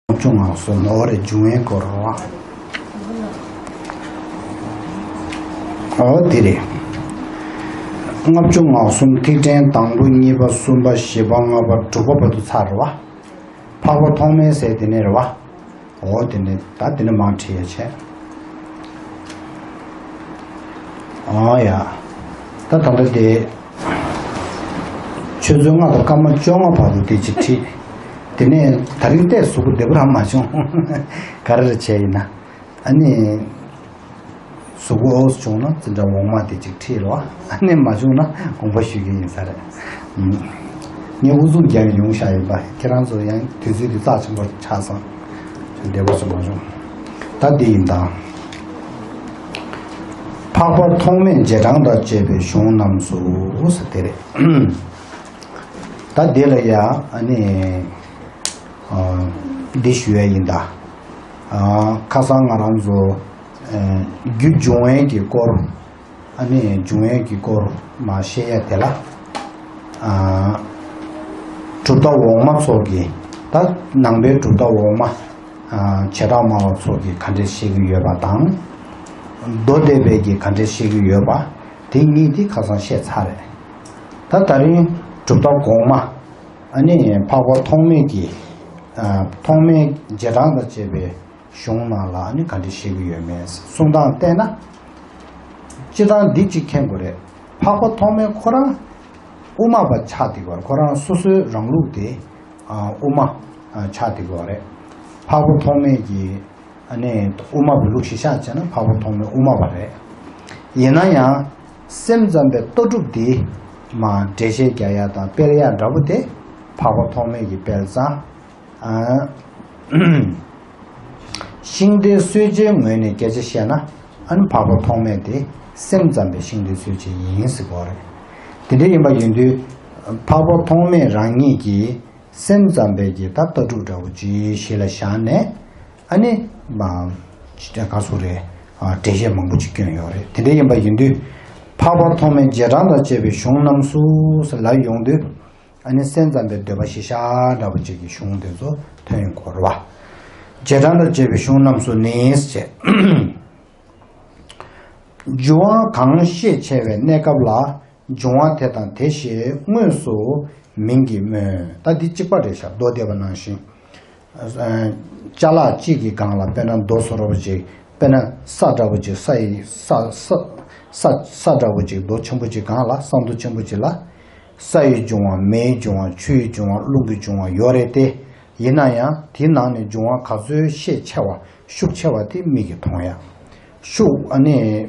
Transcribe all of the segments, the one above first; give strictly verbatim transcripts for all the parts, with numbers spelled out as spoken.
ལྔ་བཅུ་ང་གསུམ། འོ་རེད། འབྱུང་བའི་སྐོར། འོ་དེ་རེད། ལྔ་བཅུ་ང་གསུམ། ཐིག་ཕྲེང་དང་པོ། གཉིས་པ། གསུམ་པ། བཞི་པ། ལྔ་པ། དྲུག་པ་བར་དུ་ཚར་རེད་བ། འཕགས་པ་ཐོགས་མེད་ཟེར་དེ་ནས་རེད་བ། འོ་དེ་ནས་ད་དེ་ནས་མར་ཁྲིད་ཡ་བྱས། ཨ་ཡ། ད་ད་ལྟ་དེ། ཆུ་ཚོད་ལྔ་དང་སྐར་མ་བཅོ་ལྔ་བར་དུ་དེ་ཅིག་ཁྲིད། དེ་ནས་ད་རིང་ཏོག་ཙམ་གཟུགས་པོ་བདེ་པོ་རང་མ་བྱུང་། ག་རེ་རེ་བྱས་ཡིན་ན། ཨ་ནི། གཟུགས་པོ་འོས་བྱུང་ན་འཛིན་གྲྭ་འོག་མ་དེ་ཅིག་ཁྲིད་རོགས། ཨ་ནི་མ་བྱུང་ན་དགོངས་པ་ཞུ་གི་ཡིན་ས་རེད། ངས་དབུ་འཛུགས་རྒྱག་ཡོང་བཞག་ཡིན་པ། ཁྱེད་རང་ཚོ་ཡང་དུས་ཚོད་དེ་རྩ་ཆེན་པོ་ཆགས་སོང་། བདེ་པོ་ཞིག་མ་བྱུང་། ད་འདི་ཡིན་ད། འཕགས་པ་ཐོགས་མེད་རྗེས་འབྲང་དང་བཅས་པའི་གཞུང་རྣམས་སུ་ཟེར་དེ་རེད། ད་འདི་ལ་ཡ་ཨ་ནི། འདི་ཞུ་ཡ་ཡིན་ད། ཁ་སང་ང་རང་ཚོ་རྒྱུ་འབྱུང་བའི་གི་སྐོར། ཨ་ནི་འབྱུང་བའི་གི་སྐོར་མ་བཤད་ཡ་དེ་ལ། གྲུབ་མཐའ་འོག་མ་ཚོ་གི། ད་ནང་པའི་གྲུབ་མཐའ་འོག་མ། བྱེ་བྲག་སྨྲ་བ་ཚོ་གི་ག་འདྲས་བཤད་ཀྱི་ཡོད་པ་དང་། མདོ་སྡེ་པའི་གི་ག་འདྲས་བཤད་ཀྱི་ཡོད་པ། དེ་གཉིས་དེ་ཁ་སང་བཤད་ཚར་རེད། ད་ད་རིང་གྲུབ་མཐའ་གོང་མ། ཨ་ནི་འཕགས་པ་ཐོགས་མེད་ཀྱི། ཐོགས་མེད་རྗེས་འབྲང་དང་བཅས་པའི་གཞུང་ནང་ལ་ཨ་ནི་ག་འདྲ་བཤད་ཀྱི་ཡོད་མེད་གསུང་སྟངས་བལྟས་ན། སྤྱིར་བཏང་འདི་གཅིག་མཁྱེན་དགོས་རེད། འཕགས་པ་ཐོགས་མེད་ཁོ་རང་དབུ་མ་པ་ཆགས་བསྡད་ཀྱི་ཡོད་རེད། ཁོ་རང་སོ་སོའི་རང་ལུགས་དེ་དབུ་མ་ཆགས་བསྡད་ཀྱི་ཡོད་རེད། འཕགས་པ་ཐོགས་མེད་ཀྱི། ཨ་ནི་དབུ་མ་པའི་ལུགས་གཞི་བཞག་བྱས་ན་འཕགས་པ་ཐོགས་མེད་དབུ་མ་པ་རེད། ཡིན་ན་ཡང་སེམས་ཙམ་པའི་ལྟ་གྲུབ་འདི་མ་འགྲེལ་བཤད་རྒྱག་ཡ་དང་སྤེལ་ཡ་འདྲ་པོ་དེ་འཕགས་པ་ཐོགས་མེད་ཀྱིས་སྤེལ་ཙང་། ཨ། ཤིང་རྟའི་སྲོལ་འབྱེད་ངོས་ནས་སྐད་ཆ་བཤད་ན། ཨ་ནི་འཕགས་པ་ཐོགས་མེད་དེ་སེམས་ཙམ་པའི་ཤིང་རྟའི་སྲོལ་འབྱེད་ཡིན་ཟེར་གྱི་ཡོད་རེད། དེ་འདྲ་ཡིན་པ་ཡིན་དུས། འཕགས་པ་ཐོགས་མེད་རང་ཉིད་ཀྱིས་སེམས་ཙམ་པའི་གི་ད་ལྟ་གྲུབ་འདྲ་པོ་ཅིག་གཞི་ལ་བཞག་ནས། ཨ་ནི། མ། ག་ཟེར་རེད། འགྲེལ་བཤད་མང་པོ་ཅིག་བསྐྱོན་ཡོད་རེད། དེ་འདྲ་ཡིན་པ་ཡིན་དུས། འཕགས་པ་ཐོགས་མེད་རྗེས་འབྲང་དང་བཅས་པའི་གཞུང་རྣམས་སུ་ལབ་ཡོང་དུས། ཨ་ནི་སེམས་ཙམ་པའི་འདོད་པ་གཞི་བཞག་འདྲ་པོ་ཅིག་གི་གཞུང་དེ་ཚོ་ཐོན་ཡོང་གི་རེད་བ། རྗེས་འབྲང་དང་བཅས་པའི་གཞུང་རྣམས་སུ་ནི་ཞེས། འབྱུང་བ་གང་ཤས་ཆེ་བའི་གནས་སྐབས་ལ། འབྱུང་བ་དེ་དང་དེ་ཞེས་དངོས་སུ་མིང་གིས་སྨོས། ད་འདི་གཅིག་པ་རེད་ཤག་མདོ་སྡེ་པ་ནང་བཞིན། ཅ་ལག་གཅིག་གི་སྒང་ལ་དཔེར་ན་རྡོ་བཟོ་འདྲ་པོ་ཅིག་དཔེར་ན་ས་འདྲ་པོ་ཅིག་ས་ཡི་ས་ས་ས་ས་འདྲ་པོ་ཅིག་རྡོ་ཆེན་པོ་ཅིག་སྒང་ལ་ས་རྡོ་ཆེན་པོ་ཅིག་ལ། ས་ཡི་འབྱུང་བ། མེའི་འབྱུང་བ། ཆུ་ཡི་འབྱུང་བ། རླུང་གི་འབྱུང་བ་ཡོད་རེད་དེ། ཡིན་ན་ཡང་དེའི་ནང་ནས་འབྱུང་བ་ག་ཚོད་ཤས་ཆེ་བ། ཤུགས་ཆེ་བ་དེ་མིག་གིས་མཐོང་ཡ། ཤུགས་ཨ་ནི།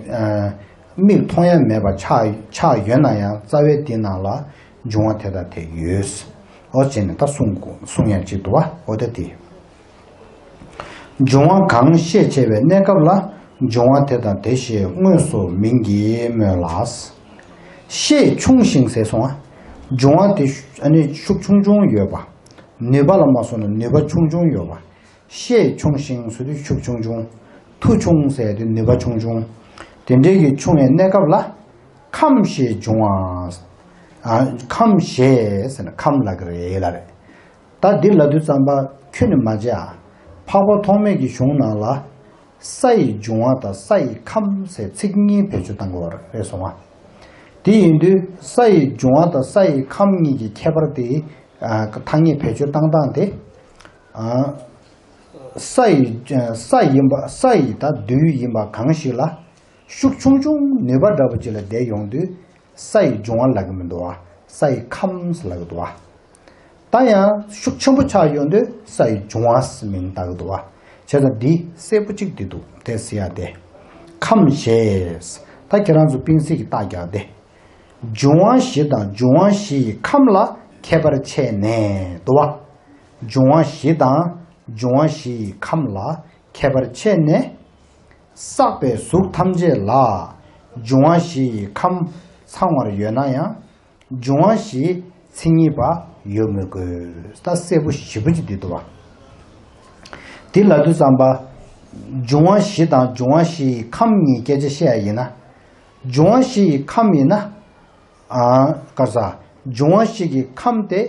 མིག་མཐོང་ཡ་མེད་པ་ཆགས་ཆགས་ཡོད་ན་ཡང་རྩ་བའི་དེའི་ནང་ལ་འབྱུང་བ་དེ་དང་དེ་ཡོད། འོ་བྱས་ནས་ད་གསུང་གསུང་ཡ་གཅིག་འདུག་བ། འོ་ད་དེ། འབྱུང་བ་གང་ཤས་ཆེ་བའི་གནས་སྐབས་ལ། འབྱུང་བ་དེ་དང་དེ་ཞེས་དངོས་སུ་མིང་གིས་སྨོས་ལ། ཤས་ཆུང་ཞིང་ཟེར་སོང་ང་། འབྱུང་བ་དེ་ཨ་ནི་ཤུགས་ཆུང་ཆུང་ཡོད་པ། ནུས་པ་ལ་མ་སོང་ན་ནུས་པ་ཆུང་ཆུང་ཡོད་པ། ཤས་ཆུང་ཞིང་ཟེར་དུས་ཤུགས་ཆུང་ཆུང་། མཐུ་ཆུང་ཟེར་དུས་ནུས་པ་ཆུང་ཆུང་། དེ་འདྲའི་གི་ཆུང་བའི་གནས་སྐབས་ལ། ཁམས་ཞེས་འབྱུང་བ། ཨ། ཁམས་ཞེས་ཟེར་ན་ཁམས་ལབ་ཀྱི་རེད་ལབ་རེད། ད་འདི་ལབ་དུས་ཙམ་པ་ཁྱོན་ནས་མ་བརྗེད་ཨ། འཕགས་པ་ཐོགས་མེད་ཀྱི་གཞུང་ནང་ལ། ས་ཡི་འབྱུང་བ་དང་ས་ཡི་ཁམས་ཟེར་ཚིག་གཉིས་བེད་སྤྱོད་བཏང་གི་ཡོད་རེད་སོང་ང་། དེ་ཡིན་དུས་ས་ཡི་འབྱུང་བ་དང་ས་ཡི་ཁམས་གཉིས་ཀྱི་ཁྱད་པར་དེ། ཨ། ཐ་སྙད་བེད་སྤྱོད་བཏང་སྟངས་དེ། ཨ། ས་ཡི་ས་ཡིན་པ། ས་ཡི་ད་རྡུལ་ཡིན་པ་གང་ཞིག་ལ་ཤུགས་ཆུང་ཆུང་ནུས་པ་འདྲ་པོ་ཅིག་ལ་བསྡད་ཡོང་དུས། ས་ཡི་འབྱུང་བ་ལབ་ཀྱི་མི་འདུག་བ། ས་ཡི་ཁམས་ལབ་ཀྱི་འདུག་བ། ད་ཡང་ཤུགས་ཆེན་པོ་ཆགས་ཡོང་དུས་ས་ཡི་འབྱུང་བ་ཟེར་མིང་བཏགས་ཀྱི་འདུག་བ། བྱས་ཙང་འདི་གསལ་པོ་གཅིག་འདི་འདུག་དེ་ཟེར་ཡ་དེ། ཁམས་ཞེས། ད་ཁྱེད་རང་ཚོ་སྤེན་ཚེ་གི་རྟགས་རྒྱག་དེ། འབྱུང་བ་བཞི་དང་འབྱུང་བ་བཞི་ཡི་ཁམས་ལ་ཁྱད་པར་ཕྱེ་ནས་འདུག་བ། འབྱུང་བ་བཞི་དང་འབྱུང་བ་བཞི་ཡི་ཁམས་ལ་ཁྱད་པར་ཕྱེ་ནས། བསགས་པའི་གཟུགས་ཐམས་ཅད་ལ་འབྱུང་བ་བཞི་ཡི་ཁམས་ཚང་བར་ཡོད་ན་ཡང་། འབྱུང་བ་བཞིའི་མཚན་ཉིད་པ་ཡོད་མི་དགོས། ད་གསལ་པོ་ཞེ་པོ་ཅིག་འདི་འདུག་བ། འདི་ལབ་དུས་ཙམ་པ། འབྱུང་བ་བཞི་དང་འབྱུང་བ་བཞི་ཡི་ཁམས་གཉིས་སྐད་ཆ་བཤད་ཡ་ཡིན་ན། འབྱུང་བ་བཞི་ཡི་ཁམས་ཡིན་ན། ཨ། ག་རེ་ཟ། འབྱུང་བ་བཞི་གི་ཁམས་དེ།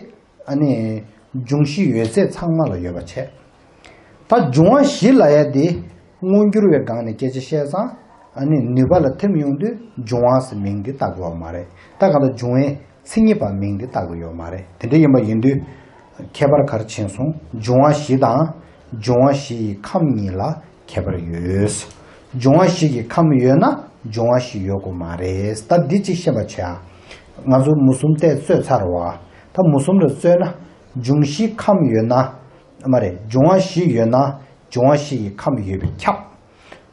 ཨ་ནི། འབྱུང་བཞི་ཡོད་ཚད་ཚང་མ་ལ་ཡོད་པ་བྱས། ད་འབྱུང་བ་བཞི་ལབ་ཡ་དེ་མངོན་གྱུར་བའི་སྒང་ནས་སྐད་ཆ་བཤད་ཙང་། ཨ་ནི་ནུས་པ་ལ་ཐིམ་ཡོང་དུས་འབྱུང་བ་ཟེར་མིང་འདི་བཏགས་དགོས་པ་མ་རེད། ད་གང་ལྟར་འབྱུང་བའི་མཚན་ཉིད་པ་མིང་འདི་བཏགས་དགོས་ཡོད་མ་རེད། དེ་འདྲ་ཡིན་པ་ཡིན་དུས་ཁྱད་པར་ག་རེ་ཕྱིན་སོང་། འབྱུང་བ་བཞི་དང་འབྱུང་བ་བཞི་ཡི་ཁམས་གཉིས་ལ་ཁྱད་པར་ཡོད། འབྱུང་བ་བཞི་གི་ཁམས་ཡོད་ན་འབྱུང་བ་བཞི་ཡོད་དགོས་མ་རེད། ད་འདི་གཅིག་ཤེས་པ་བྱས་ཨ། ང་ཚོ་མུ་གསུམ་བལྟས་རྩོད་ཚར་བ། ད་མུ་གསུམ་རེ་རྩོད་ན་འབྱུང་བཞིའི་ཁམས་ཡོད་ན། མ་རེད། འབྱུང་བ་བཞི་ཡོད་ན་འབྱུང་བ་བཞི་ཡི་ཁམས་ཡོད་པས་ཁྱབ།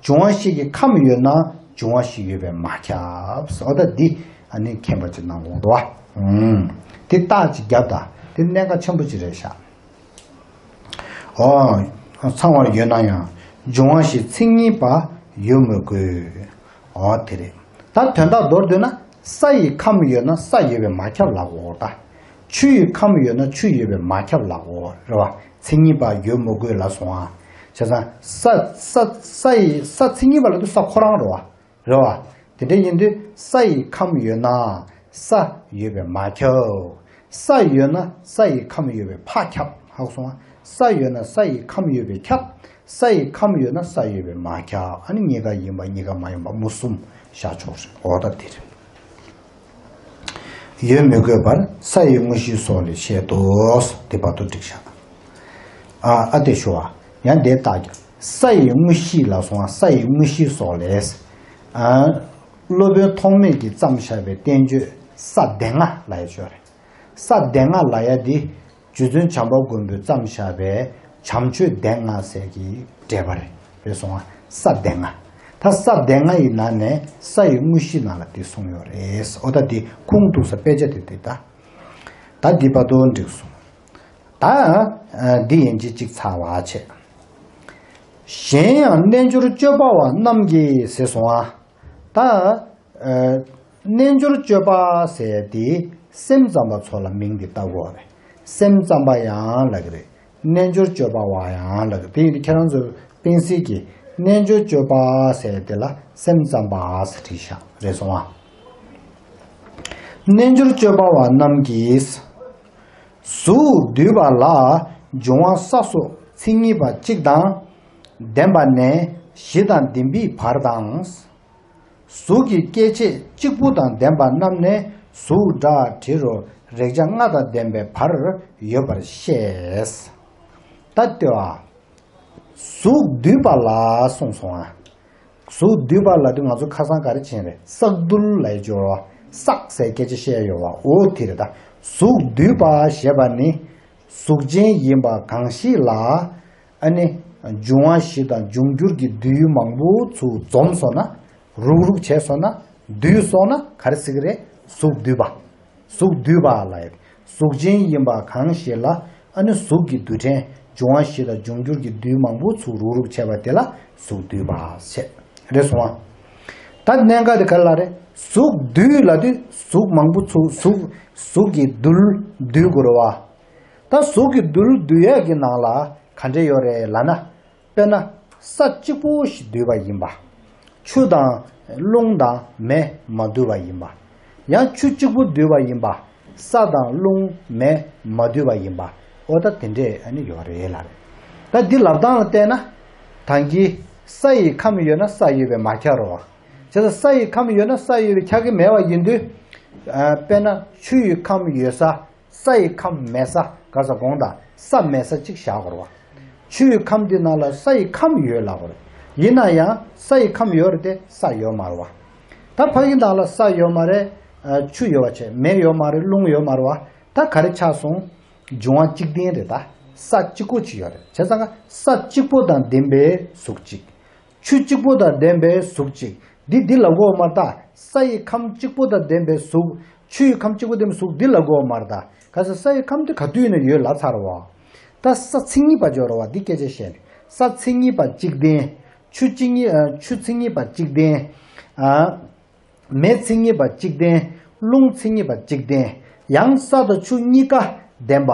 འབྱུང་བ་བཞི་གི་ཁམས་ཡོད་ན་འབྱུང་བ་བཞི་ཡོད་པས་མ་ཁྱབ། འོ་ད་འདི་ཨ་ནི་མཁྱེན་པ་ཅིག་གནང་དགོས་འདུག་བ། ཨུམ། འདི་རྟགས་ཅིག་བརྒྱབ་ད། འདི་གནད་འགག་ཆེན་པོ་ཅིག་རེད་ཤག། ཨོ། ཚང་བར་ཡོད་ན་ཡང་འབྱུང་བ་བཞི་མཚན་ཉིད་པ་ཡོད་མི་དགོས། ཨོ་དེ་རེད། ད་དོན་དག་མདོར་བསྡུས་ན་ས་ཡི་ཁམས་ཡོད་ན་ས་ཡོད་པས་མ་ཁྱབ་ལབ་དགོས་ད། ཆུ་ཡི་ཁམས་ཡོད་ན་ཆུ་ཡོད་པས་མ་ཁྱབ་ལབ་དགོས་རེད་བ། མཚན་ཉིད་པ་ཡོད་མི་དགོས་ལབ་སོང་ཨ། བྱས་ཙང་ས་ས་ས་ཡི་ས་མཚན་ཉིད་པ་ལབ་དུས་ས་ཁོ་རང་རེད་བ། རེད་བ། དེ་འདྲ་ཡིན་དུས་ས་ཡི་ཁམས་ཡོད་ན་ས་ཡོད་པས་མ་ཁྱབ། ས་ཡོད་ན་ས་ཡི་ཁམས་ཡོད་པས་ཕ་ཁྱབ། ཧ་གོ་སོང་ང་། ས་ཡོད་ན་ས་ཡི་ཁམས་ཡོད་པས་ཁྱབ། ས་ཡི་ཁམས་ཡོད་ན་ས་ཡོད་པས་མ་ཁྱབ། ཨ་ནི་གཉིས་ཀ་ཡིན་པ་གཉིས་ཀ་མ་ཡིན་པ་མུ་གསུམ་བཞག་ཆོག་རེད། འོ་ད་དེ་རེད། ཡོད་མི་དགོས་པར་ས་ཡི་དངོས་གཞི་སོགས་ལས་བཤད་དོ། དེ་བར་དུ་འགྲིག་ཤག། ཨ་ཨ་དེ་ཞུ་བ། ཡང་དེ་ལྟར་ཀྱང་ས་ཡི་དངོས་གཞི་ལ་སོང་བ། ས་ཡི་དངོས་གཞི་སོགས་ལས། ཨ། སློབ་དཔོན་ཐོགས་མེད་ཀྱིས་བརྩམས་བཞག་པའི་བསྟན་བཅོས་ས་སྡེ་ལྔ་ལབ་ཡ་ཅིག་ཡོད་རེད། ས་སྡེ་ལྔ་ལབ་ཡ་འདི་རྗེ་བཙུན་བྱམས་པ་མགོན་པོས་བརྩམས་བཞག་པའི་བྱམས་ཆོས་སྡེ་ལྔ་ཟེར་གྱི་འགྲེལ་པ་རེད། རེད་སོང་བ། ས་སྡེ་ལྔ། ད་ས་སྡེ་ལྔ་ཡི་ནང་ནས་ས་ཡི་དངོས་གཞི་ནང་ལ་འདི་གསུངས་ཡོད་རེད། འོ་ད་འདི་ཁུངས་གཏུགས་ས་དཔེ་ཆ་དེ་འདི་ད། ད་འདི་བར་དུ་འགྲིག་སོང་། ད་འདི་ཡན་ཆད་གཅིག་ཚར་བ་བྱས། གཞན་ཡང་རྣལ་འབྱོར་སྤྱོད་པ་བ་རྣམས་ཀྱིས་ཟེར་སོང་ཨ། ད། ཨ། རྣལ་འབྱོར་སྤྱོད་པ་ཟེར་དེ་སེམས་ཙམ་པ་ཚོ་ལ་མིང་འདི་བཏགས་དགོས་རེད། སེམས་ཙམ་པ་ཡང་ལབ་ཀྱི་རེད། རྣལ་འབྱོར་སྤྱོད་པ་བ་ཡང་ལབ་ཀྱི་རེད། དེ་ཡིན་དུས་ཁྱེད་རང་ཚོ་སྤེན་སྲིད་ཀྱིས་རྣལ་འབྱོར་སྤྱོད་པ་ཟེར་དེ་ལ་སེམས་ཙམ་པ་ཟེར་བྲིས་ཤག། རེད་སོང་ཨ། རྣལ་འབྱོར་སྤྱོད་པ་བ་རྣམས་ཀྱིས། གཟུགས་འདུས་པ་ལ་འབྱུང་བ་ས་སོགས་མཚན་ཉིད་པ་གཅིག་དང་ལྡན་པ་ནས་བཞི་དང་ལྡན་པའི་བར་དང་། གཟུགས་ཀྱི་སྐྱེ་མཆེད་གཅིག་པུ་དང་ལྡན་པ་རྣམས་ནས་གཟུགས་སྒྲ་དྲི་རོ་རེག་བྱ་ལྔ་དང་ལྡན་པའི་བར་ཡོད་པར་བཤད། ད་ལྟོས་ཨ། གཟུགས་འདུས་པ་ལ་གསུངས་སོང་ཨ། གཟུགས་འདུས་པ་ལ་དུས་ང་ཚོ་ཁ་སང་ག་རེ་བྱས་རེད། བསགས་རྡུལ་ལ་ཡི་སྦྱོར་བ། བསགས་ཟེར་སྐད་ཆ་བཤད་ཡོད་བ། འོ་དེ་རེད་ད། གཟུགས་འདུས་པ་ཞེས་པ་ནི་གཟུགས་ཅན་ཡིན་པ་གང་ཞིག་ལ། ཨ་ནི་འབྱུང་བ་བཞི་དང་འབྱུང་འགྱུར་གྱི་རྡུལ་མང་པོ་ཚུར་འཛོམས་སོང་ན། རུག་རུག་བྱས་སོང་ན། འདུས་སོང་ན་ག་རེ་ཟེར་གི་རེད། གཟུགས་འདུས་པ། གཟུགས་འདུས་པ་ལ་ཡོད། གཟུགས་ཅན་ཡིན་པ་གང་ཞིག་ལ། ཨ་ནི་གཟུགས་ཀྱི་རྡུལ་ཕྲན་འབྱུང་བ་བཞི་དང་འབྱུང་འགྱུར་གྱི་རྡུལ་མང་པོ་ཚུར་རུག་རུག་བྱས་པ་དེ་ལ་གཟུགས་འདུས་པ་ཟེར། རེད་སོང་ཨ། ད་གནད་འགག་དེ་ག་རེ་ལ་རེད། གཟུགས་འདུས་ལ་དུས་གཟུགས་མང་པོ་ཚུར་གཟུགས་གཟུགས་ཀྱི་རྡུལ་འདུས་དགོས་རེད་བ། ད་གཟུགས་ཀྱི་རྡུལ་འདུས་ཡས་ཀྱི་ནང་ལ་ག་འདྲ་ཡོད་རེད་ལབ་ན། དཔེར་ན། ས་གཅིག་པུ་ཞིག་འདུས་པ་ཡིན་པ། ཆུ་དང་རླུང་དང་མེ་མ་འདུས་པ་ཡིན་པ། ཡང་ཆུ་གཅིག་པུ་འདུས་པ་ཡིན་པ། ས་དང་རླུང་མེ་མ་འདུས་པ་ཡིན་པ། འོ་ད་དེ་འདྲས་ཨ་ནི་ཡོད་རེད་ལབ་རེད། ད་འདི་ལབ་སྟངས་ལ་བལྟས་ན། ད་གིན་ས་ཡི་ཁམས་ཡོད་ན་ས་ཡོད་པས་མ་ཁྱབ་རེད་བ། བྱས་ཙང་ས་ཡི་ཁམས་ཡོད་ན་ས་ཡོད་པས་ཁྱབ་ཀྱི་མེད་པ་ཡིན་དུས། ཨ། དཔེར་ན་ཆུ་ཡི་ཁམས་ཡོད་ས། ས་ཡི་ཁམས་མེད་ས། ག་ས་དགོངས་དག། ས་མེད་ས་གཅིག་བཞག་དགོས་རེད་བ། ཆུ་ཡི་ཁམས་འདི་ནང་ལ་ས་ཡི་ཁམས་ཡོད་ལབ་དགོས་རེད། ཡིན་ན་ཡང་ས་ཡི་ཁམས་ཡོད་རེད་དེ་ས་ཡོད་མ་རེད་བ། ད་ཕ་གི་ནང་ལ་ས་ཡོད་མ་རེད། ཨ། ཆུ་ཡོད་པ་བྱས། མེ་ཡོད་མ་རེད། རླུང་ཡོད་མ་རེད་བ། ད་ག་རེ་ཆགས་སོང་། འབྱུང་བ་གཅིག་ལྡན་རེད་ད། ས་གཅིག་པོ་གཅིག་ཡོད་རེད། བྱས་ཙང་ས་གཅིག་པོ་དང་ལྡན་པའི་གཟུགས་གཅིག། ཆུ་གཅིག་པོ་དང་ལྡན་པའི་གཟུགས་གཅིག། འདི་འདི་ལབ་དགོས་མ་རེད་ད། ས་ཡི་ཁམས་གཅིག་པོ་དང་ལྡན་པའི་གཟུགས། ཆུ་ཡི་ཁམས་གཅིག་པོ་ལྡན་པའི་གཟུགས་འདི་ལབ་དགོས་མ་རེད་ད། ག་ས་ས་ཡི་ཁམས་འདི་ག་དུས་ཡིན་ན་ཡོད་ལབ་ཚར་བ། ད་ས་མཚན་ཉིད་པ་སྦྱོར་བ་འདི་སྐད་ཆ་བཤད་ནས། ས་མཚན་ཉིད་པ་གཅིག་ལྡན། ཆུ་གཅིག་ཉིད། ཨ། ཆུ་མཚན་ཉིད་པ་གཅིག་ལྡན། ཨ། མེ་མཚན་ཉིད་པ་གཅིག་ལྡན། རླུང་མཚན་ཉིད་པ་གཅིག་ལྡན། ཡང་ས་དང་ཆུ་གཉིས་ཀ་ལྡན་པ།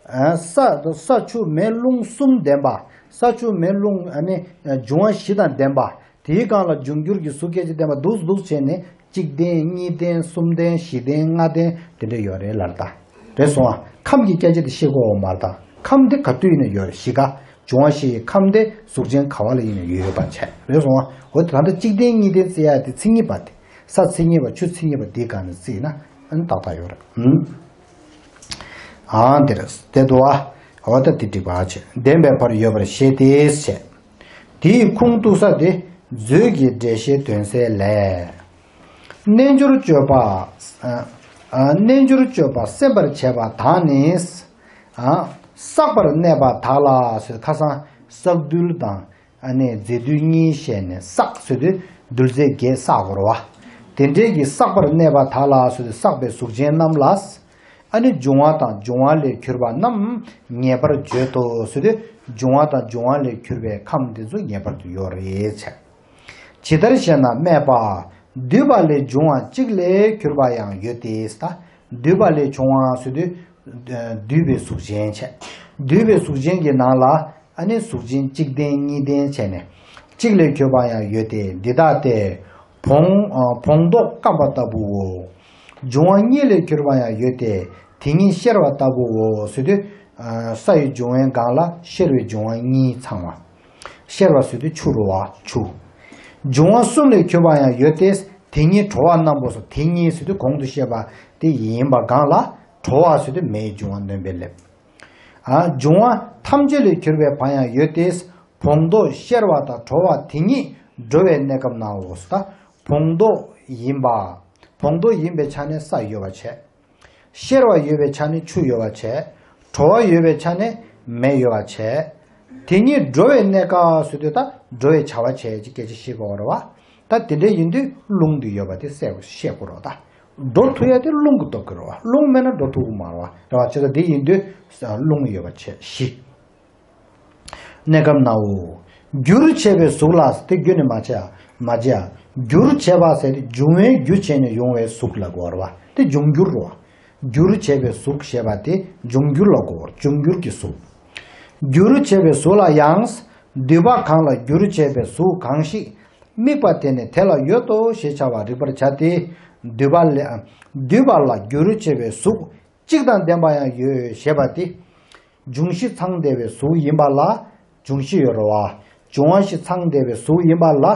ཨ། ས་དང་ས་ཆུ་མེ་རླུང་གསུམ་ལྡན་པ། ས་ཆུ་མེ་རླུང་། ཨ་ནི་འབྱུང་བ་བཞི་དང་ལྡན་པ། དེའི་སྒང་ལ་འབྱུང་འགྱུར་གྱི་གཟུགས་སྐད་ཅིག་ལྡན་པ་འདུག་འདུག་བྱས་ནས་གཅིག་ལྡན་གཉིས་ལྡན་གསུམ་ལྡན་བཞི་ལྡན་ལྔ་ལྡན་དེ་འདྲ་ཡོད་རེད་ལབ་ད། རེད་སོང་ཨ། ཁམས་ཀྱི་སྐད་ཆ་དེ་ཤེས་དགོས་པ་མ་རེད་ད། ཁམས་དེ་ག་དུས་ཡིན་ན་ཡོད་རེད། བཞི་ཀ། འབྱུང་བ་བཞི་ཡི་ཁམས་དེ་གཟུགས་ཅན་ག་བ་ལ་ཡིན་ན་ཡོད་པ་བྱས། རེད་སོང་བ། འོ་དེ་ད་ལྟ་གཅིག་ལྡན་གཉིས་ལྡན་བརྩི་ཡ་དེ་མཚན་ཉིད་པ་དེ། ས་མཚན་ཉིད་པ་ཆུ་མཚན་ཉིད་པ་དེའི་སྒང་ནས་བརྩིས་ན་ཨ་ནི་ཏག་ཏག་ཡོད་རེད། ཨང་། ཨང་། དེ་རེད་དེ་འདུག་བ། འོ་ད་དེ་འགྲིག་པ་བྱས། ལྡན་པའི་བར་ཡོད་པར་བཞེད་དེ་བྱས། དེའི་ཁུངས་གཏུགས་ས་དེ་མཛོད་ཀྱི་འགྲེལ་བཤད་དོན་གསལ་ལས། རྣལ་འབྱོར་སྤྱོད་པ། ཨ། ཨ། རྣལ་འབྱོར་སྤྱོད་པ་སེམས་པར་བྱེད་པ་དག་ནི། ཨ། བསགས་པར་གནས་པ་དག་ལ་ཟེར། ཁ་སང་བསགས་རྡུལ་དང་ཨ་ནི་རྫས་རྡུལ་གཉིས་བཤད་ནས་བསགས་ཟེར་དུས་རྡུལ་རྫས་བརྒྱད་བསགས་དགོས་རེད་བ། དེ་འདྲའི་གི་བསགས་པར་གནས་པ་དག་ལ་ཟེར་དུས་བསགས་པའི་གཟུགས་ཅན་རྣམས་ལ། ཨ་ནི་འབྱུང་བ་དང་འབྱུང་བ་ལས་གྱུར་པ་རྣམས་ངེས་པར་བརྗོད་དོ་ཟེར་དུས་འབྱུང་བ་དང་འབྱུང་བ་ལས་གྱུར་པའི་ཁམས་དེ་ཚོ་ངེས་པར་དུ་ཡོད་རེད་བྱས། ཇི་ལྟར་ཞེ་ན་སྨྲས་པ། འདུས་པ་ལས་བྱུང་བ་གཅིག་ལས་གྱུར་པ་ཡང་ཡོད་དེ། ད་འདུས་པ་ལས་བྱུང་བ་ཟེར་དུས་འདུས་པའི་གཟུགས་ཅན་བྱས། འདུས་པའི་གཟུགས་ཅན་གྱི་ནང་ལ་ཨ་ནི་གཟུགས་ཅན་གཅིག་ལྡན་གཉིས་ལྡན་བྱས་ནས་གཅིག་ལས་གྱུར་པ་ཡང་ཡོད་དེ། འདི་ལྟ་སྟེ། བོང་། ཨ། བོང་རྡོག་སྐམ་པ་ལྟ་བུའོ། འབྱུང་བ་གཉིས་ལས་གྱུར་པ་ཡང་ཡོད་དེ། དེ་ཉིད་གཤེར་བ་ལྟ་བུའོ་ཟེར་དུས། ཨ། ས་ཡི་འབྱུང་བའི་སྒང་ལ་གཤེར་བའི་འབྱུང་བ་གཉིས་ཚང་བ། གཤེར་བ་ཟེར་དུས་ཆུ་རེད་བ། ཆུ། འབྱུང་བ་གསུམ་ལས་གྱུར་པ་ཡང་ཡོད་དེ། དེ་ཉིད་དྲོ་བ་རྣམས་པོ་སོ། དེ་ཉིད་ཟེར་དུས་གོང་དུ་བཤད་པ་དེ་ཡིན་པ་སྒང་ལ་དྲོ་བ་ཟེར་དུས་མེའི་འབྱུང་བ་ནོན་པའི་ལེབ། ཨ། འབྱུང་བ་ཐམས་ཅད་ལས་གྱུར་པའི་བ་ཡང་ཡོད་དེ། བོང་རྡོག་གཤེར་བ་དང་དྲོ་བ་དེ་ཉིད་འགྲོ་བའི་གནས་སྐབས་ནའོ་ཟེར། ད་བོང་རྡོག་ཡིན་པ། བོང་རྡོག་ཡིན་པའི་ཆ་ནས་ས་ཡོད་པ་བྱས། གཤེར་བ་ཡོད་པའི་ཆ་ནས་ཆུ་ཡོད་པ་བྱས། དྲོ་བ་ཡོད་པའི་ཆ་ནས་མེ་ཡོད་པ་བྱས། དེ་ཉིད་འགྲོ་བའི་གནས་སྐབས་ཟེར་དུས་ད་འགྲོ་བའི་བྱ་བ་བྱས་ཀྱི་སྐད་ཆ་བཤད་དགོས་རེད་བ། ད་དེ་འདྲ་ཡིན་དུས་རླུང་དེ་ཡོད་པ་དེ་གསལ་པོ་བཤད་དགོས་རེད་བ། ད་འགྲོ་ཐུབ་ཡ་དེ་རླུང་གིས་སྟོབས་ཀྱིས་རེད་བ། རླུང་མེད་ན་འགྲོ་ཐུབ་ཀྱི་མ་རེད་བ། རེད་བ། བྱས་ཙང་དེ་ཡིན་དུས་རླུང་ཡོད་པ་བྱས། བཞི། གནས་སྐབས་ནའོ། རྒྱུར་བྱས་པའི་གཟུགས་ལ་དེ་རྒྱུ་ནི་མ་བྱས། མ་བྱས། རྒྱུར་བྱས་པ་ཟེར་ཏེ་འབྱུང་བའི་རྒྱུ་བྱས་ནས་ཡོང་བའི་གཟུགས་ལ་གོ་བ་རེད་བ། དེ་འབྱུང་འགྱུར་རེད་བ། རྒྱུར་བྱས་པའི་གཟུགས་ཞེས་པ་དེ་འབྱུང་འགྱུར་ལ་གོ་བ། འབྱུང་འགྱུར་གྱི་གཟུགས། རྒྱུར་བྱས་པའི་གཟུགས་ལ་ཡང་། འདུས་པ་གང་ལ་རྒྱུར་བྱས་པའི་གཟུགས་གང་ཞིག་དམིགས་པ་དེ་ནི་དེ་ལ་ཡོད་དོ་ཞེས་བྱ་བ་རིག་པར་བྱ་སྟེ། འདུས་པ་ལས། འདུས་པ་ལ་རྒྱུར་བྱས་པའི་གཟུགས་གཅིག་དང་ལྡན་པ་ཡང་ཡོད་ཞེས་པ་སྟེ། འབྱུང་བཞི་ཚང་བསྡད་པའི་གཟུགས་ཡིན་པ་ལ། འབྱུང་བཞི་ཡོད་རེད་བ། འབྱུང་བ་བཞི་ཚང་བསྡད་པའི་གཟུགས་ཡིན་པ་ལ།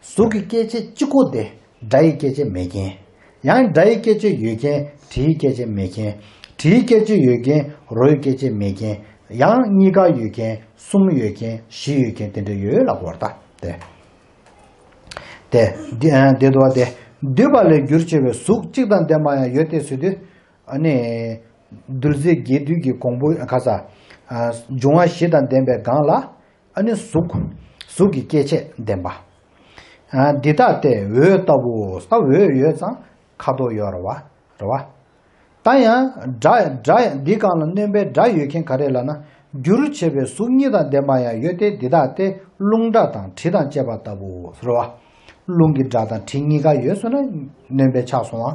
གཟུགས་ཀྱི་སྐྱེ་མཆེད་གཅིག་པོ་དེ་སྒྲ་ཡི་སྐྱེ་མཆེད་མེད་མཁན། ཡང་སྒྲ་ཡི་སྐྱེ་མཆེད་ཡོད་མཁན། དྲི་ཡི་སྐྱེ་མཆེད་མེད་མཁན། དྲི་ཡི་སྐྱེ་མཆེད་ཡོད་མཁན། རོ་ཡི་སྐྱེ་མཆེད་མེད་མཁན། ཡང་གཉིས་ཀ་ཡོད་མཁན། གསུམ་ཡོད་མཁན། བཞི་ཡོད་མཁན་དེ་འདྲ་ཡོད་ལབ་དགོས་རེད་ད། དེ། དེ། འདི་འདི་འདུག་བ་དེ། འདུས་པ་ལས་རྒྱུར་བྱས་པའི་གཟུགས་གཅིག་དང་ལྡན་པ་ཡང་ཡོད་དེ་ཟེར་དུས། ཨ་ནི། རྡུལ་རྫས་བརྒྱད་འདུས་ཀྱི་གོང་བུ་ཁ་ས། ཨ། འབྱུང་བ་བཞི་དང་ལྡན་པའི་སྒང་ལ། ཨ་ནི་གཟུགས། གཟུགས་ཀྱི་སྐྱེ་མཆེད་ལྡན་པ། ཨ། འདི་ལྟ་སྟེ་འོད་ལྟ་བུའོ། ད་འོད་ཡོད་ཙང་ཁ་དོག་ཡོད་རེད་བ། རེད་བ། ད་ཡང་སྒྲ། སྒྲ་འདི་སྒང་ལ་སྣོན་པའི་སྒྲ་ཡོད་མཁན་ག་རེ་ལབ་ན། རྒྱུར་བྱས་པའི་གཟུགས་གཉིས་དང་ལྡན་པ་ཡང་ཡོད་དེ། འདི་ལྟ་སྟེ་རླུང་སྒྲ་དང་དྲི་དང་བཅས་པ་ལྟ་བུའོ་ཟེར་བ། རླུང་གི་སྒྲ་དང་དྲི་གཉིས་ཀ་ཡོད་སོང་ན་སྣོན་པའི་ཆགས་སོང་བ།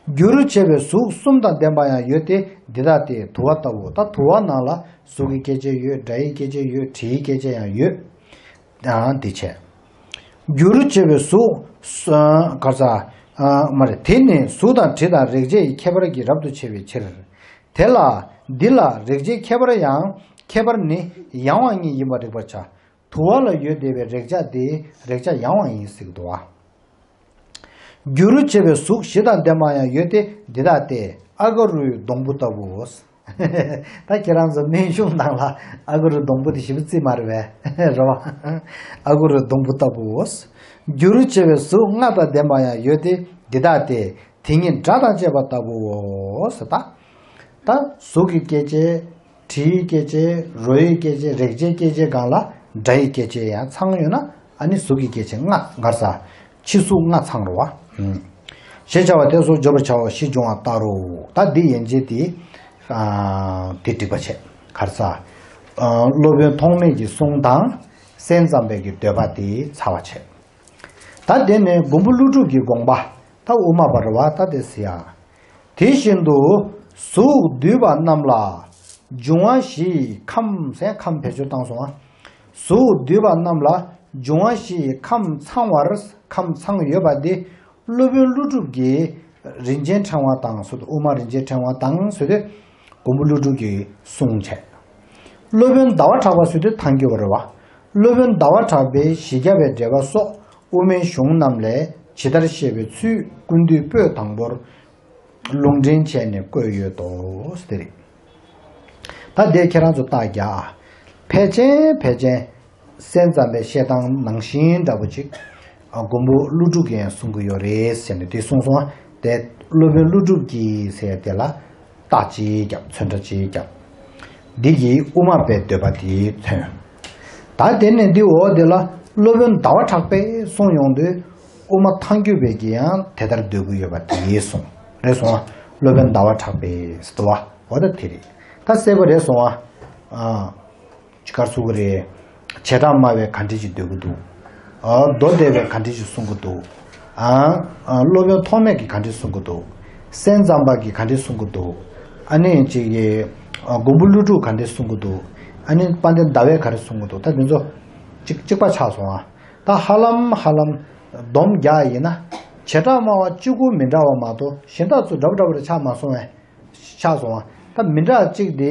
རྒྱུར་བྱས་པའི་གཟུགས་གསུམ་དང་ལྡན་པ་ཡང་ཡོད་དེ། འདི་ལྟ་སྟེ་དུ་བ་ལྟ་བུ། ད་དུ་བ་ནང་ལ་གཟུགས་ཀྱི་སྐྱེ་མཆེད་ཡོད། སྒྲ་ཡི་སྐྱེ་མཆེད་ཡོད། དྲི་ཡི་སྐྱེ་མཆེད་ཡང་ཡོད། ཨ། འདི་བྱས། རྒྱུར་བྱས་པའི་གཟུགས། ག་རེ་ཟ། ཨ། མ་རེད། དེ་ནི་གཟུགས་དང་དྲི་དང་རེག་བྱའི་ཁྱད་པར་གྱིས་རབ་ཏུ་ཕྱེ་བའི་ཕྱིར། དེ་ལ། འདི་ལ་རེག་བྱའི་ཁྱད་པར་ཡང་། ཁྱད་པར་ནི་ཡང་བ་ཉིད་ཡིན་པར་རིག་པར་བྱ། དུ་བ་ལ་ཡོད་བསྡད་པའི་རེག་བྱ་དེ་རེག་བྱ་ཡང་བ་ཡིན་ཟེར་གྱི་འདུག་བ། རྒྱུར་བྱས་པའི་གཟུགས་བཞི་དང་ལྡན་པ་ཡང་ཡོད་དེ། འདི་ལྟ་སྟེ་ཨ་ཀ་རུའི་སྡོང་བུ་ལྟ་བུའོ། ད་ཁྱེད་རང་ཚོ་སྨན་གཞུང་ནང་ལ་ཨ་ཀ་རུའི་སྡོང་བུ་དེ་ཞེ་པོ་རྩི་མ་རེད་པས། རེད་བ། ཨ་ཀ་རུའི་སྡོང་བུ་ལྟ་བུའོ། རྒྱུར་བྱས་པའི་གཟུགས་ལྔ་དང་ལྡན་པ་ཡང་ཡོད་དེ། འདི་ལྟ་སྟེ་དེ་ཉིད་སྒྲ་དང་བཅས་པ་ལྟ་བུའོ་ཟེར། ད། ད་གཟུགས་ཀྱི་སྐྱེ་མཆེད། དྲི་ཡི་སྐྱེ་མཆེད། རོ་ཡི་སྐྱེ་མཆེད། རེག་བྱའི་སྐྱེ་མཆེད་སྒང་ལ་སྒྲ་ཡི་སྐྱེ་མཆེད་ཡང་ཚང་ཡོད་ན། ཨ་ནི་གཟུགས་ཀྱི་སྐྱེ་མཆེད་ལྔ། ག་རེ་ཟ། ཕྱི་གཟུགས་ལྔ་ཚང་རེད་བ། ཞེས་བྱ་བ་དེ་སོགས་བརྗོད་པར་བྱའོ། ཞེས་འབྱུང་བ་ལྟར་རོ། ད་འདི་ཡན་ཆད་དེ། ཨ། དེ་འགྲིག་པ་བྱས། ག་རེ་ཟ། ཨ། སློབ་དཔོན་ཐོགས་མེད་ཀྱི་གསུང་དང་། སེམས་ཙམ་པའི་གི་འདོད་པ་དེ་ཚར་བ་བྱས། ད་དེ་ནས་མགོན་པོ་ཀླུ་སྒྲུབ་ཀྱི་དགོངས་པ། ད་དབུ་མ་པ་རེད་བ། ད་དེ་ཟེར་ཡ། དེ་བཞིན་དུ། གཟུགས་འདུས་པ་རྣམས་ལ། འབྱུང་བ་བཞི་ཡི་ཁམས་ཟེར། ཁམས་བེད་སྤྱོད་བཏང་སོང་ང་། གཟུགས་འདུས་པ་རྣམས་ལ་འབྱུང་བ་བཞི་ཡི་ཁམས་ཚང་བར། ཁམས་ཚང་ཡོད་པ་འདི། སློབ་དཔོན་ཀླུ་སྒྲུབ་ཀྱི་རིན་ཆེན་ཕྲེང་བ་དང་ཟེར་དུས། དབུ་མ་རིན་ཆེན་ཕྲེང་བ་དང་ཟེར་དུས། མགོན་པོ་ཀླུ་སྒྲུབ་ཀྱི་གསུང་བྱས། སློབ་དཔོན་ཟླ་བ་གྲགས་པ་ཟེར་དུས་ཐང་རྒྱལ་བ་རེད་བ། སློབ་དཔོན་ཟླ་བ་གྲགས་པའི་བཞི་བརྒྱ་པའི་འགྲེལ་པ་སོགས་དབུ་མའི་གཞུང་རྣམས་ལས་ཇི་ལྟར་བཤད་པའི་ཚུལ་ཀུན་བཏུས་པོད་དང་པོར། ལུང་འདྲེན་བྱས་ནས་བཀོད་ཡོད་དོ། དེ་རེད། ད་དེ་ཁྱེད་རང་ཚོ་རྟགས་རྒྱག་ཨ། ཕལ་ཆེན་ཕལ་ཆེན། སེམས་ཙམ་པའི་བཤད་སྟངས་ནང་བཞིན་འདྲ་པོ་ཅིག་ཨ། མགོན་པོ་ཀླུ་སྒྲུབ་ཀྱིས་ཡང་གསུང་གི་ཡོད་རེད་ཟེར་ནས་དེ་གསུངས་སོང་ཨ། དེ་སློབ་དཔོན་ཀླུ་སྒྲུབ་ཀྱིས་ཟེར་དེ་ལ་རྟགས་ཅིག་བརྒྱབ། ཚོན་ཁྲ་ཅིག་བརྒྱབ། འདི་གིས་དབུ་མ་པའི་འདོད་པ་དེ་མཚོན། ད་དེ་ནས་འདི་འོག་དེ་ལ་སློབ་དཔོན་ཟླ་བ་གྲགས་པས་གསུངས་ཡོང་དུས་དབུ་མ་ཐང་རྒྱུད་པའི་གིས་ཡང་དེ་ལྟར་འདོད་ཀྱི་ཡོད་པ་དེ་གསུངས། རེད་སོང་ཨ། སློབ་དཔོན་ཟླ་བ་གྲགས་པས་ཟེར་དུས་བ། འོ་ད་དེ་རེད། ད་གསལ་པོ་རེད་སོང་ཨ། ཨ། ཅི་གར་སུ་གི་རེད། བྱེ་བྲག་སྨྲ་བས་ག་འདྲ་ཅིག་འདོད་ཀྱི་འདུག་ཨ། མདོ་སྡེ་པས་ག་འདྲ་ཅིག་གསུང་གི་འདུག་ཨ། ཨ། སློབ་དཔོན་ཐོགས་མེད་ཀྱིས་ག་འདྲ་གསུང་གི་འདུག་སེམས་ཙམ་པ་གིས་ག་འདྲ་གསུང་གི་འདུག་ཨ་ནི་ཅིག་གིས་ཨ། མགོན་པོ་ཀླུ་སྒྲུབ་ག་འདྲ་གསུང་གི་འདུག་ཨ་ནི་དཔལ་ལྡན་ཟླ་བས་ག་རེ་གསུང་གི་འདུག་ད་དེ་ཚོ་གཅིག་གཅིག་པ་ཆགས་སོང་ཨ། ད་ཧ་ལམ་ཧ་ལམ་སྡོམ་རྒྱག་ཡིན་ན་བྱེ་བྲག་སྨྲ་བ་གཅིག་པུ་མི་འདྲ་བ་མ་གཏོགས་གཞན་དག་ཚོ་འདྲ་པོ་འདྲ་པོ་རེ་ཆགས་མ་སོང་བས། ཆགས་སོང་ཨ། ད་མི་འདྲ་གཅིག་དེ།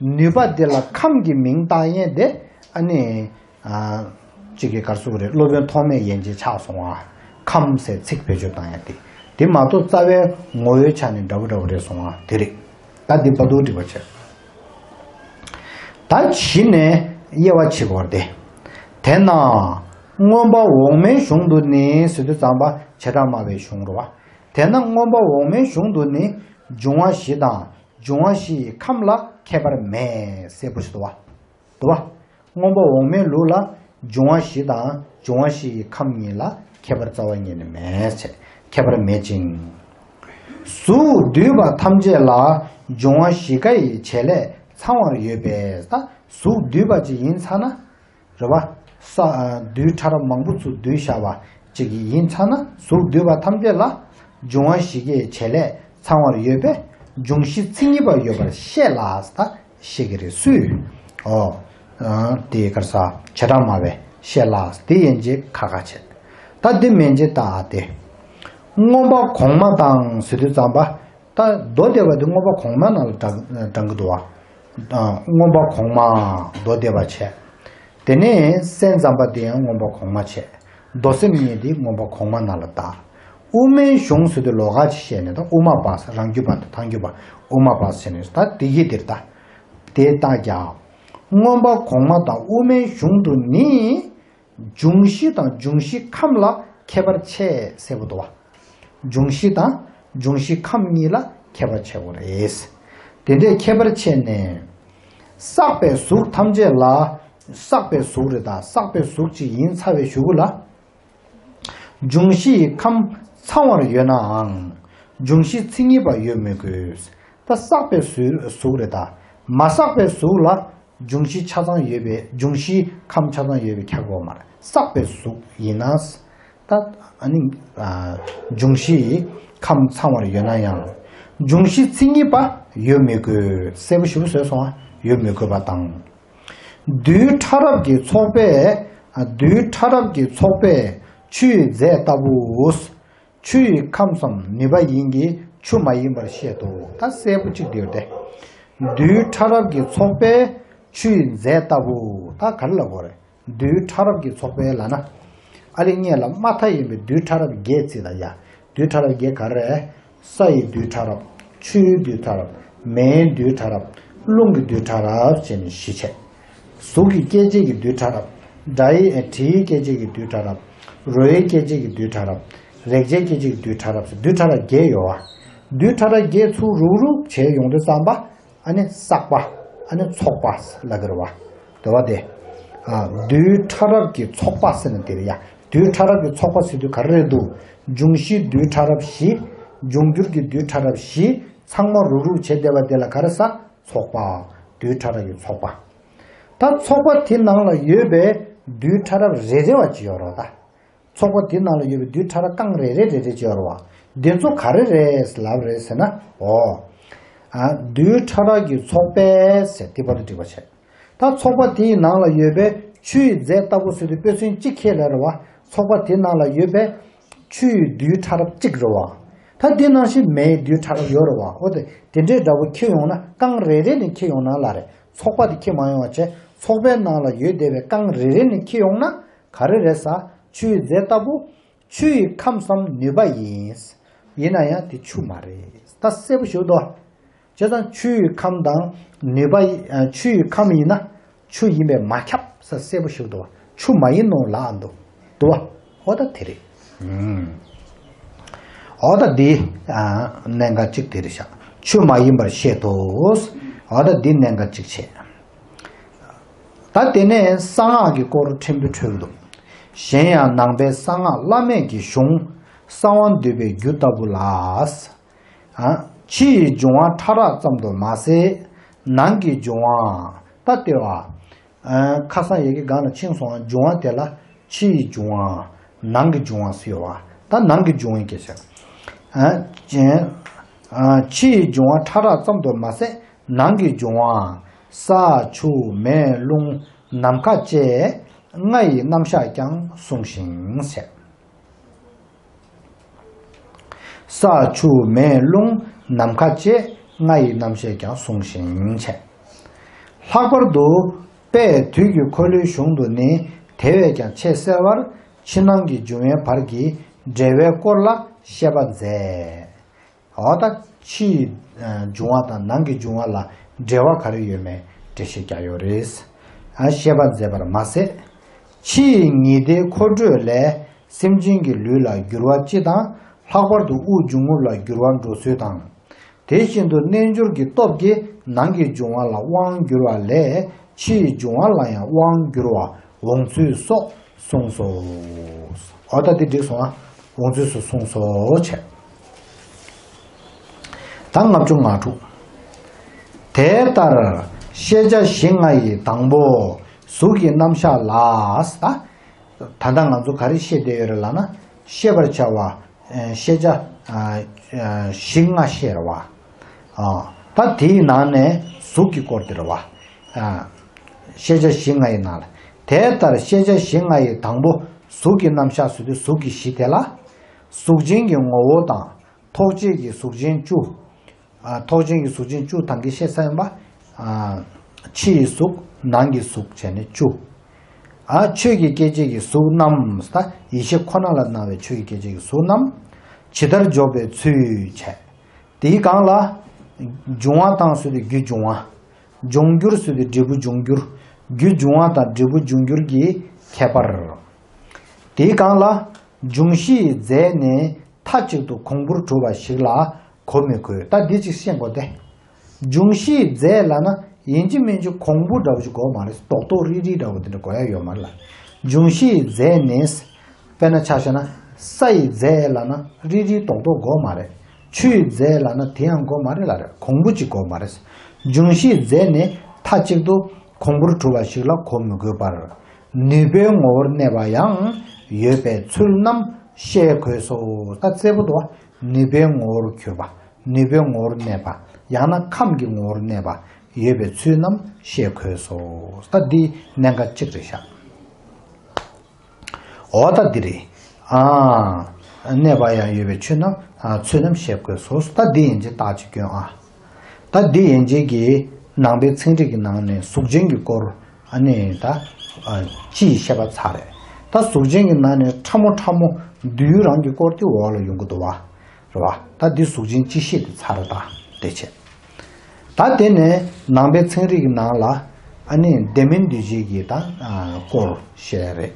ནུས་པ་འདི་ལ་ཁམས་ཀྱི་མིང་བཏགས་ཡས་དེ་ཨ་ནི། ཨ། གཅིག་གི་གར་སུ་རེད། སློབ་དཔོན་ཐོགས་མེད་ཡན་ཆད་ཆགས་སོང་ཨ། ཁམས་ཟེར་ཚིག་བེད་སྤྱོད་བཏང་ཡས་དེ། དེ་མ་གཏོགས་རྩ་བའི་ངོ་བོའི་ཆ་ནས་འདྲ་བོ་འདྲ་བོ་རེད་སོང་ཨ། དེ་རེད། ད་འདི་བར་དུ་འགྲིག་པ་བྱས། ད་གཞི་ནས་དབྱེ་བ་ཕྱེ་དགོས་རེད་དེ། དེས་ན། མངོན་པ་འོག་མའི་གཞུང་དུ་ནི་ཟེར་དུས་ཙམ་པ་བྱེ་བྲག་སྨྲ་བའི་གཞུང་རེད་བ། དེས་ན་མངོན་པ་འོག་མའི་གཞུང་དུ་ནི་འབྱུང་བ་བཞི་དང་། འབྱུང་བ་བཞི་ཡི་ཁམས་ལ་ཁྱད་པར་མེད་གསལ་པོ་ཞིག་འདུག་བ། འདུག་བ། མངོན་པ་འོག་མའི་ལུགས་ལ་འབྱུང་བ་བཞི་དང་འབྱུང་བ་བཞི་ཡི་ཁམས་གཉིས་ལ་ཁྱད་པར་རྩ་བ་ཉིད་ནས་མེད་ཅེས། ཁྱད་པར་མེད་ཅིང་། གཟུགས་འདུས་པ་ཐམས་ཅད་ལ་འབྱུང་བ་བཞི་ཀ་ཡི་བྱེད་ལས་ཚང་བར་ཡོད་པས། ད་གཟུགས་འདུས་པ་ཅིག་ཡིན་ཚར་ན། རེད་བ། ས། རྡུལ་ཕྲ་རབ་མང་པོ་ཚུར་བསྡུས་བཞག་པ་ཅིག་ཡིན་ཚར་ན་གཟུགས་འདུས་པ་ཐམས་ཅད་ལ་འབྱུང་བ་བཞི་ཀའི་བྱེད་ལས་ཚང་བར་ཡོད་པས་འབྱུང་བཞི་མཚན་ཉིད་པ་ཡོད་པར་བཤད་ལ་ད་བཤད་ཀྱི་རེད་སུས། ཨོ། ཨ། དེ་གར་ས་བྱེ་བྲག་སྨྲ་བས་བཤད་ལ་དེ་ཡན་ཆད་ཁ་ཁ་བྱས། ད་འདི་མན་ཆད་ད་དེ། མངོན་པ་གོང་མ་དང་ཟེར་དུས་ཙམ་པ། ད་མདོ་སྡེ་པ་འདི་མངོན་པ་གོང་མ་ནང་ལ་བགྲང་བགྲང་གི་འདུག་བ། ཨ། མངོན་པ་གོང་མ་མདོ་སྡེ་པ་བྱས། དེ་ནས་སེམས་ཙམ་པ་འདི་ཡང་མངོན་པ་གོང་མ་བྱས། མདོ་སེམས་གཉིས་འདི་མངོན་པ་གོང་མ་ནང་ལ་བཏགས། དབུ་མའི་གཞུང་ཟེར་དུས་ལོགས་ཀ་ཅིག་བཤད་ནས་ད་དབུ་མ་པ་ཟེར་རང་རྒྱུད་པ་དང་ཐང་རྒྱུད་པ་དབུ་མ་པ་ཟེར་ནས་ད་དེ་གི་འདིར་ད། དེ་རྟགས་རྒྱག་མངོན་པ་གོང་མ་དང་དབུ་མའི་གཞུང་དུ་ནི། འབྱུང་བཞི་དང་འབྱུང་བཞི་ཁམས་ལ་ཁྱད་པར་ཕྱེ་གསལ་པོ་འདུག་བ། འབྱུང་བཞི་དང་འབྱུང་བཞི་ཁམས་གཉིས་ལ་ཁྱད་པར་ཕྱེ་དགོས་རེད། དེ་འདྲའི་ཁྱད་པར་ཕྱེ་ནས། བསགས་པའི་གཟུགས་ཐམས་ཅད་ལ། བསགས་པའི་གཟུགས་རེད་ད། བསགས་པའི་གཟུགས་ཅིག་ཡིན་ཚར་བའི་གཞུག་གུ་ལ། འབྱུང་བཞི་ཡི་ཁམས་ཚང་བར་ཡོད་ནའང་། འབྱུང་བཞི་མཚན་ཉིད་པ་ཡོད་མི་དགོས། ད་བསགས་པའི་གཟུགས་གཟུགས་རེད་ད། མ་བསགས་པའི་གཟུགས་ལ་འབྱུང་བཞི་ཆ་ཚང་ཡོད་པའི་འབྱུང་བཞིའི་ཁམས་ཆ་ཚང་ཡོད་པའི་ཁྱབ་དགོས་མ་རེད། བསགས་པའི་གཟུགས་ཡིན་ན། ད་ཨ་ནི་ཨ་འབྱུང་བཞིའི་ཁམས་ཚང་བར་ཡོད་ན་ཡང་། འབྱུང་བཞི་མཚན་ཉིད་པ་ཡོད་མི་དགོས། གསལ་པོ་ཞེ་པོ་བཟོས་སོང་ཨ། ཡོད་མི་དགོས་པ་དང་། རྡུལ་ཕྲ་རབ་ཀྱི་ཚོགས་པས། རྡུལ་ཕྲ་རབ་ཀྱི་ཚོགས་པས་ཆུ་ཡི་རྫས་ལྟ་བུའོ། ཆུ་ཡི་ཁམས་སམ་ནུས་པ་ཡིན་གྱི་ཆུ་མ་ཡིན་པར་བཤད་དོ། ད་གསལ་པོ་གཅིག་དེ་ཡོད་དེ། རྡུལ་ཕྲ་རབ་ཀྱི་ཚོགས་པས་ཆུ་ཡི་རྫས་ལྟ་བུ། ད་ག་རེ་ལབ་དགོས་རེད། རྡུལ་ཕྲ་རབ་ཀྱི་ཚོགས་པས་ལབ་ན། ཨ་ལེ་སྔོན་ལ་མ་མཐའ་ཡིན་པའི་རྡུལ་ཕྲ་རབ་བརྒྱད་བརྩིས་ལ་ཡ། རྡུལ་ཕྲ་རབ་བརྒྱད་ག་རེ་རེད། ས་ཡི་རྡུལ་ཕྲ་རབ། ཆུའི་རྡུལ་ཕྲ་རབ། མེའི་རྡུལ་ཕྲ་རབ། རླུང་གི་རྡུལ་ཕྲ་རབ་བྱས་ནས་བཞི་བྱས། གཟུགས་ཀྱི་སྐྱེད་བྱེད་ཀྱི་རྡུལ་ཕྲ་རབ། སྒྲ་ཡི་ཨེ་དྲི་ཡི་སྐྱེད་བྱེད་ཀྱི་རྡུལ་ཕྲ་རབ། རོ་ཡི་སྐྱེད་བྱེད་ཀྱི་རྡུལ་ཕྲ་རབ། རེག་བྱའི་སྐྱེད་བྱེད་ཀྱི་རྡུལ་ཕྲ་རབ་ཟེར་རྡུལ་ཕྲ་རབ་བརྒྱད་ཡོད་བ། རྡུལ་ཕྲ་རབ་བརྒྱད་ཚུར་རུག་རུག་བྱས་ཡོང་དུས་ཙམ་པ། ཨ་ནི་བསགས་པ། ཨ་ནི་ཚོགས་པ་ལབ་ཀྱི་རེད་བ། དེ་བ་དེ། ཨ། རྡུལ་ཕྲ་རབ་ཀྱི་ཚོགས་པ་ཟེར་ན་དེ་རེད་ཡ། རྡུལ་ཕྲ་རབ་ཀྱི་ཚོགས་པ་ཟེར་དུས་ག་རེ་རེད་འདུག་འབྱུང་བཞིའི་རྡུལ་ཕྲ་རབ་བཞི། འབྱུང་འགྱུར་གྱི་རྡུལ་ཕྲ་རབ་བཞི། ཚང་མ་རུག་རུག་བྱས་བསྡད་པ་དེ་ལ་ག་རེ་ཟ། ཚོགས་པ། རྡུལ་ཕྲ་རབ་ཀྱི་ཚོགས་པ། ད་ཚོགས་པ་དེ་ནང་ལ་ཡོད་པའི་རྡུལ་ཕྲ་རབ་རེ་རེ་བ་ཅིག་ཡོད་རེད་ད། ཚོགས་པ་དེ་ནང་ལ་ཡོད་པའི་རྡུལ་ཕྲ་རབ་རྐང་རེ་རེ་རེ་རེ་ཅིག་ཡོད་རེད་བ། འདི་ཚོ་ག་རེ་རེད་ལབ་རེད་ཟེར་ན། འོ། ཨ། རྡུལ་ཕྲ་རབ་ཀྱི་ཚོགས་པས་ཟེར་དེ་བར་དུ་འགྲིག་པ་བྱས། ད་ཚོགས་པ་དེའི་ནང་ལ་ཡོད་པའི་ཆུ་ཡི་རྫས་ལྟ་བུ་ཟེར་དུས་དཔེ་མཚོན་གཅིག་ཁྱེར་ལབ་རེད་བ། ཚོགས་པ་དེའི་ནང་ལ་ཡོད་པའི་ཆུ་ཡི་རྡུལ་ཕྲ་རབ་གཅིག་རེད་བ། ད་དེ་ནང་བཞིན་མེའི་རྡུལ་ཕྲ་རབ་ཡོད་རེད་བ། འོ་དེ་དེ་འདྲའི་འདྲ་པོ་ཁྱེར་ཡོང་ན་རྐང་རེ་རེ་ནས་ཁྱེར་ཡོང་ན་ལ་རེད། ཚོགས་པ་དེ་འཁྱེར་མ་ཡོང་བ་བྱས། ཚོགས་པའི་ནང་ལ་ཡོད་བསྡད་པའི་རྐང་རེ་རེ་ནས་འཁྱེར་ཡོང་ན་ག་རེ་རེད་ཟེར། ཆུ་ཡི་རྫས་ལྟ་བུ། ཆུ་ཡི་ཁམས་སམ་ནུས་པ་ཡིན། ཡིན་ན་ཡང་དེ་ཆུ་མ་རེད། ད་གསལ་པོ་ཞིག་འདུག་བྱས་ཙང་ཆུ་ཡི་ཁམས་དང་ནུས་པ་ཡི། ཨ། ཆུ་ཡི་ཁམས་ཡིན་ན་ཆུ་ཡིན་པས་མ་ཁྱབ་ཟེར་གསལ་པོ་ཞིག་འདུག་ཆུ་མ་ཡིན་ནོ་ལབ་འདུག་འདུག་བ། འོ་ད་དེ་རེད། ཨུམ། འོ་ད་འདི། ཨ། གནད་འགག་གཅིག་དེ་རེད་ཤག་ཆུ་མ་ཡིན་པར་བཤད་དོ། འོ་ད་འདི་གནད་འགག་གཅིག་བྱས། ད་དེ་ནས་གསང་སྔགས་ཀྱི་སྐོར་ཕྲན་བུ་འཕྲོས་འདུག་གཞན་ཡང་ནང་པའི་གསང་སྔགས་བླ་མེད་ཀྱི་གཞུང་གསང་བ་འདུས་པའི་རྒྱུད་ལྟ་བུ་ལ། ཨ། ཕྱི་ཡི་འབྱུང་བ་ཕྲ་རགས་ཙམ་དུ་མ་ཟད། ནང་གི་འབྱུང་བ། ད་ལྟེ་བ། ཨ། ཁ་སང་ཡི་གེ་སྒང་ལ་ཕྱིན་སོང་། འབྱུང་བ་དེ་ལ་ཕྱི་ཡི་འབྱུང་བ། ནང་གི་འབྱུང་བ་ཟེར་བ། ད་ནང་གི་འབྱུང་བའི་སྐད་ཆ། ཨ། ཅན། ཨ། ཕྱི་ཡི་འབྱུང་བ་ཕྲ་རགས་ཙམ་དུ་མ་ཟད། ནང་གི་འབྱུང་བ། ས་ཆུ་མེ་རླུང་ནམ་མཁའ་བཅས་ལྔ་ཡི་རྣམ་གཞག་ཀྱང་གསུངས་ཤིང་ཟེར། ས་ཆུ་མེ་རླུང་ནམ་མཁའ་བཅས་ལྔ་ཡི་རྣམ་གཞག་ཀྱང་གསུངས་ཤིང་བྱས། ལྷག་པར་དུ་དཔལ་དུས་ཀྱི་འཁོར་ལོའི་གཞུང་དུ་ནི་དེ་བས་ཀྱང་ཆེས་གསལ་བར་ཕྱི་ནང་གི་འབྱུང་བའི་བར་གྱི་འབྲེལ་བའི་སྐོར་ལ་བཤད་པ་མཛད། འོ་ད་ཕྱིའི་འབྱུང་བ་དང་ནང་གི་འབྱུང་བ་ལ་འབྲེལ་བ་ག་རེ་ཡོད་མེད་འགྲེལ་བཤད་རྒྱག་ཡོད་རེད། ཨ། བཤད་པ་མཛད་པར་མ་ཟད། ཕྱི་ཡི་ཉི་ཟླའི་འཁོར་འགྲོས་ལས་སེམས་ཅན་གྱི་ལུས་ལ་འགྱུར་བ་སྤྱི་དང་། ལྷག་པར་དུ་དབུགས་འབྱུང་རྔུབ་ལ་འགྱུར་བ་འགྲོ་ཚུལ་དང་། དེ་བཞིན་དུ་རྣལ་འབྱོར་གྱི་སྟོབས་ཀྱིས་ནང་གི་འབྱུང་བ་ལ་དབང་བསྒྱུར་བ་ལས་ཕྱི་ཡི་འབྱུང་བ་ལ་ཡང་དབང་བསྒྱུར་བ་འོང་ཚུལ་སོགས་གསུངས་སོ། འོ་ད་འདི་འགྲིག་སོང་ཨ། འོང་ཚུལ་སོགས་གསུངས་སོ་བྱས། ད་ལྔ་བཅུ་ང་དྲུག་དེ་ལྟར་ཤེས་བྱ་གཞི་ལྔ་ཡི་དང་པོ་གཟུགས་ཀྱི་རྣམ་གཞག་ལ། ད་ད་ལྟ་ང་ཚོ་ག་རེ་བཤད་བསྡད་ཡོད་རེད་ལབ་ན། ཤེས་པར་བྱ་བ། ཨ། ཤེས་བྱ། ཨ། ཨ། གཞི་ལྔ་བཤད་རེད་བ། ཨ། ད་དེའི་ནང་ནས་གཟུགས་ཀྱི་སྐོར་དེ་རེད་བ། ཨ། ཤེས་བྱ་གཞི་ལྔ་ཡི་ནང་ལ། དེ་ལྟར་ཤེས་བྱ་གཞི་ལྔ་ཡི་དང་པོ་གཟུགས་ཀྱི་རྣམ་གཞག་ཟེར་དུས་གཟུགས་ཀྱི་གཞི་དེ་ལ། གཟུགས་ཅན་གྱི་ངོ་བོ་དང་། ཐོགས་བཅས་ཀྱི་གཟུགས་ཅན་བཅུ། ཨ། ཐོགས་ཅན་གྱི་གཟུགས་ཅན་བཅུ་ད་གིན་བཤད་ཚར་ཡིན་པ། ཨ། ཕྱི་ཡི་གཟུགས། ནང་གི་གཟུགས་བྱས་ནས་བཅུ། ཨ། ཆོས་ཀྱི་སྐྱེ་མཆེད་ཀྱི་གཟུགས་རྣམས། ད་ཡེ་ཤེས་ཁོ་ན་ལ་སྣང་བའི་ཆོས་ཀྱི་སྐྱེ་མཆེད་ཀྱི་གཟུགས་རྣམས་ཇི་ལྟར་འཇོག་པའི་ཚུལ་བྱས། དེའི་སྒང་ལ། འབྱུང་བ་དང་ཟེར་དུས་རྒྱུ་འབྱུང་བ། འབྱུང་འགྱུར་ཟེར་དུས་འབྲས་བུ་འབྱུང་འགྱུར། རྒྱུ་འབྱུང་བ་དང་འབྲས་བུ་འབྱུང་འགྱུར་གྱི་ཁྱད་པར། དེའི་སྒང་ལ། འབྱུང་བཞིའི་རྫས་ནི་མཐའ་གཅིག་ཏུ་གོང་བུར་གྲུབ་པ་ཞིག་ལ་གོ་མི་དགོས། ད་འདི་ཅིག་ཤེས་དགོས་ཏེ། འབྱུང་བཞིའི་རྫས་ལབ་ན་ཡིན་གཅིག་མིན་གཅིག་གོང་བུ་འདྲ་བོ་ཞིག་དགོས་མ་རེད། རྡོག་རྡོག་རིལ་རིལ་འདྲ་བོ་དེ་འདྲ་དགོས་ཡ་ཡོད་མ་རེད་ལ། འབྱུང་བཞིའི་རྫས་ནི། དཔེར་ན་ཆ་བཞག་ན་སའི་རྫས་ལབ་ན་རིལ་རིལ་རྡོག་རྡོག་དགོས་མ་རེད། ཆུའི་རྫས་ལབ་ན་དེ་ཡང་དགོས་མ་རེད་ལ། རེད། གོང་བུ་གཅིག་དགོས་མ་རེད། འབྱུང་བཞིའི་རྫས་ནི་མཐའ་གཅིག་ཏུ་གོང་བུར་གྲུབ་པ་ཞིག་ལ་གོ་མི་དགོས་པར། ནུས་པའི་ངོ་བོར་གནས་པ་ཡང་ཡོད་པའི་ཚུལ་རྣམས་ཤེས་དགོས་སོ། ད་གསལ་པོ་འདུག་བ། ནུས་པའི་ངོ་བོར་གྱུར་པ། ནུས་པའི་ངོ་བོར་གནས་པ། ཡང་ན་ཁམས་ཀྱི་ངོ་བོར་གནས་པ་ཡོད་པའི་ཚུལ་རྣམས་ཤེས་དགོས་སོ། ད་འདི་གནད་འགག་གཅིག་རེད་ཤག་འོ་ད་འདི་རེད། ཨ། གནས་པ་ཡང་ཡོད་པའི་ཆོས་རྣམས། ཨ། ཚུལ་རྣམས་ཤེས་དགོས་སོ། ད་འདི་ཡན་ཆད་རྟགས་ཅིག་སྐྱོན་ཨ། ད་འདི་ཡན་ཆད་ཀྱི་ནང་པའི་ཚན་རིག་གི་ནང་ནས་གཟུགས་ཅན་གྱི་སྐོར། ཨ་ནི་ད། ཨ། སྤྱིའི་བཤད་པ་ཚར་རེད། ད་གཟུགས་ཅན་གྱི་ནང་ནས་ཕྲ་མོ་ཕྲ་མོ་བསྡུས་རང་གི་སྐོར་དེ་འོག་ལ་ཡོང་གི་འདུག་བ། རེད་བ། ད་འདི་གཟུགས་ཅན་སྤྱི་བཤད་དེ་ཚར་རེད། ད་དེ་བྱས། ད་དེ་ནས་ནང་པའི་ཚན་རིག་གི་ནང་ལ་ཨ་ནི་ལྡན་མིན་འདུས་བྱས་ཀྱི་ད་སྐོར་བཤད་རེད།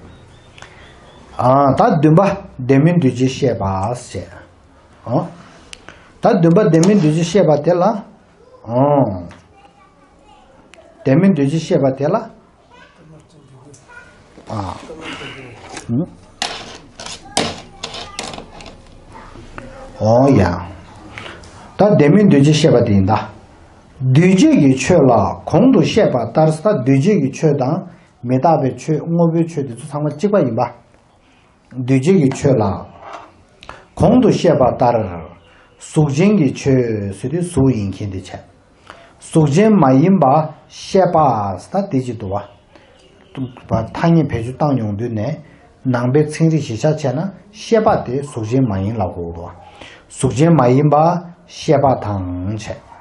ཨ། ད་བདུན་པ་ལྡན་མིན་འདུས་བྱས་བཤད་པ་ཞེས། ཨ། ད་བདུན་པ་ལྡན་མིན་འདུས་བྱས་བཤད་པ་དེ་ལ། ཨ། ལྡན་མིན་འདུས་བྱས་བཤད་པ་དེ་ལ། ཨ། ཨུ། འོ་ཡ། ད་ལྡན་མིན་འདུས་བྱས་བཤད་པ་དེ་ཡིན་ད། འདུས་བྱས་ཀྱི་ཆོས་ལ་གོང་དུ་བཤད་པ་ལྟར། ད་འདུས་བྱས་ཀྱི་ཆོས་དང་མི་རྟག་པའི་ཆོས། དངོས་པོའི་ཆོས་དེ་ཚོ་ཚང་མ་གཅིག་པ་ཡིན་པ། འདུས་བྱས་ཀྱི་ཆོས་ལ། གོང་དུ་བཤད་པ་ལྟར། གཟུགས་ཅན་གྱི་ཆོས་ཟེར་དུས་གཟུགས་ཡིན་མཁན་དེ་བྱས། གཟུགས་ཅན་མ་ཡིན་པ་ཤེས་པ་ཟེར་ད་དེ་ཅིག་འདུག་བ། ཐ་སྙད་བེད་སྤྱོད་བཏང་ཡོང་དུས་ནས་ནང་པའི་ཚན་རིག་གཞི་བཞག་བྱས་ན་ཤེས་པ་དེ་གཟུགས་ཅན་མ་ཡིན་ལབ་དགོས་འདུག་བ། གཟུགས་ཅན་མ་ཡིན་པ་ཤེས་པ་དང་བྱས།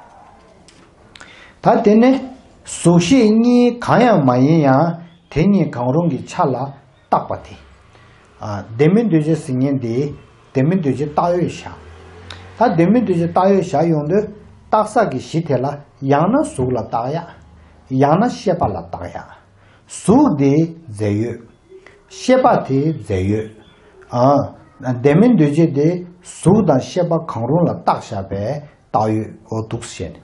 ད་དེ་ནས་ གཟུགས་ཤེས་གཉིས་གང་ཡང་མ་ཡིན་ཡང་དེ་གཉིས་གང་རུང་གི་ཆ་ལ་བཏགས་པ་དེ། ཨ། ལྡན་མིན་འདུས་བྱས་ཟེར་མཁན་དེ་ལྡན་མིན་འདུས་བྱས་བཏགས་ཡོད་བཞག་ད་ལྡན་མིན་འདུས་བྱས་བཏགས་ཡོད་བཞག་ཡོང་དུས་བཏགས་ས་གི་གཞི་དེ་ལ་ཡང་ན་གཟུགས་ལ་བཏགས་ཡག་ཡང་ན་ཤེས་པ་ལ་བཏགས་ཡག་གཟུགས་དེ་རྫས་ཡོད། ཤེས་པ་དེ་རྫས་ཡོད། ཨ། ལྡན་མིན་འདུས་བྱས་དེ་གཟུགས་དང་ཤེས་པ་གང་རུང་ལ་བཏགས་བཞག་པས་བཏགས་ཡོད། འོ་འདུག་ཟེར་ནས།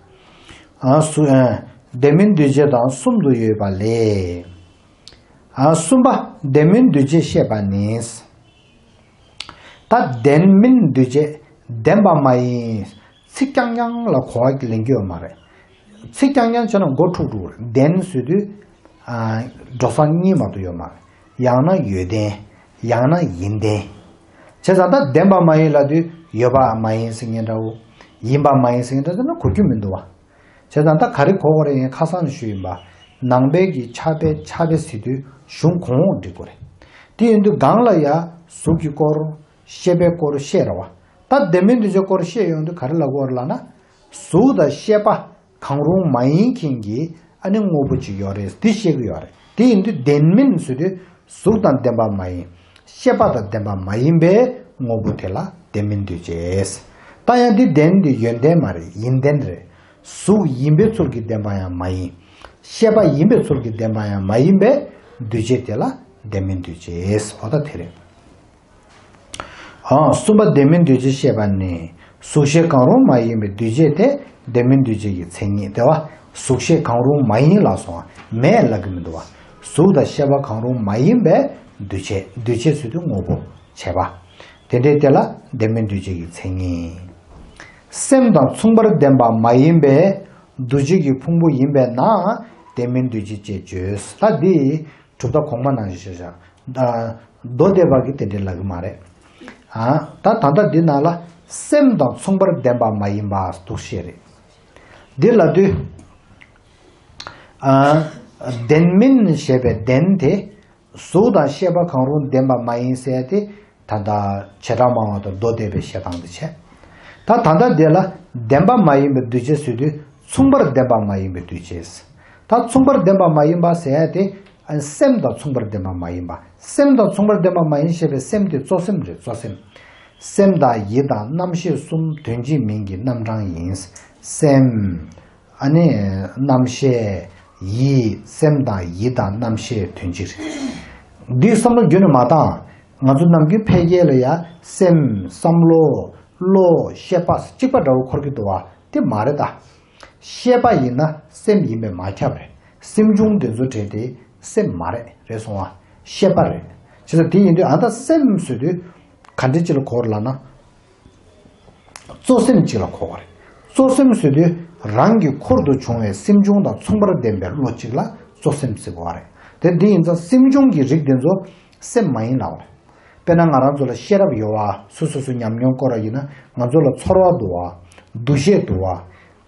ཨ། གཟུགས། ཨ། ལྡན་མིན་འདུས་བྱས་དང་གསུམ་དུ་ཡོད་པ་ལས། ཨ། གསུམ་པ་ལྡན་མིན་འདུས་བྱས་བཤད་པ་ནི། ད་ལྡན་མིན་འདུས་བྱས་ལྡན་པ་མ་ཡིན། ཚིག་རྐྱང་རྐྱང་ལ་གོ་བ་ལེན་རྒྱུ་ཡོད་མ་རེད། ཚིག་རྐྱང་རྐྱང་བྱས་ན་མགོ་འཁྲུག་འགྲོ་གི་རེད། ལྡན་ཟེར་དུས། ཨ། འགྲོ་སོང་གཉིས་མ་གཏོགས་ཡོད་མ་རེད། ཡང་ན་ཡོད་ལྡན། ཡང་ན་ཡིན་ལྡན། བྱས་ཙང་ད་ལྡན་པ་མ་ཡིན་ལབ་དུས་ཡོད་པ་མ་ཡིན་ཟེར་མཁན་འདྲ་བོ། ཡིན་པ་མ་ཡིན་ཟེར་མཁན་འདྲ་བོ་ཟེར་ན་གོ་རྒྱུ་མི་འདུག་བ། བྱས་ཙང་ད་ག་རེ་གོ་དགོས་རེད། ངས་ཁ་སང་ཞུས་ཡིན་པ། ནང་པའི་གི་ཕྱག་དཔེ་ཕྱག་དཔེ་ཟེར་དུས་གཞུང་གོང་འོག་འགྲིག་དགོས་རེད། དེ་ཡིན་དུས་སྒང་ལ་ཡ་གཟུགས་ཀྱི་སྐོར། ཤེས་པའི་སྐོར་བཤད་རེད་བ། ད་ལྡན་མིན་འདུས་བྱས་སྐོར་བཤད་ཡོང་དུས་ག་རེ་ལབ་དགོས་རེད་ལབ་ན། གཟུགས་དང་ཤེས་པ་གང་རུང་མ་ཡིན་མཁན་གྱི་ཨ་ནི་དངོས་པོ་ཅིག་ཡོད་རེད། འདི་བཤད་ཀྱི་ཡོད་རེད། དེ་ཡིན་དུས་ལྡན་མིན་ཟེར་དུས་གཟུགས་དང་ལྡན་པ་མ་ཡིན། ཤེས་པ་དང་ལྡན་པ་མ་ཡིན་པའི་དངོས་པོ་དེ་ལ་ལྡན་མིན་འདུས་བྱས། ད་ཡང་འདི་ལྡན་འདི་ཡོད་ལྡན་མ་རེད། ཡིན་ལྡན་རེད། གཟུགས་ཡིན་པའི་ཚུལ་གྱིས་ལྡན་པ་ཡང་མ་ཡིན། ཤེས་པ་ཡིན་པའི་ཚུལ་གྱིས་ལྡན་པ་ཡང་མ་ཡིན་པའི་འདུས་བྱས་དེ་ལ་ལྡན་མིན་འདུས་བྱས། འོ་ད་དེ་རེད། ཨང་། གསུམ་པ་ལྡན་མིན་འདུས་བྱས་བཤད་པ་ནི། གཟུགས་ཤེས་གང་རུང་མ་ཡིན་པའི་འདུས་བྱས་དེ་ལྡན་མིན་འདུས་བྱས་ཀྱི་མཚན་ཉིད་དེ་བ། གཟུགས་ཤེས་གང་རུང་མ་ཡིན་ལབ་སོང་བ། མེད་ལབ་ཀྱི་མི་འདུག་བ། གཟུགས་དང་ཤེས་པ་གང་རུང་མ་ཡིན་པའི་འདུས་བྱས། འདུས་བྱས་ཟེར་དུས་དངོས་པོ་བྱས་པ། དེ་འདྲའི་དེ་ལ་ལྡན་མིན་འདུས་བྱས་ཀྱི་མཚན་ཉིད། སེམས་དང་མཚུངས་པར་ལྡན་པ་མ་ཡིན་པའི་འདུ་བྱེད་ཀྱི་ཕུང་པོ་ཡིན་པས་ན་ལྡན་མིན་འདུས་བྱས་ཅེས་བརྗོད། ད་འདི་གྲུབ་མཐའ་གོང་མ་ནང་བཞིན་བཤད་བཞག་མདོ་སྡེ་པ་གིས་དེ་འདྲའི་ལབ་ཀྱི་མ་རེད། ཨ། ད་ད་ལྟ་འདི་ནང་ལ་སེམས་དང་མཚུངས་པར་ལྡན་པ་མ་ཡིན་པ་འདུ་བྱེད་རེད། འདི་ལབ་དུས། ཨ། ལྡན་མིན་ཞེས་པའི་ལྡན་དེ། གཟུགས་དང་ཤེས་པ་གང་རུང་ལྡན་པ་མ་ཡིན་ཟེར་ཏེ། ད་ལྟ་བྱེ་བྲག་སྨྲ་བ་དང་མདོ་སྡེ་པའི་བཤད་སྟངས་འདི་བྱས། ད་ད་ལྟ་འདི་ལ་ལྡན་པ་མ་ཡིན་པའི་འདུས་བྱས་ཟེར་དུས་མཚུངས་པར་ལྡན་པ་མ་ཡིན་པའི་འདུས་བྱས། ད་མཚུངས་པར་ལྡན་པ་མ་ཡིན་པ་ཟེར་ཡ་དེ། ཨ། སེམས་དང་མཚུངས་པར་ལྡན་པ་མ་ཡིན་པ། སེམས་དང་མཚུངས་པར་ལྡན་པ་མ་ཡིན་ཞེས་པའི་སེམས་དེ་གཙོ་སེམས་རེད། གཙོ་སེམས། སེམས་དང་ཡིད་དང་རྣམ་ཤེས་གསུམ་དོན་གཅིག་མིང་གི་རྣམ་གྲངས་ཡིན། སེམས། ཨ་ནི་རྣམ་ཤེས། ཡིད། སེམས་དང་ཡིད་དང་རྣམ་ཤེས་དོན་གཅིག་རེད། འདིའི་བསམ་བློ་རྒྱུན་ནས་མ་བཏང་། ང་ཚོ་ནམ་རྒྱུན་ཕལ་སྐད་ལ་ཡ་སེམས། བསམ་བློ། བློ། ཤེས་པ་གཅིག་པ་འདྲ་བོ་འཁོར་གྱི་འདུག་བ། དེ་མ་རེད་ད། ཤེས་པ་ཡིན་ན་སེམས་ཡིན་པས་མ་ཁྱབ་རེད། སེམས་བྱུང་དེ་ཚོ་བྲལ་ཏེ་སེམས་མ་རེད། རེད་སོང་བ། ཤེས་པ་རེད། བྱས་ཙང་དེ་ཡིན་དུས་ཨ་ད་སེམས་ཟེར་དུས་ག་འདྲ་ཅིག་ལ་གོ་དགོས་ལབ་ན། གཙོ་སེམས་གཅིག་ལ་གོ་བ་རེད། གཙོ་སེམས་ཟེར་དུས་རང་གི་འཁོར་དུ་བྱུང་བའི་སེམས་བྱུང་དང་མཚུངས་པར་ལྡན་པའི་བློ་གཅིག་ལ་གཙོ་སེམས་ཟེར་བ་རེད། དེ་འདི་ཡིན་ཙང་སེམས་བྱུང་གི་རིགས་དེ་ཚོ་སེམས་མ་ཡིན་ལབ་པ་རེད། དཔེར་ན་ང་རང་ཚོ་ལ་ཤེས་རབ་ཡོད་བ། སོ་སོ་སོ་ཉམས་མྱོང་སྐོར་བ་ཡིན་ན་ང་ཚོ་ལ་ཚོར་བ་འདུག་བ། འདུ་ཤེས་འདུག་བ།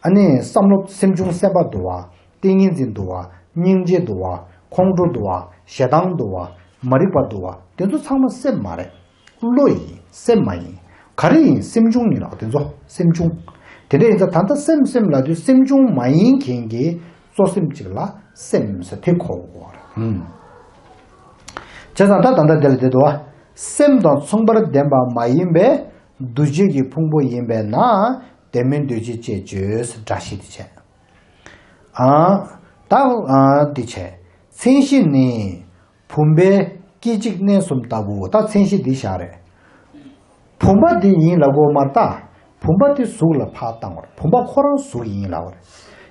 ཨ་ནི་བསམ་བློ་སེམས་བྱུང་སེམས་པ་འདུག་བ། ཏིང་ངེ་འཛིན་འདུག་བ། སྙིང་རྗེ་འདུག་བ། ཁོང་ཁྲོ་འདུག་བ། ཞེ་སྡང་འདུག་བ། མ་རིག་པ་འདུག་བ། དེ་ཚོ་ཚང་མ་སེམས་མ་རེད། བློ་ཡིན། སེམས་མ་ཡིན། ག་རེ་ཡིན། སེམས་བྱུང་ཡིན་ལ། དེ་ཚོ་སེམས་བྱུང་། དེ་འདྲ་ཡིན་ཙང་ད་ལྟ་སེམས་སེམས་ལབ་དུས་སེམས་བྱུང་མ་ཡིན་མཁན་གྱི་གཙོ་སེམས་གཅིག་ལ་སེམས་ཟེར་དེ་གོ་དགོས་རེད། ཨུམ། བྱས་ཙང་ད་ད་ལྟ་དེ་ལ་དེ་འདུག་བ། སེམས་དང་མཚུངས་པར་ལྡན་པ་མ་ཡིན་པའི་འདུ་བྱེད་ཀྱི་ཕུང་པོ་ཡིན་པས་ན་ལྡན་མིན་འདུས་བྱས་ཅེས་བརྗོད། སྒྲ་བཤད་དེ་བྱས། ཨ། ད། ཨ། འདི་བྱས། མཚན་གཞི་ནི། བུམ་པའི་སྐད་ཅིག་གནས་གསུམ་ལྟ་བུ། ད་མཚན་གཞི་འདི་བཞག་རེད། བུམ་པ་འདི་ཡིན་ལབ་དགོས་མ་རེད་ད། བུམ་པ་འདི་གཟུགས་ལ་ཕར་བཏང་བ་རེད། བུམ་པ་ཁོ་རང་གཟུགས་ཡིན་ལབ་པ་རེད།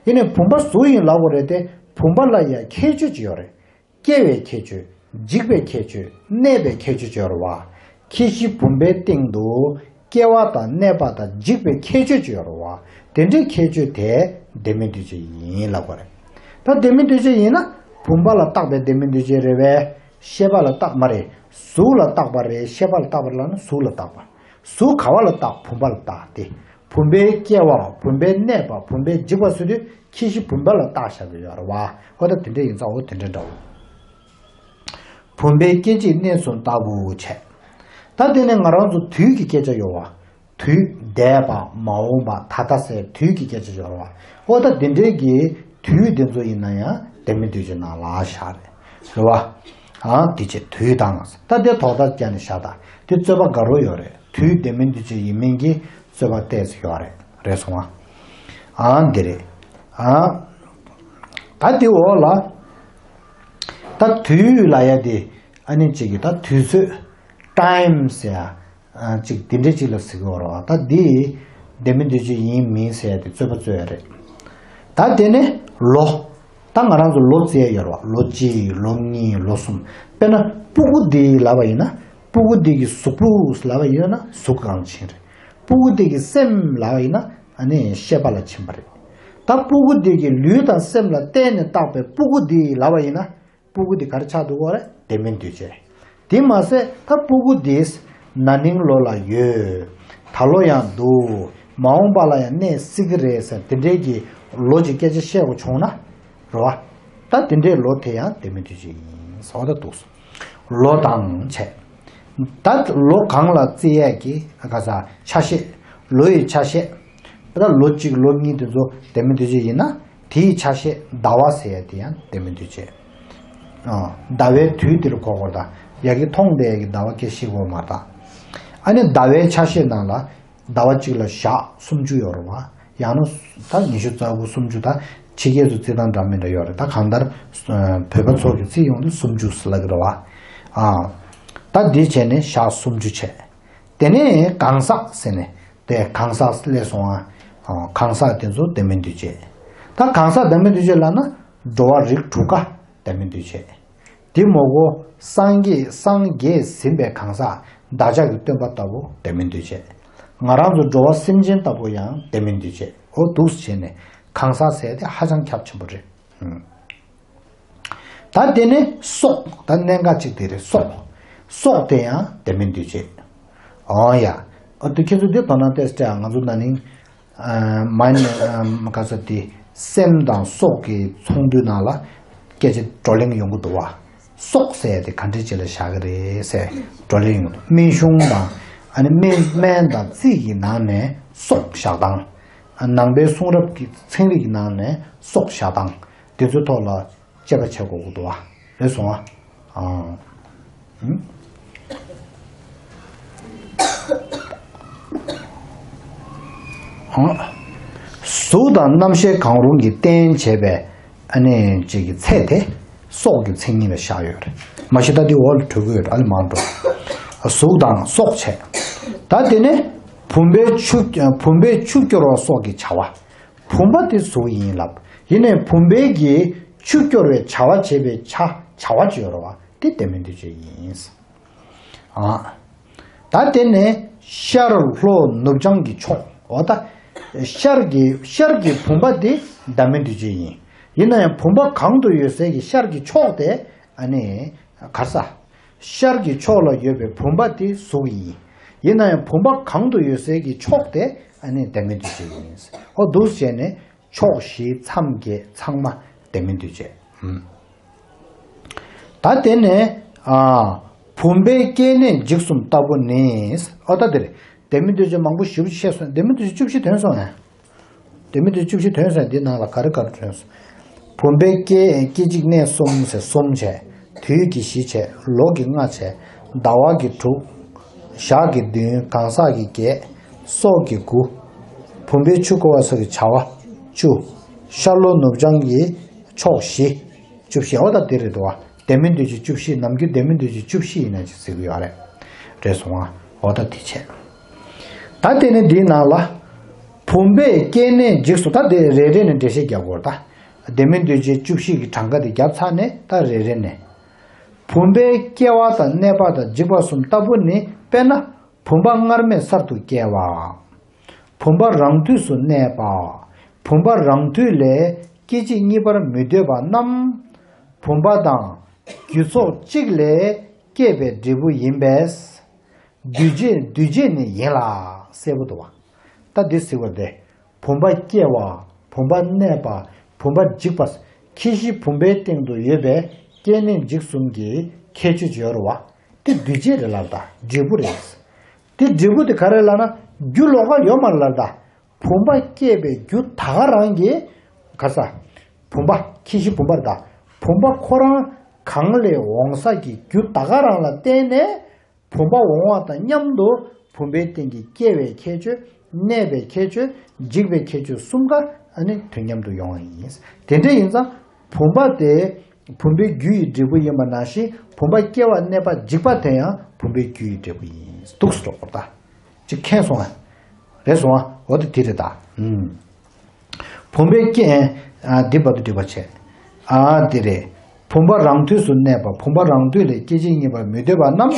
ཡིན་ནའི་བུམ་པ་གཟུགས་ཡིན་ལབ་དགོས་རེད་དེ། བུམ་པ་ལ་ཡང་ཁྱད་ཆོས་ཅིག་ཡོད་རེད། སྐྱེ་བའི་ཁྱད་ཆོས། འཇིག་པའི་ཁྱད་ཆོས། གནས་པའི་ཁྱད་ཆོས་ཅིག་ཡོད་རེད་བ། ཁྱད་གཞི་བུམ་པའི་སྟེང་དུ་སྐྱེ་བ་དང་གནས་པ་དང་འཇིག་པའི་ཁྱད་ཆོས་ཅིག་ཡོད་རེད་བ། དེ་འདྲའི་ཁྱད་ཆོས་དེ་ལྡན་མིན་འདུས་བྱས་ཡིན་ལབ་པ་རེད། ད་ལྡན་མིན་འདུས་བྱས་ཡིན་ན་བུམ་པ་ལ་བཏགས་པའི་ལྡན་མིན་འདུས་བྱས་རེད་བས། ཤེས་པ་ལ་བཏགས་མ་རེད། གཟུགས་ལ་བཏགས་པ་རེད། ཤེས་པ་ལ་བཏགས་པ་རེད་ལབ་ན་གཟུགས་ལ་བཏགས་པ། གཟུགས་ག་བ་ལ་བཏགས། བུམ་པ་ལ་བཏགས་ཏེ། བུམ་པའི་སྐྱེ་བ། བུམ་པའི་གནས་པ། བུམ་པའི་འཇིག་པ་ཟེར་དུས་ཁྱད་གཞི་བུམ་པ་ལ་བཏགས་བཞག་གི་ཡོད་རེད་བ། འོ་ད་དེ་འདྲ་ཡིན་ཙང་འོ་དེ་འདྲ་འདྲ་བོ། བུམ་པའི་སྐད་ཅིག་གནས་གསུམ་ལྟ་བུ་བྱས། ད་དེ་ནས་ང་རང་ཚོ་དུས་ཀྱི་སྐད་ཆ་ཡོད་བ། དུས། འདས་པ། མ་འོངས་པ། ད་ལྟ་ཟེར་དུས་ཀྱི་སྐད་ཆ་ཡོད་རེད་བ། འོ་ད་དེ་འདྲའི་གི་ དུས་དེ་ཚོ་ཡིན་ན་ཡང་ལྡན་མིན་འདུས་བྱས་ནང་ལ་བཞག་རེད། རེད་བ། ཨ་དེ་བྱས་དུས་དང་། ད་དེ་དོགས་པ་རྒྱག་ནས་བཞག་ད། དེ་རྩོད་པ་དགའ་རོགས་ཡོད་རེད། དུས་ལྡན་མིན་འདུས་བྱས་ཡིན་མིན་གྱི་རྩོད་པ་ཏོག་ཙམ་ཡོད་རེད། རེད་སོང་ཨ། ཨ་འདི་རེད། ཨ་ད་དེ་འོག་ལ། ད་དུས་ལ་ཡ་དེ་ཨ་ནི་གཅིག་གི་ད་དུས་ཚོད། ཊའིམ་ཟེར་ཡ། ཨ་གཅིག་དེ་འདྲའི་གཅིག་ལ་ཟེར་གི་ཡོད་རེད་བ། ད་འདི་ལྡན་མིན་འདུས་བྱས་ཡིན་མིན་ཟེར་ཡ་དེ་རྩོད་པ་རྩོད་ཡ་རེད། ད་དེ་ནས་ལོ། ད་ང་རང་ཚོ་ལོ་བརྩི་ཡ་ཡོད་རེད་བ། ལོ་གཅིག་ལོ་གཉིས་ལོ་གསུམ། དཔེར་ན་སྤུ་གུ་འདི་ལབ་པ་ཡིན་ན། སྤུ་གུ་འདི་གི་གཟུགས་པོ་ལབ་པ་ཡིན་ན་གཟུགས་གང་ཕྱིན་རེད། སྤུ་གུ་འདི་གི་སེམས་ལབ་པ་ཡིན་ན་ཨ་ནི་ཤེས་པ་ལ་ཕྱིན་པ་རེད། ད་སྤུ་གུ་འདི་གི་ལུས་དང་སེམས་ལ་བརྟེན་ནས་བཏགས་པའི་སྤུ་གུ་འདི་ལབ་པ་ཡིན་ན། སྤུ་གུ་འདི་ག་རེ་ཆགས་འདུག་གོ་རེད། ལྡན་མིན་འདུས་བྱས། དེ་མ་ཟད་ད་སྤུ་གུ་འདི་ན་ནིང་ལོ་ལ་ཡོད། ད་ལོ་ཡང་འདུག་མ་འོངས་པ་ལ་ཡང་གནས་སྲིད་ཀྱི་རེད་ཟེར་དེ་འདྲའི་གི་ལོ་གཅིག་སྐད་ཆ་བཤད་དགོས་བྱུང་ན། རེད་བ། ད་དེ་འདྲའི་ལོ་དེ་ཡང་ལྡན་མིན་འདུས་བྱས་ཡིན་ཟེར་བ་ད་འདུག་ལོ་དང་བྱས། ད་ལོ་གང་ལ་བརྩི་ཡས་ཀྱི་ག་ས་ཆ་ཤས། ལོ་ཡི་ཆ་ཤས། ད་ལོ་གཅིག་ལོ་གཉིས་དེ་ཚོ་ལྡན་མིན་འདུས་བྱས་ཡིན་ན། དེའི་ཆ་ཤས་ཟླ་བ་ཟེར་ཡ་དེ་ཡང་ལྡན་མིན་འདུས་བྱས། ཨ་ཟླ་བའི་དུས་དེ་ལ་གོ་དགོས་ད། ཡ་གི་མཐོང་བསྡད་ཡ་གི་ཟླ་བ་སྐད་ཤེས་དགོས་མ་ད། ཨ་ནི་ཟླ་བའི་ཆ་ཤས་ནང་ལ་ཟླ་བ་གཅིག་ལ་ཞག་སུམ་ཅུ་ཡོད་རེད་བ། ཡང་ན་ད་ཉི་ཤུ་རྩ་དགུ་སུམ་ཅུ་ད་ཕྱི་རྒྱལ་ཚོ་རྩིས་སྟངས་འདྲ་མི་འདྲ་ཡོད་རེད། ད་གང་ལྟར་བོད་པ་ཚོ་གི་རྩིས་ཡོང་དུས་སུམ་ཅུ་ཟེར་ལབ་ཀྱི་རེད་བ། ཨ་ད་འདི་བྱས་ནས་ཞག་སུམ་ཅུ་བྱས། དེ་ནས་གང་ཟག་ཟེར་ནས་དེ་གང་ཟག་སླེབས་སོང་ཨ། གང་ཟག་དེ་ཚོ་ལྡན་མིན་འདུས་བྱས། ད་གང་ཟག་ལྡན་མིན་འདུས་བྱས་ལབ་ན་འགྲོ་བ་རིགས་དྲུག་ཀ་ལྡན་མིན་འདུས་བྱས། དེ་མོ་གོ་སངས་རྒྱས་སངས་རྒྱས་ཟིན་པའི་གང་ཟག་བདག་ཅག་གི་སྟོན་པ་ལྟ་བུ་ལྡན་མིན་འདུས་བྱས། ང་རང་ཚོ་འགྲོ་བ་སེམས་ཅན་ལྟ་བུ་ཡང་ལྡན་མིན་འདུས་བྱས། འོ་འདུག་སེ་བྱས་ནས་གང་ཟག་ཟེར་དེ་ཧ་ཅང་ཁྱབ་ཆེན་པོ་རེད། ཨུམ། ད་དེ་ནས་སྲོག་ད་གནད་འགག་ཅིག་དེ་རེད། སྲོག་སྲོག་དེ་ཡང་ལྡན་མིན་འདུས་བྱས། འོ་ཡ། ཨ་དེ་ཁྱེད་ཚོ་དེ་དོ་སྣང་ཏོག་ཙམ་སྤྲད་ཨ། ང་ཚོ་ན་ནིང་ཨ་མ་ནི་ཨ་ག་ས་དེ་སེམས་དང་སྲོག་གི་ཚོགས་འདུའི་ནང་ལ་སྐད་ཆ་བགྲོ་གླེང་ཡོང་གི་འདུག་བ། སྲོག་ཟེར་ཡ་དེ་ག་འདྲས་ཅིག་ལ་བཞག་གི་རེད་ཟེར་བགྲོ་གླེང་ཡོང་གི་འདུག་སྨན་གཞུང་དང་ཨ་ནི་སྨན་སྨན་དང་རྩིས་ཀྱི་ནང་ནས་སྲོག་བཞག་སྟངས། ཨ་ནང་པའི་གསུང་རབ་ཀྱི་ཚན་རིག་གི་ནང་ནས་སྲོག་བཞག་སྟངས་དེ་ཚོའི་ཐོག་ལ་དཔྱད་པ་བྱེད་དགོས་ཀྱི་འདུག་བ། རེད་སོང་ཨ། ཨང་། ཨུམ། ཨང་། གཟུགས་དང་རྣམ་ཤེས་གང་རུང་གིས་རྟེན་བྱས་པའི་ཨ་ནི་གཅིག་གི་ཚེ་དེ་སྲོག་གི་མཚན་ཉིད་ལ་བཞག་ཡོད་རེད། མ་གཞི་ད་འདི་འོག་ལ་འགྲོ་གི་ཡོད་རེད། ཨ་ནི་མར་འགྲོ། གཟུགས་དང་སྲོག་བྱས། ད་དེ་ནས་བུམ་པའི་ཆུ་བུམ་པའི་ཆུ་སྐྱོར་བ་སོགས་ཀྱི་བྱ་བ། བུམ་པ་དེ་གཟུགས་ཡིན་ལབ། ཡིན་ནའི་བུམ་པའི་གི་ཆུ་སྐྱོར་བའི་བྱ་བ་བྱེད་པའི་བྱ་བྱ་བ་ཅིག་ཡོད་རེད་བ། དེ་ལྡན་མིན་འདུས་བྱས་ཡིན། ཨ། ད་དེ་ནས་ཤར་ལྷོ་ནུབ་བྱང་གི་ཕྱོགས། འོ་ད། ཤར་གྱི་ཤར་གྱི་བུམ་པ་དེ་ལྡན་མིན་འདུས་བྱས་ཡིན། ཡིན་ན་ཡང་བུམ་པ་གང་དུ་ཡོད་སའི་གི་ཤར་གྱི་ཕྱོགས་དེ་ཨ་ནི་ག་རེ་ཟ། ཤར་གྱི་ཕྱོགས་ལ་ཡོད་པའི་བུམ་པ་དེ་གཟུགས་ཡིན། ཡིན་ན་ཡང་བུམ་པ་གང་དུ་ཡོད་སའི་གི་ཕྱོགས་དེ་ཨ་ནི་ལྡན་མིན་འདུས་བྱས་ཡིན། འོ་འདུག་སེ་བྱས་ནས་ཕྱོགས་བཞི་མཚམས་བརྒྱད་ཚང་མ་ལྡན་མིན་འདུས་བྱས། ཨུམ། ད་དེ་ནས་ཨ། བུམ་པའི་སྐྱེ་གནས་འཇིག་གསུམ་ལྟ་བུ་ནི། ཨོ་ད་དེ་རེད། ལྡན་མིན་འདུས་བྱས་མང་པོ་ཞེ་པོ་ཅིག་བཤད་སོང་། ལྡན་མིན་འདུས་བྱས་བཅུ་བཞི་ཐོན་སོང་ངས། ལྡན་མིན་འདུས་བཅུ་བཞི་ཐོན་ཟེར་འདི་ནང་ལ་ག་རེ་ག་རེ་ཐོན་སོང་། བུམ་པའི་སྐད་སྐད་ཅིག་གནས་གསུམ་ཟེར་གསུམ་བྱས། དུས་ཀྱི་བཞི་བྱས། ལོ་གི་ལྔ་བྱས། ཟླ་བ་གི་དྲུག་ཞག་གི་བདུན། གང་ཟག་གི་བརྒྱད། སྲོག་གི་དགུ། བུམ་པའི་ཆུ་སྐོར་བ་སོགས་ཀྱི་བྱ་བ་བཅུ། ཤར་ལྷོ་ནུབ་བྱང་གི་ཕྱོགས་བཞི། བཅུ་བཞི། འོ་ད་འདི་རེད་འདུག་བ། ལྡན་མིན་འདུས་བྱས་བཅུ་བཞི། ནམ་རྒྱུན་ལྡན་མིན་འདུས་བྱས་བཅུ་བཞི་ཡིན་ན་ཅིག་ཟེར་གི་ཡོད་རེད། རེད་སོང་ང་། འོ་ད་འདི་བྱས། ད་དེ་ནས་འདིའི་ནང་ལ། བུམ་པའི་སྐྱེ་གནས་འཇིག་གསུམ། ད་དེ་རེ་རེ་ནས་འགྲེལ་བཤད་རྒྱག་དགོས་རེད་ད། ལྡན་མིན་འདུས་བྱས་བཅུ་བཞི་གི་གྲངས་ཀ་དེ་བརྒྱབ་ཚར་ནས་ད་རེ་རེ་ནས། བུམ་པའི་སྐྱེ་བ་དང་གནས་པ་དང་འཇིག་པ་གསུམ་ལྟ་བུ་ནི། དཔེར་ན། བུམ་པ་སྔར་མེད་གསར་དུ་སྐྱེ་བ། བུམ་པ་རང་དུས་སུ་གནས་པ། བུམ་པ་རང་དུས་ལས་སྐད་ཅིག་གཉིས་པར་མི་སྡོད་པ་རྣམས། བུམ་པ་དང་རྒྱུ་ཚོགས་གཅིག་ལས་སྐྱེས་པའི་འབྲས་བུ་ཡིན་པས། འདུས་བྱས་འདུས་བྱས་ནི་ཡིན་ལ། གསལ་པོ་འདུག་བ། ད་འདི་ཟེར་བ་དེ། བུམ་པ་སྐྱེ་བ། བུམ་པ་གནས་པ། བུམ་པ་འཇིག་པ། ཁྱད་གཞི་བུམ་པའི་སྟེང་དུ་ཡོད་པའི་སྐྱེ་གནས་འཇིག་གསུམ་གྱི་ཁྱད་ཆོས་ཅིག་ཡོད་རེད་བ། དེ་འདུས་བྱས་རེད་ལབ་ད། འབྲས་བུ་རེད། དེ་འབྲས་བུ་དེ་ག་རེ་ལབ་ན། རྒྱུ་ལོགས་ཀ་ཡོད་མ་རེད་ལབ་ད། བུམ་པ་སྐྱེས་པའི་རྒྱུ་ད་ག་རང་གི་ག་ས། བུམ་པ། ཁྱད་གཞི་བུམ་པ་རེད་ད། བུམ་པ་ཁོ་རང་གང་ལས་འོང་ས་ཀྱི་རྒྱུ་ད་ག་རང་ལ་བརྟེན་ནས། བུམ་པ་འོང་བ་དང་མཉམ་དུ་བུམ་པའི་སྟེང་གི་སྐྱེ་བའི་ཁྱད་ཆོས། གནས་པའི་ཁྱད་ཆོས། འཇིག་པའི་ཁྱད་ཆོས་གསུམ་ཀ་ཨ་ནི་དུས་མཉམ་དུ་ཡོང་བ་ཡིན། དེ་འདྲ་ཡིན་ཙང་བུམ་པ་དེ་བུམ་པའི་རྒྱུ་ཡི་འབྲས་བུ་ཡིན་པ་ནང་བཞིན། བུམ་པ་སྐྱེ་བ་གནས་པ་འཇིག་པ་དེ་ཡང་བུམ་པའི་རྒྱུ་ཡི་འབྲས་བུ་ཡིན། འདུག་སེ་འགྲོ་དགོས་ད། ཅིག་མཁྱེན་སོང་ང་། རེད་སོང་ང་། འོ་དེ་དེ་རེད་ད། ཨུམ། བུམ་པའི་སྐྱེ། ཨ། འདི་བར་དུ་འགྲིག་པ་བྱས། ཨ། འདི་རེད། བུམ་པ་རང་དུས་སུ་གནས་པ། བུམ་པ་རང་དུས་ལས་སྐྱེ་མཆེད་གཉིས་པར་མི་འདོད་པ་རྣམས།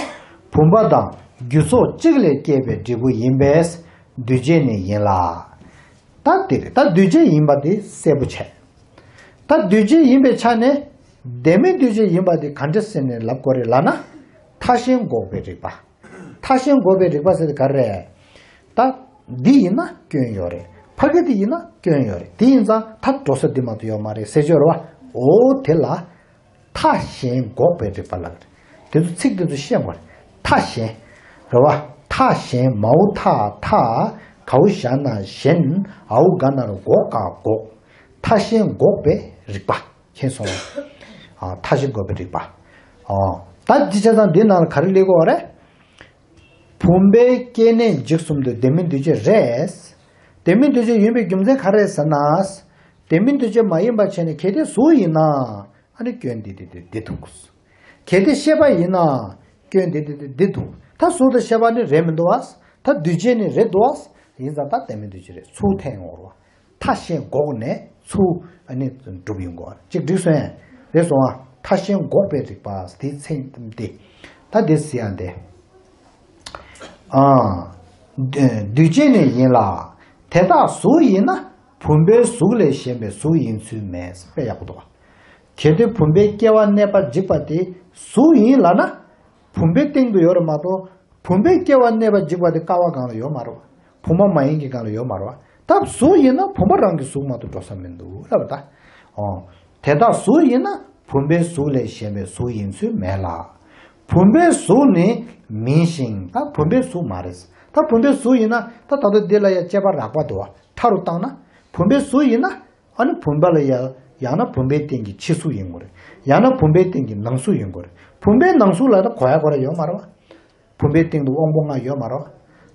བུམ་པ་དང་རྒྱུ་ཚོགས་གཅིག་ལས་སྐྱེས་པའི་འབྲས་བུ་ཡིན་པས་འདུས་བྱས་ནི་ཡིན་ལ། ད་འདི་རེད། ད་འདུས་བྱས་ཡིན་པ་དེ་གསལ་པོ་བྱས། ད་འདུས་བྱས་ཡིན་པའི་ཆ་ནས་ལྡན་མིན་འདུས་བྱས་ཡིན་པ་དེ་ག་འདྲ་ཟེར་ནས་ལབ་དགོས་རེད་ལབ་ན། མཐའ་གཞན་འགོག་པའི་རིགས་པ། མཐའ་གཞན་འགོག་པའི་རིགས་པ་ཟེར་དེ་ག་རེ་རེད། ད་འདི་ཡིན་ན་སྐྱོན་ཡོད་རེད། ཕ་གི་འདི་ཡིན་ན་སྐྱོན་ཡོད་རེད། དེ་ཡིན་ཙང་ད་འགྲོ་ས་འདི་མ་གཏོགས་ཡོད་མ་རེད་ཟེར་ཆོག་རེད་བ། འོ་དེ་ལ་མཐའ་གཞན་འགོག་པའི་རིགས་པ་ལབ་རེད། དེ་ཚོ་ཚིག་དེ་ཚོ་ཤེས་དགོས་རེད། མཐའ་གཞན། རེད་བ། མཐའ་གཞན། མའོ་མཐའ། མཐའ། གའོ་ཞ་ན་གཞན། འའོ་ག་ན་རོ་འགོག། ག་འགོག་མཐའ་གཞན་འགོག་པའི་རིགས་པ། མཁྱེན་སོང་ང་། ཨ། མཐའ་གཞན་འགོག་པའི་རིགས་པ། ཨ། ད་འདི་བྱས་ཙང་འདི་ནང་ལ་ག་རེ་སླེབས་ཀྱི་ཡོད་རེད། བུམ་པའི་སྐྱེ་གནས་འཇིག་གསུམ་དུ་ལྡན་མིན་འདུས་བྱས་རེད། ལྡན་མིན་འདུས་བྱས་ཡིན་པའི་རྒྱུ་མཚན་ག་རེ་རེད་ཟེར་ན། ལྡན་མིན་འདུས་བྱས་མ་ཡིན་པ་བྱས་ནས་གལ་ཏེ་གཟུགས་ཡིན་ན། ཨ་ནི་སྐྱོན་འདི་འདི་འདི་འདི་འདུག་གལ་ཏེ་ཤེས་པ་ཡིན་ན། སྐྱོན་འདི་འདི་འདི་འདི་འདུག་ད་གཟུགས་དང་ཤེས་པ་ནི་རེད་མི་འདུག་བ། ད་འདུས་བྱས་ནི་རེད་འདུག་བ། ཡིན་ཙང་ད་ལྡན་མིན་འདུས་བྱས་རེད། ཚུར་འཐེན་ཡོང་བ་རེད་བ། མཐའ་གཞན་འགོག་ནས་ཚུར་ཨ་ནི་སྒྲུབ་ཡོང་དགོས། ཅིག་འགྲིག་སོང་ངས། རེད་སོང་ང་། མཐའ་གཞན་འགོག་པའི་རིགས་པ་དེའི་མཚན་དེ། ད་དེ་ཟེར་ཡང་དེ། ཨ། འདུས་བྱས་ནི་ཡིན་ལ། དེ་དག་གཟུགས་ཡིན་ན། བུམ་པའི་གཟུགས་ལས་གཞན་པའི་གཟུགས་ཡིན་ཚུལ་མེད། དཔེ་ཡག་པོ་འདུག་བ། གལ་ཏེ་བུམ་པའི་སྐྱེ་བ་གནས་པ་འཇིག་པ་དེ་གཟུགས་ཡིན་ལབ་ན། བུམ་པའི་སྟེང་དུ་ཡོད་རེད་མ་གཏོགས། བུམ་པའི་སྐྱེ་བ་གནས་པ་འཇིག་པ་དེ་ཀ་བ་སྒང་ལ་ཡོད་མ་རེད་བ། བུམ་པ་མ་ཡིན་གྱི་སྒང་ལ་ཡོད་མ་རེད་བ། ད་གཟུགས་ཡིན་ན་བུམ་པ་རང་གི་གཟུགས་མ་གཏོགས་འགྲོ་ས་མི་འདུག་ལབ་པ་ད། ཨོ། དེ་དག་གཟུགས་ཡིན་ན་བུམ་པའི་གཟུགས་ལས་གཞན་པའི་གཟུགས་ཡིན་ཚུལ་མེད་ལ། བུམ་པའི་གཟུགས་ནི་མིན་ཞིང་། ད་བུམ་པའི་གཟུགས་མ་རེད། ད་བུམ་པའི་གཟུགས་ཡིན་ན་ད་ད་ལྟ་འདི་ལ་ཡང་དཔྱད་པ་རགས་པ་འདུག་བ། ཕྲ་རུ་བཏང་ན། བུམ་པའི་གཟུགས་ཡིན་ན། ཨ་ནི་བུམ་པ་ལ་ཡ། ཡང་ན་བུམ་པའི་སྟེང་གི་ཕྱི་གཟུགས་ཡིན་དགོས་རེད། ཡང་ན་བུམ་པའི་སྟེང་གི་ནང་གཟུགས་ཡིན་དགོས་རེད། བུམ་པའི་ནང་གཟུགས་ལ་ད་གོ་ཡ་གོ་ར་ཡོད་མ་རེད་བ། བུམ་པའི་སྟེང་དུ་དབང་པོ་ལྔ་ཡོད་མ་རེད་བ།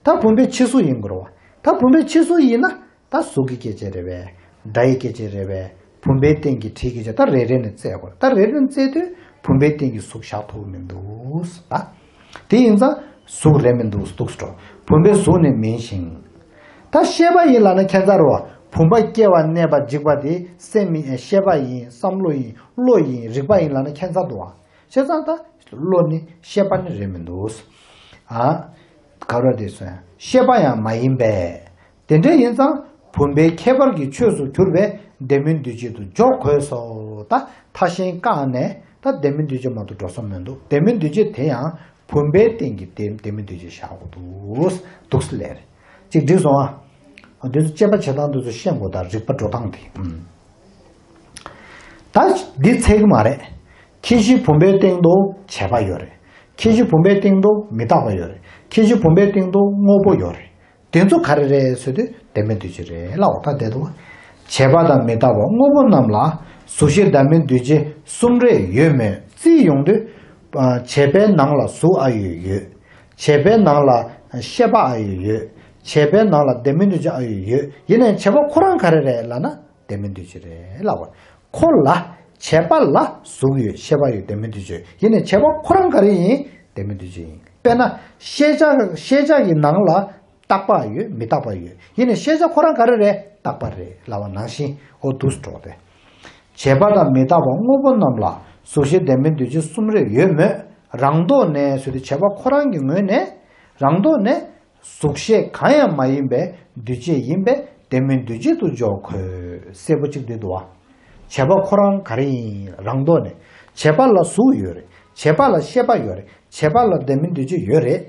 ད་བུམ་པའི་ཕྱི་གཟུགས་ཡིན་དགོས་རེད་བ། ད་བུམ་པའི་ཕྱི་གཟུགས་ཡིན་ན་ད་གཟུགས་ཀྱི་སྐྱེ་མཆེད་རེད་པས། སྒྲ་ཡི་སྐྱེ་མཆེད་རེད་པས། བུམ་པའི་སྟེང་གི་དྲི་སྐྱེ་མཆེད། ད་རེ་རེ་ནས་བཙལ་དགོས་རེད། ད་རེ་རེ་ནས་བཙལ་དུས་བུམ་པའི་སྟེང་གི་གཟུགས་བཞག་ཐུབ་མི་འདུག་ད། དེ་ཡིན་ཙང་གཟུགས་རེད་མི་འདུག་འདུག་སེ་འགྲོ། བུམ་པའི་གཟུགས་ནི་མིན་ཞིང་། ད་ཤེས་པ་ཡིན་ལབ་ན་ཁྱད་མཚར་རོ། བུམ་པ་སྐྱེ་བ་གནས་པ་འཇིག་པ་དེ་སེམས་ཡིན། ཤེས་པ་ཡིན། བསམ་བློ་ཡིན། བློ་ཡིན། རིག་པ་ཡིན་ལབ་ན་ཁྱད་མཚར་འདུག་བ། བྱས་ཙང་ད་བློ་ནི་ཤེས་པ་ནི་རེད་མི་འདུག་ཨ། ག་རེ་དེ་སོང་། ཤེས་པ་ཡང་མ་ཡིན་པས། དེ་འདྲ་ཡིན་ཙང་བུམ་པའི་ཁྱད་པར་གྱི་ཆོས་སུ་གྱུར་པས་ལྡན་མིན་འདུས་བྱས་དུ་འཇོག་དགོས་སོ། ད་མཐའ་གཞན་བཀག་ནས་ད་ལྡན་མིན་འདུས་བྱས་མ་གཏོགས་འགྲོ་ས་མི་འདུག་ལྡན་མིན་འདུས་བྱས་དེ་ཡང་བུམ་པའི་སྟེང་གི་ལྡན་ལྡན་མིན་འདུས་བྱས་བཞག་དགོས་འདུག་འདུག་སེ་ལབ་རེད། ཅིག་འགྲིག་སོང་ཨ། འདི་ཚོ་དཔྱད་པ་བྱེད་སྟངས་འདི་ཚོ་ཤེས་དགོས། ད་རིག་པ་འགྲོ་སྟངས་དེ། ཨུམ། ད་འདི་ཚད་ཀྱི་མ་རེད། ཁྱད་གཞི་བུམ་པའི་སྟེང་དུ་བྱས་པ་ཡོད་རེད། ཁྱད་གཞི་བུམ་པའི་སྟེང་དུ་མི་རྟག་པ་ཡོད་རེད། ཁྱད་གཞི་བུམ་པའི་སྟེང་དུ་དངོས་པོ་ཡོད་རེད། དེ་ཚོ་ག་རེ་རེད་ཟེར་དུས་ལྡན་མིན་འདུས་བྱས་རེད་ལབ་པ། ད་དེ་འདུག་བ། བྱས་པ་དང་མི་རྟག་པ་དངོས་པོ་རྣམས་ལ་གཟུགས་ཤེས་ལྡན་མིན་འདུས་བྱས་གསུམ་རེ་ཡོད་མོད། བརྩིས་ཡོང་དུས། ཨ། བྱས་པའི་ནང་ལ་གཟུགས་ཨ་ཡོད་ཡོད། བྱས་པའི་ནང་ལ་ཤེས་པ་ཨ་ཡོད་ཡོད། བྱས་པའི་ནང་ལ་ལྡན་མིན་འདུས་བྱས་ཨ་ཡོད་ཡོད། ཡིན་ནའི་བྱས་པ་ཁོ་རང་ག་རེ་རེད་ལབ་ན་ལྡན་མིན་འདུས་བྱས་རེད་ལབ་པ། ཁོ་ལ། བྱས་པ་ལ་གཟུགས་ཡོད། ཤེས་པ་ཡོད། ལྡན་མིན་འདུས་བྱས་ཡོད། ཡིན་ནའི་བྱས་པ་ཁོ་རང་ག་རེ་ཡིན། ལྡན་མིན་འདུས་བྱས་ཡིན། དཔེར་ན་ཤེས་བྱ། ཤེས་བྱ་གི་ནང་ལ་རྟག་པ་ཡོད། མི་རྟག་པ་ཡོད། ཡིན་ནའི་ཤེས་བྱ་ཁོ་རང་ག་རེ་རེད། རྟག་པ་རེད་ལབ་པ་ནང་བཞིན། འོ་འདུག་སེ་འགྲོ་སྟེ། བྱས་པ་དང་མི་རྟག་པ་དངོས་པོ་རྣམས་ལ་གཟུགས་ཤེས་ལྡན་མིན་འདུས་བྱས་གསུམ་རེ་ཡོད་མོད། རང་ལྡོག་ནས་ཟེར་དུས་བྱས་པ་ཁོ་རང་གི་ངོས་ནས་རང་ལྡོག་ནས་གཟུགས་ཤེས་གང་ཡང་མ་ཡིན་པའི་འདུས་བྱས་ཡིན་པས་ལྡན་མིན་འདུས་བྱས་དུ་འཇོག་དགོས། གསལ་པོ་གཅིག་འདི་འདུག་བ། བྱས་པ་ཁོ་རང་ག་རེ་ཡིན། རང་ལྡོག་ནས། བྱས་པ་ལ་གཟུགས་ཡོད་རེད། བྱས་པ་ལ་ཤེས་པ་ཡོད་རེད། བྱས་པ་ལ་ལྡན་མིན་འདུས་བྱས་ཡོད་རེད།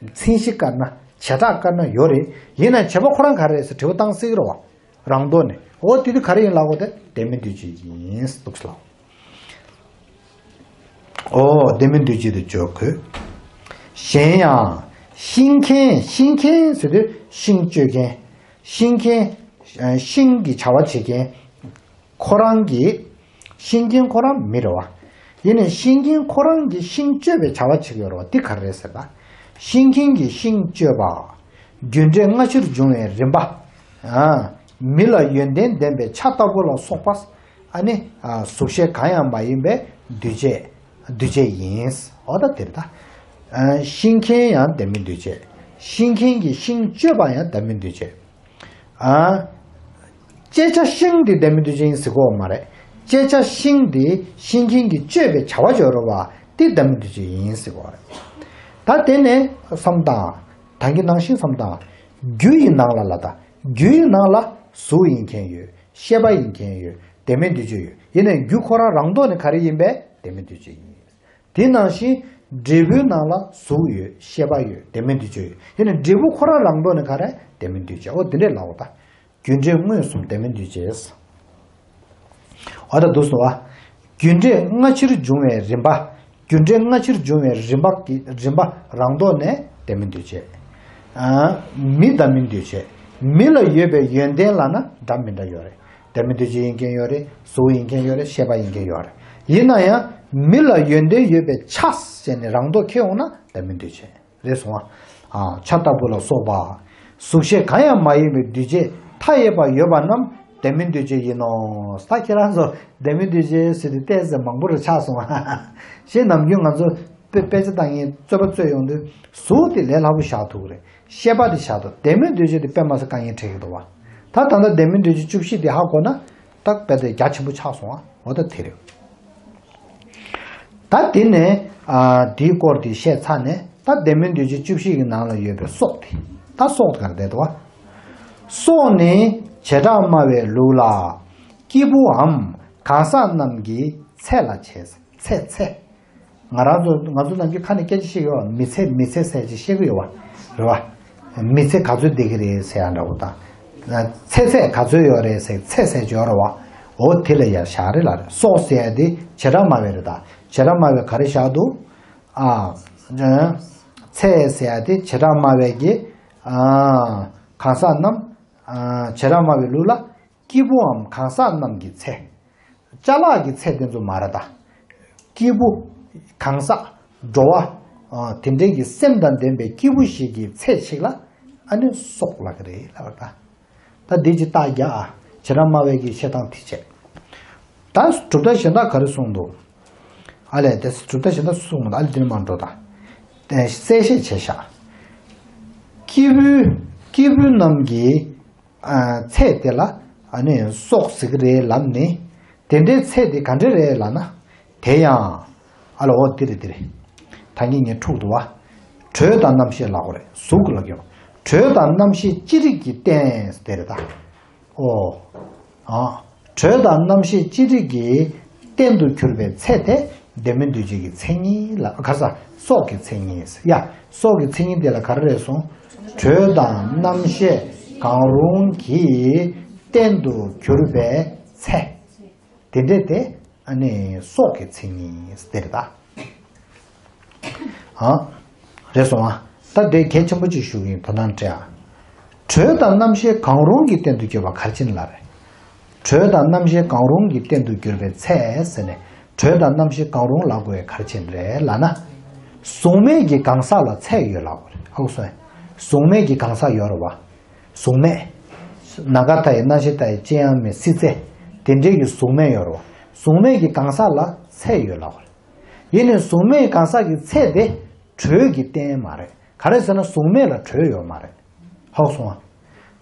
མཚན་གཞི་བཀར་ན། བྱེ་བྲག་བཀར་ན་ཡོད་རེད། ཡིན་ནའི་བྱས་པ་ཁོ་རང་ག་རེ་རེད་ཟེར་དྲི་བ་བཏང་སྲིད་ཀྱི་རེད་བ། རང་ལྡོག་ནས། འོ་དེ་དུས་ག་རེ་ཡིན་ལབ་དགོས་ཏེ་ལྡན་མིན་འདུས་བྱས་ཡིན་འདུག་ལབ། འོ་ལྡན་མིན་འདུས་བྱས་དུ་འཇོག་དགོས། གཞན་ཡང་། ཤིང་མཁན། ཤིང་མཁན་ཟེར་དུས་ཤིང་གཅོད་མཁན། ཤིང་མཁན། ཤིང་གི་བྱ་བ་བྱེད་མཁན། ཁོ་རང་གི་ཤིང་མཁན་ཁོ་རང་མི་རེད་བ། ཡིན་ནའི་ཤིང་མཁན་ཁོ་རང་གི་ཤིང་གཅོད་པའི་བྱ་བ་བྱེད་ཀྱི་ཡོད་རེད་བ། འདི་ག་རེ་རེད་ཟེར་ན། ཤིང་མཁན་གྱི་ཤིང་གཅོད་པ། རྒྱུ་འབྲས་སྔ་ཕྱིར་འབྱུང་བའི་རིམ་པ། ཨ། མི་ལ་ཡོན་ཏན་ལྡན་པའི་བྱ་ལྟ་བུ་ལ་སོགས་པ། ཨ་ནི། ཨ། གཟུགས་ཤེས་གང་ཡང་མ་ཡིན་པའི་འདུས་བྱས། འདུས་བྱས་ཡིན། འོ་ད་དེ་རེད་ད། ཨ། ཤིང་མཁན་ཡང་ལྡན་མིན་འདུས་བྱས། ཤིང་མཁན་གྱི་ཤིང་གཅོད་པ་ཡང་ལྡན་མིན་འདུས་བྱས། ཨ། བཅད་བྱ་ཤིང་དེ་ལྡན་མིན་འདུས་བྱས་ཡིན་ཟེར་གྱི་ཡོད་མ་རེད། བཅད་བྱ་ཤིང་དེ་ཤིང་མཁན་གྱིས་གཅོད་པའི་བྱ་བ་སྦྱོར་བ་དེ་ལྡན་མིན་འདུས་བྱས་ཡིན་ཟེར་གྱི་ཡོད་རེད། ད་དེ་ནས་བསམ་བཏང་། ད་གིན་ནང་བཞིན་བསམ་བཏང་། རྒྱུ་ཡི་ནང་ལ་ལ་ད། རྒྱུ་ཡི་ནང་ལ་གཟུགས་ཡིན་མཁན་ཡོད། ཤེས་པ་ཡིན་མཁན་ཡོད། ལྡན་མིན་འདུས་བྱས་ཡོད། ཡིན་ནའི་རྒྱུ་ཁོ་རང་རང་ལྡོག་ནས་ག་རེ་ཡིན་པས། ལྡན་མིན་འདུས་བྱས་ཡིན། དེ་ནང་བཞིན་འབྲས་བུའི་ནང་ལ་གཟུགས་ཡོད། ཤེས་པ་ཡོད། ལྡན་མིན་འདུས་བྱས་ཡོད། ཡིན་ནའི་འབྲས་བུ་ཁོ་རང་རང་ལྡོག་ནས་ག་རེ། ལྡན་མིན་འདུས་བྱས། འོ་དེ་འདྲས་ལབ་པ་ད། རྒྱུ་འབྲས་མངོན་སུམ་ལྡན་མིན་འདུས་བྱས། འོ་ད་འདུག་སོང་བ། རྒྱུ་འབྲས་སྔ་ཕྱིར་འབྱུང་བའི་རིམ་པ། རྒྱུ་འབྲས་སྔ་ཕྱིར་འབྱུང་བའི་རིམ་པ་གི་རིམ་པ་རང་ལྡོག་ནས་ལྡན་མིན་འདུས་བྱས། ཨ། མི་ལྡན་མིན་འདུས་བྱས། མི་ལ་ཡོད་པའི་ཡོན་ཏན་ལབ་ན་འདྲ་མི་འདྲ་ཡོད་རེད། ལྡན་མིན་འདུས་བྱས་ཡིན་མཁན་ཡོད་རེད། གཟུགས་ཡིན་མཁན་ཡོད་རེད། ཤེས་པ་ཡིན་མཁན་ཡོད་རེད། ཡིན་ན་ཡང་མི་ལ་ཡོན་ཏན་ཡོད་པའི་ཆ་ཟེར་ནས་རང་ལྡོག་ཁྱེར་འོང་ན་ལྡན་མིན་འདུས་བྱས། རེད་སོང་ཨ། ཨ། བྱ་ལྟ་བུ་ལ་སོགས་པ། གཟུགས་ཤེས་གང་ཡང་མ་ཡིན་པའི་འདུས་བྱས་མཐའ་ཡས་པ་ཡོད་པ་རྣམས་ལྡན་མིན་འདུས་བྱས་ཡིན་ནོ། ད་ཁྱེད་རང་ཚོ་ལྡན་མིན་འདུས་བྱས་ཟེར་དུས་ཏོག་ཙམ་མང་པོ་རུ་ཆགས་སོང་ཨ། ཞེས་ནམ་རྒྱུན་ང་ཚོ་དཔེ་དཔེ་ཆ་ལྟ་མཁན་རྩོད་པ་རྩོད་ཡོང་དུས་གཟུགས་དེ་ལས་སླ་པོ་བཞག་ཐུབ་ཀྱི་རེད། ཤེས་པ་དེ་བཞག་ཐུབ། ལྡན་མིན་འདུས་བྱས་དེ་དཔེ་མ་སྲིད་དཀའ་ངལ་འཕྲད་ཀྱི་འདུག་བ། ད་ད་ལྟ་ལྡན་མིན་འདུས་བྱས་བཅུ་བཞི་དེ་ཧ་གོ་ན་ད་དཔེ་དེ་རྒྱ་ཆེན་པོ་ཆགས་སོང་ཨ། འོ་ད་དེ་རེད། ད་དེ་ནས། ཨ། དེའི་སྐོར་དེ་བཤད་ཚར་ནས་ད་ལྡན་མིན་འདུས་བྱས་བཅུ་བཞི་གི་ནང་ལ་ཡོད་པའི་སྲོག་དེ། ད་སྲོག་དེ་ག་རེ་བསྡད་འདུག་བ། སྲོག་ནི་བྱེ་བྲག་སྨྲ་བའི་ལུགས་ལ། སྐྱེས་བུའམ་གང་ཟག་རྣམས་ཀྱི་ཚེ་ལ་བྱེད། ཚེ་ཚེ། ང་རང་ཚོ་ང་ཚོ་ནམ་རྒྱུན་ཁ་ནས་སྐད་ཆ་བཤད་ཡོད་བ། མི་ཚེ་མི་ཚེ་ཟེར་ཅིག་བཤད་ཀྱི་ཡོད་བ། རེད་བ། མི་ཚེ་ག་ཚོད་བསྡད་ཀྱི་རེད་ཟེར་ཡ་འདྲ་བོ་དང་། ཚེ་ཚད་ག་ཚོད་ཡོད་རེད་ཟེར། ཚེ་ཟེར་གྱི་ཡོད་རེད་བ། འོ་དེ་ལ་ཡར་བཞག་རེད་ལ་རེད། སྲོག་ཟེར་ཡ་དེ་བྱེ་བྲག་སྨྲ་བའི་རེད་ད། བྱེ་བྲག་སྨྲ་བའི་ག་རེ་བཞག་འདུག་ཨ། ཚེ་ཟེར་ཡ་དེ་བྱེ་བྲག་སྨྲ་བའི་གི། ཨ། གང་ཟག་རྣམས། ཨ། བྱེ་བྲག་སྨྲ་བའི་ལུགས་ལ། སྐྱེས་བུའམ་གང་ཟག་རྣམས་ཀྱི་ཚེ། ཅ་ལག་གི་ཚེ་དེ་ཚོ་མ་རེད་ད། སྐྱེས་བུ། གང་ཟག་འགྲོ་བ། ཨ། དེ་འདྲའི་གི་སེམས་དང་ལྡན་པའི་སྐྱེས་བུ་ཞིག་གི་ཚེ་ཞིག་ལ། ཨ་ནི་སྲོག་ལབ་ཀྱི་རེད་ལབ་པ་ད། ད་འདི་ཅིག་རྟགས་རྒྱག་ཨ། བྱེ་བྲག་སྨྲ་བའི་གི་བཤད་སྟངས་དེ་བྱས། ད་གྲུབ་མཐའ་གཞན་དག་ག་རེ་གསུངས་འདུག་ཨ་ལས་དེ་གྲུབ་མཐའ་གཞན་དག་གསུངས་མ་འདུག་ཨ་ལས་དེ་ནི་མ་འགྲོ་ད། གསལ་བཤད་བྱས་ཤག་སྐྱེས་བུ། སྐྱེས་བུ་རྣམས་ཀྱི། ཨ། ཚེ་དེ་ལ། ཨ་ནི་སྲོག་ཟེར་གྱི་རེད་ལབ་ནས། དེ་འདྲའི་ཚེ་དེ་ག་འདྲ་རེད་ལབ་ན། དེ་ཡང་། ཨ་ལ་འོ་འདི་རེད་འདི་རེད། ད་ངས་ངས་འཁྲུག་འདུག་བ། དྲོད་དང་རྣམ་ཤེས་ལབ་དགོས་རེད། གཟུགས་ལ་གྱུར། དྲོད་དང་རྣམ་ཤེས་ཅི་རིགས་ཀྱི་རྟེན་དེ་རེད་ད། ཨོ། ཨ། དྲོད་དང་རྣམ་ཤེས་ཅི་རིགས་ཀྱི་རྟེན་དུ་གྱུར་པའི་ཚེ་དེ་ལྡན་མིན་འདུས་བྱས་ཀྱི་མཚན་ཉིད་ལ། ག་རེ་ཟ། སྲོག་གི་མཚན་ཉིད། ཡ། སྲོག་གི་མཚན་ཉིད་དེ་ལ་ག་རེ་རེད་གསུངས། དྲོད་དང་རྣམ་ཤེས་གང་རུང་གི་རྟེན་དུ་གྱུར་པའི་ཚེ། དེ་འདྲས་དེ་ཨ་ནི་སྲོག་གི་མཚན་ཉིད་དེ་རེད་ད། ཨ། རེད་སོང་ཨ། ད་དེ་གལ་ཆེན་པོ་གཅིག་ཞུ་གི་ཡིན། དོ་སྣང་སྤྲད་ཨ། དྲོད་དང་རྣམ་ཤེས་གང་རུང་གི་རྟེན་དུ་གྱུར་པ་ག་རེ་བྱས་ནས་ལབ་རེད། དྲོད་དང་རྣམ་ཤེས་གང་རུང་གི་རྟེན་དུ་གྱུར་པའི་ཚེ་ཟེར་ནས། དྲོད་དང་རྣམ་ཤེས་གང་རུང་ལབ་དགོས་པའི་ག་རེ་བྱས་ནས་རེད་ལབ་ན། གཟུགས་མེད་ཀྱི་གང་ཟག་ལ་ཚེ་ཡོད་ལབ་དགོས་རེད། ཧ་གོ་སོང་ངས། གཟུགས་མེད་ཀྱི་གང་ཟག་ཡོད་རེད་བ། གཟུགས་མེད། ནམ་མཁའ་མཐའ་ཡས་རྣམ་ཤེས་མཐའ་ཡས་ཅི་ཡང་མེད་སྲིད་རྩེ། དེ་འདྲའི་གི་གཟུགས་མེད་ཡོད་རེད་བ། གཟུགས་མེད་ཀྱི་གང་ཟག་ལ་ཚེ་ཡོད་ལབ་དགོས་རེད། ཡིན་ནའི་གཟུགས་མེད་གང་ཟག་གི་ཚེ་དེ་དྲོད་ཀྱི་རྟེན་མ་རེད། ག་རེ་ཟེར་ན་གཟུགས་མེད་ལ་དྲོད་ཡོད་མ་རེད། ཧ་གོ་སོང་ང་།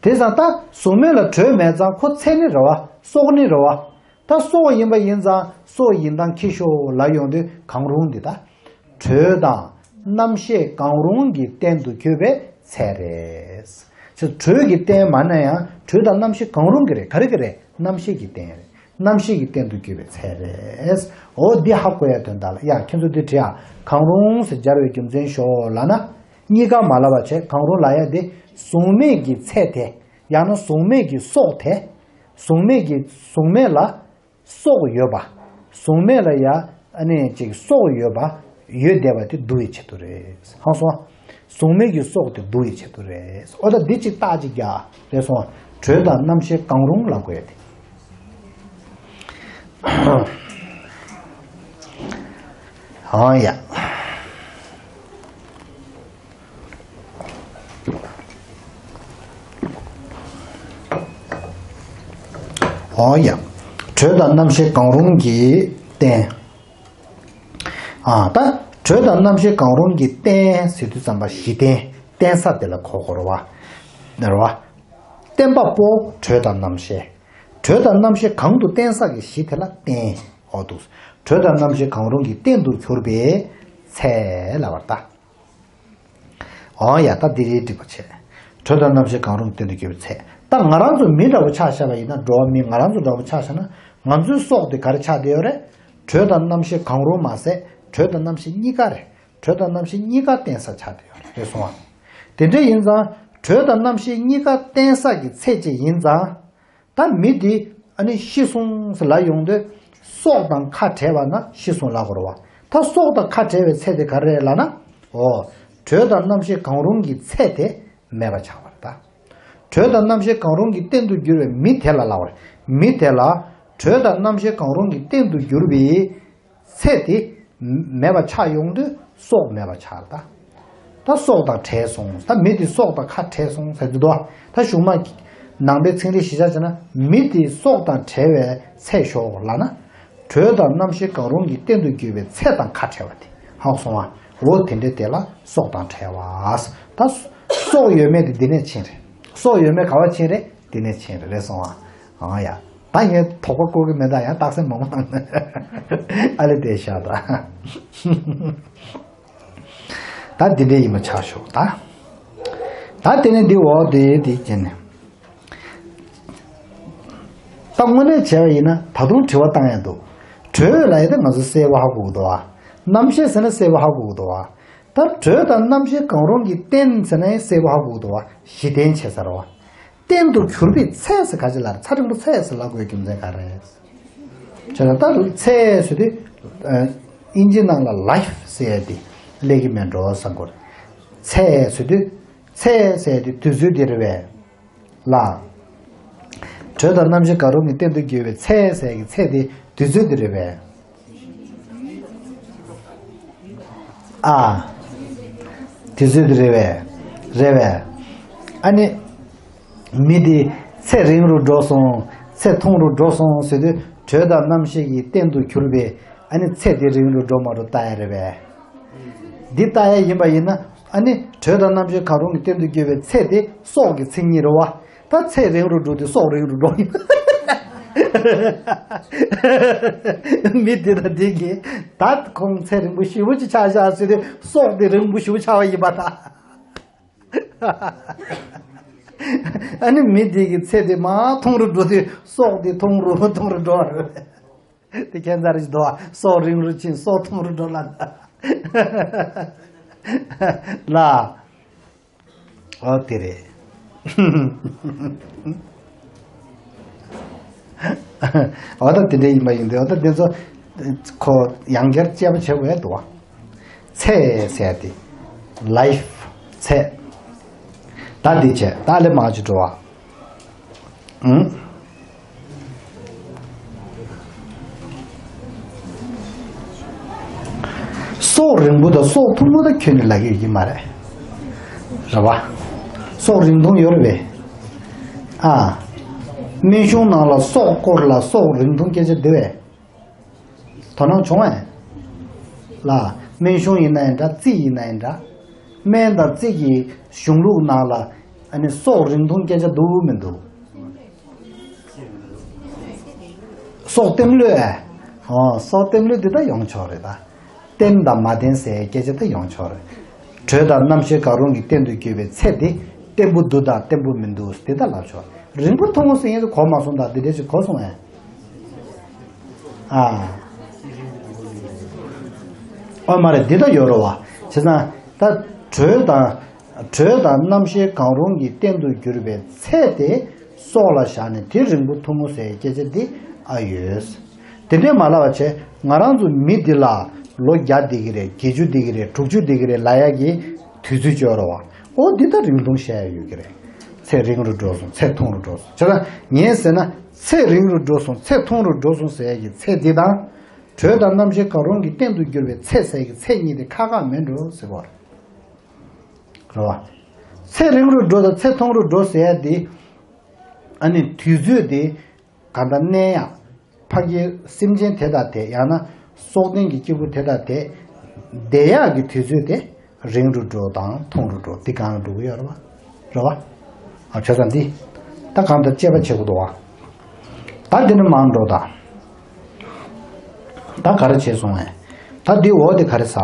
དེ་ཙང་ད་གཟུགས་མེད་ལ་དྲོད་མེད་ཙང་ཁོ་ཚེ་ནི་རེད་བ། སྲོག་ནི་རེད་བ། ད་སྲོག་ཡིན་པ་ཡིན་ཙང་སྲོག་ཡིན་སྟངས་ཁྱི་ཤོག་ལབ་ཡོང་དུས་གང་རུང་འདི་ད། དྲོད་དང་རྣམ་ཤེས་གང་རུང་གི་རྟེན་དུ་གྱུར་པའི་ཚེ་རེད། ཚེ་དྲོད་ཀྱི་རྟེན་མ་ན་ཡང་དྲོད་དང་རྣམ་ཤེས་གང་རུང་གི་རེད། ག་རེ་གི་རེད། རྣམ་ཤེས་ཀྱི་རྟེན་རེད། རྣམ་ཤེས་ཀྱི་རྟེན་དུ་གྱུར་པའི་ཚེ་རེད། འོ་འདི་ཧ་གོ་ཡ་དོན་དག་ལ། ཡ་ཁྱེད་ཚོ་འདི་བྲིས་ཨ། གང་རུང་ཟེར་སྦྱར་བའི་རྒྱུ་མཚན་ཤོག་ལབ་ན། གཉིས་ཀ་མ་ལབ་པ་བྱས། གང་རུང་ལབ་ཡ་དེ་གཟུགས་མེད་ཀྱི་ཚེ་དེ། ཡང་ན་གཟུགས་མེད་ཀྱི་སྲོག་དེ། གཟུགས་མེད་ཀྱི་གཟུགས་མེད་ལ་སྲོག་ཡོད་པ། གཟུགས་མེད་ལ་ཡ་ཨ་ནི་ཅིག་སྲོག་ཡོད་པ། ཡོད་བསྡད་པ་དེ་བསྡུ་བའི་ཆེད་དུ་རེད། ཧང་སོང་། གཟུགས་མེད་ཀྱི་སྲོག་དེ་བསྡུ་བའི་ཆེད་དུ་རེད། འོ་ད་འདི་ཅིག་རྟགས་ཅིག་རྒྱག་རེད་སོང་། དྲོད་དང་རྣམ་ཤེས་གང་རུང་ལབ་དགོས་ཡ་དེ། ཨང་ཡ། ཨང་ཡ། དྲོད་དང་རྣམ་ཤེས་གང་རུང་གི་རྟེན། ཨ་ད། དྲོད་དང་རྣམ་ཤེས་གང་རུང་གི་རྟེན་ཟེར་དུས་ཙམ་པ་གཞི་རྟེན་རྟེན་ས་དེ་ལ་གོ་དགོས་རེད་བ། རེད་བ། བརྟེན་པ་པོ་དྲོད་དང་རྣམ་ཤེས། དྲོད་དང་རྣམ་ཤེས་གང་དུ་བརྟེན་ས་ཀྱི་གཞི་དེ་ལ་རྟེན། འོ་འདུག་དྲོད་དང་རྣམ་ཤེས་གང་རུང་གི་རྟེན་དུ་གྱུར་པའི་ཚད་ལབ་པ་རེད་ད། འོ་ཡ་ད་འདི་རེད་འགྲིག་པ་བྱས། དྲོད་དང་རྣམ་ཤེས་གང་རུང་གི་རྟེན་དུ་གྱུར་པའི་ཚད། ད་ང་རང་ཚོ་མི་འདྲ་བོ་ཆ་བཞག་པ་ཡིན་ན། འགྲོ་བ་མི་ང་རང་ཚོ་འདྲ་བོ་ཆ་བཞག་ན། ང་ཚོའི་སྲོག་དེ་ག་རེ་ཆགས་བསྡད་ཡོད་རེད། དྲོད་དང་རྣམ་ཤེས་གང་རུང་མ་ཟད་དྲོད་དང་རྣམ་ཤེས་གཉིས་ཀ་རེད། དྲོད་དང་རྣམ་ཤེས་གཉིས་ཀ་རྟེན་ས་ཆགས་བསྡད་ཡོད་རེད། རེད་སོང་ཨ། དེ་འདྲ་ཡིན་ཙང་དྲོད་དང་རྣམ་ཤེས་གཉིས་ཀ་རྟེན་ས་ཀྱི་ཚད་ཅིག་ཡིན་ཙང་། ད་མི་དེ་ཨ་ནི་ཤི་སོང་ཟེར་ལབ་ཡོང་དུས་སྲོག་དང་ཁ་བྲལ་བ་ན་ཤི་སོང་ལབ་དགོས་རེད་བ། ད་སྲོག་དང་ཁ་བྲལ་བའི་ཚད་དེ་ག་རེ་རེད་ལབ་ན། འོ། དྲོད་དང་རྣམ་ཤེས་གང་རུང་གི་ཚད་དེ་མེད་པ་ཆགས་པ་རེད་ད། དྲོད་དང་རྣམ་ཤེས་གང་རུང་གི་རྟེན་དུ་གྱུར་པའི་མི་དེ་ལ་ལབ་པ་རེད། མི་དེ་ལ་དྲོད་དང་རྣམ་ཤེས་གང་རུང་གི་རྟེན་དུ་གྱུར་པའི་ཚད་དེ་མེད་པ་ཆགས་ཡོང་དུས་སྲོག་མེད་པ་ཆགས་ད། ད་སྲོག་དང་བྲལ་སོང་། ད་མི་དེ་སྲོག་དང་ཁ་བྲལ་སོང་ཟེར་གྱི་འདུག་ད་གཞུག་མ་ནང་པའི་ཚན་རིག་གཞི་བཞག་བྱས་ན་མི་དེ་སྲོག་དང་བྲལ་བའི་ཚད་ཤོག་ལབ་ན། དྲོད་དང་རྣམ་ཤེས་གང་རུང་གི་རྟེན་དུ་གྱུར་པའི་ཚད་དང་ཁ་བྲལ་བ་དེ་ཧ་གོ་སོང་ང་། འོ་དེ་འདྲ་དེ་ལ་སྲོག་དང་བྲལ་བ། ད་སྲོག་ཡོད་མེད་དེ་འདི་ནས་ཕྱིན་རེད། སྲོག་ཡོད་མེད་ག་བ་ཕྱིན་རེད། འདི་ནས་ཕྱིན་རེད། རེད་སོང་ང་། ཨང་ཡ། ད་ངས་དོགས་པ་བཀོད་ཀྱི་མེད། ད་ཡང་རྟགས་གསལ་མང་པོ་བཏང་ནས་ཨ་ལེ་བསྡད་བཞག་ད། ད་འདི་འདྲ་ཡིན་པ་ཆགས་ཤོག་ད། ད་དེ་ནས་འདི་འོག་དེ་དེ་བྱས་ནས། ད་དངོས་གནས་བྱས་པ་ཡིན་ན་ད་དུང་དྲི་བ་བཏང་ཡ་འདུག་དྲོད་ལབ་ཡ་དེ་ང་ཚོ་གསལ་པོ་ཧ་གོ་གི་འདུག་བ། རྣམ་ཤེས་ཟེར་ན་གསལ་པོ་ཧ་གོ་གི་འདུག་བ། ད་དྲོད་དང་རྣམ་ཤེས་གང་རུང་གི་རྟེན་ཟེར་ན་ཡང་གསལ་པོ་ཧ་གོ་གི་འདུག་བ། གཞི་རྟེན་བྱས་ཚར་བ། རྟེན་དུ་གྱུར་པའི་ཚད་ཟེར་ག་ཅི་ལབ་རེད། ཚད་རིང་པོ་ཚད་ཟེར་ལབ་དགོས་རྒྱུ་མཚན་ག་རེ་རེད། བྱས་ན་ད་ཚད་ཟེར་དུས་ཨ་དབྱིན་ཇི་ནང་ལ་life་ཟེར་ཡ་དེ་སླེབས་ཀྱི་མེད་འགྲོ་བསམ་གྱི་ཡོད། ཚད་ཟེར་དུས་ཚད་ཟེར་ཡ་དེ་དུས་ཚོད་དེ་རེད་པས། ལ། དྲོད་དང་རྣམ་ཤེས་གང་རུང་གི་རྟེན་དུ་གྱུར་པའི་ཚད་ཟེར་གྱི་ཚད་དེ་དུས་ཚོད་དེ་རེད་པས། ཨ། དུས་ཚོད་དེ་རེད་པས། རེད་པས། ཨ་ནི། མི་དེ་ཚེ་རིང་རུ་འགྲོ་སོང་། ཚེ་ཐུང་རུ་འགྲོ་སོང་ཟེར་དུས་དྲོད་དང་རྣམ་ཤེས་ཀྱི་རྟེན་དུ་གྱུར་པའི་ཨ་ནི་ཚེ་དེ་རིང་རུ་འགྲོ་མ་འགྲོ་ལྟ་ཡ་རེད་པས། འདི་ལྟ་ཡ་ཡིན་པ་ཡིན་ན་ཨ་ནི་དྲོད་དང་རྣམ་ཤེས་གང་རུང་གི་རྟེན་དུ་གྱུར་པའི་ཚེ་དེ་སྲོག་གི་མཚན་ཉིད་རེད་བ། ད་ཚེ་རིང་རུ་འགྲོ་དུས་སྲོག་རིང་རུ་འགྲོ་ཡིན། མི་དེ་དང་དེ་གིས་ད་ཁོང་ཚེ་རིང་པོ་ཞེ་པོ་ཅིག་ཆགས་ཤག་ཟེར་དུས་སྲོག་དེ་རིང་པོ་ཞེ་པོ་ཆགས་པ་ཡིན་པ་ད། ཨ་ནི་མི་དེ་གི་ཚེ་དེ་མར་ཐུང་རུ་འགྲོ་དུས་སྲོག་དེ་ཐུང་རུ་ཐུང་རུ་འགྲོ་བ་རེད། དེ་ཁྱད་མཚར་ཞིག་འདུག་བ། སྲོག་རིང་རུ་ཕྱིན་སྲོག་ཐུང་རུ་འགྲོ་ལ། ལ། འོ་དེ་རེད། འོ་ད་དེ་འདྲ་ཡིན་པ་ཡིན་དུས་འོ་ད་དེ་ཚོ་ཁོ་ཡང་བསྐྱར་དཔྱད་པ་བྱེད་དགོས་འདུག་བ། ཚེ་ཟེར་ཏེ། life། ཚེ། ད་འདི་བྱས་ད་ལས་མང་ཅིག་འགྲོ་བ། ཨང་། སྲོག་རིང་པོ་དང་སྲོག་ཐུང་ངུ་ད་ཁྱོན་ནས་ལབ་ཀྱི་ཡོད་ཀྱི་མ་རེད། རེད་བ། སྲོག་རིང་ཐུང་ཡོད་རེད་པས། ཨ། སྨན་གཞུང་ནང་ལ་སྲོག་སྐོར་ལ་སྲོག་རིང་ཐུང་སྐད་ཆ་འདི་བས། དོ་སྣང་བྱུང་བས། ལ། སྨན་གཞུང་ཡིན་ན་ཡང་འདྲ་རྩིས་ཡིན་ན་ཡང་འདྲ། སྨན་དང་རྩིས་ཀྱི་གཞུང་ལུགས་ནང་ལ་ཨ་ནི་སྲོག་རིང་ཐུང་སྐད་ཆ་འདུག་མི་འདུག་སྲོག་བརྟན་ལྷོད་ཨེ། ཨོ་སྲོག་བརྟན་ལྷོད་འདི་ད་ཡོང་ཆོག་རེད་ད། བརྟན་དང་མ་བརྟན་ཟེར་སྐད་ཆ་ད་ཡོང་ཆོག་རེད། དྲོད་དང་རྣམ་ཤེས་གང་རུང་གི་རྟེན་དུ་གྱུར་པའི་ཚེ་འདི་བརྟན་པོ་འདུག་དང་བརྟན་པོ་མི་འདུག་འདི་ད་ལབ་ཆོག་རིང་པོ་ཐུང་ངུ་ཟེར་མཁན་དེ་གོ་མ་སོང་ད་འདི་འདྲ་ཞིག་གོ་སོང་ཨེ། ཨ། ཨོ་མ་རེད་འདི་ད་ཡོད་རེད་བ། བྱས་ཙང་ད་དྲོད་དང་། དྲོད་དང་རྣམ་ཤེས་གང་རུང་གི་རྟེན་དུ་གྱུར་པའི་ཚེ་དེ་སྲོག་ལ་བཞག་ནས་དེ་རིང་པོ་ཐུང་ངུ་ཟེར་སྐད་ཆ་འདི་ཨ་ཡོད། དེ་འདྲས་མ་ལབ་པ་བྱས་ང་རང་ཚོ་མི་འདི་ལ་ལོ་བརྒྱ་འདི་གི་རེད། བརྒྱད་ཅུ་འདི་གི་རེད། དྲུག་ཅུ་འདི་གི་རེད་ལབ་ཡ་གི་དུས་ཚོད་ཅིག་ཡོད་རེད་བ། ཨོ་འདི་ད་རིང་ཐུང་བཤད་ཡ་ཡོད་ཀྱི་རེད། ཚེ་རིང་རུ་འགྲོ་སོང་། ཚེ་ཐུང་རུ་འགྲོ་སོང་། བྱས་ཙང་ངས་ཟེར་ན། ཚེ་རིང་རུ་འགྲོ་སོང་། ཚེ་ཐུང་རུ་འགྲོ་སོང་ཟེར་ཡ་གི་ཚེ་འདི་དང་། དྲོད་དང་རྣམ་ཤེས་གང་རུང་གི་རྟེན་དུ་གྱུར་པའི་ཚེ་ཟེར་ཡ་གི་ཚེ་གཉིས་དེ་ཁ་ཁ་མེད་འགྲོ་ཟེར་བ་རེད། རེད་བ། ཚེ་རིང་རུ་འགྲོ་དང་ཚེ་ཐུང་རུ་འགྲོ་ཟེར་ཡ་དེ། ཨ་ནི་དུས་ཚོད་དེ། གང་ལྟར་གནས་ཡག་ཕ་གི་སེམས་ཅན་དེ་དང་དེ། ཡང་ན་སྲོག་ལྡན་གྱི་སྐྱེ་བོ་དེ་དང་དེ། བསྡད་ཡག་གི་དུས་ཚོད་དེ་རིང་རུ་འགྲོ་དང་ཐུང་རུ་འགྲོ། འདི་གང་ལ་འགྲོ་གི་ཡོད་རེད་བ། རེད་བ། ཨ། བྱས་ཙང་འདི་ད་གང་ལྟར་དཔྱད་པ་བྱེད་དགོས་འདུག་བ། ད་འདི་ནི་མང་འགྲོ་ད། ད་ག་རེ་བྱས་སོང་ངས། ད་འདི་འོག་དེ་ག་རེ་ཟ།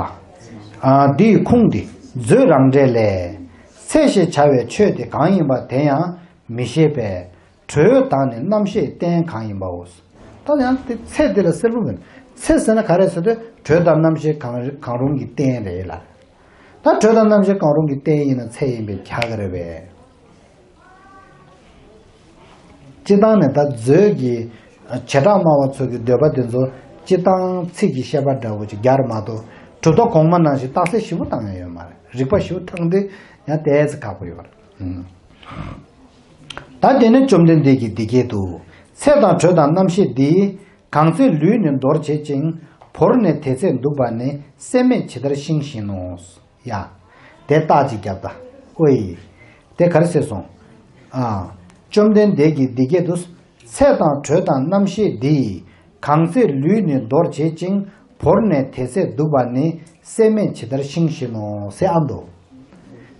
ཨ། འདི་ཡི་ཁུངས་འདི་མཛོད་རང་འགྲེལ་ལས། ཚེ་ཞེས་བྱ་བའི་ཆོས་དེ་གང་ཡིན་པ་དེ་ཡང་མི་ཤེས་པས། དྲོད་དང་ནི་རྣམ་ཤེས་རྟེན་གང་ཡིན་པའོ། ད་ཡང་དེ་ཚེ་དེ་ལ་གསལ་པོ་མིན། ཚེ་ཟེར་ན་ག་རེ་ཟེར་དུས་དྲོད་དང་རྣམ་ཤེས་གང་གང་རུང་གི་རྟེན་རེད་ལ། ད་དྲོད་དང་རྣམ་ཤེས་གང་རུང་གི་རྟེན་ཡིན་ན་ཚེ་ཡིན་པས་ཁྱབ་ཀྱི་རེད་པས། སྤྱིར་བཏང་ནས་ད་མཛོད་ཀྱི་བྱེ་བྲག་སྨྲ་བ་ཚོ་གི་འདོད་པ་དེ་ཚོ་སྤྱིར་བཏང་ཚིག་གི་བཤད་པ་འདྲ་བོ་ཅིག་རྒྱག་མ་གཏོགས། གྲུབ་མཐའ་གོང་མ་ནང་བཞིན་རྟགས་གསལ་ཞིབ་པོ་བཏང་ཡ་ཡོད་མ་རེད། རིགས་པ་ཞིབ་པོ་བཏང་དུས་ཡང་ཏོག་ཙམ་ཁག་པོ་ཡོད་རེད། ད་དེ་ནས་བཅོམ་ལྡན་འདས་ཀྱིས་འདི་སྐད་དུ། ཚེ་དང་དྲོད་དང་རྣམ་ཤེས་འདི། གང་ཚེ་ལུས་ནི་འདོར་བྱེད་ཅིང་། བོར་ནས་དེ་ཚེ་འདུག་པ་ནི། སྲེད་མེད་ཇི་ལྟར་ཤིང་བཞིན་ནོ། ཡ། དེ་རྟགས་ཅིག་བརྒྱབ་ད། ཨོ་ཡི། དེ་ག་རེ་ཟེར་སོང་། ཨ། བཅོམ་ལྡན་འདས་ཀྱིས་འདི་སྐད་དུ། ཚེ་དང་དྲོད་དང་རྣམ་ཤེས་འདི། གང་ཚེ་ལུས་ནི་འདོར་བྱེད་ཅིང་། བོར་ནས་དེ་ཚེ་འདུག་པ་ནི། སྲེད་མེད་ཇི་ལྟར་ཤིང་བཞིན་ནོ་ཟེར་ཨ་འདུག་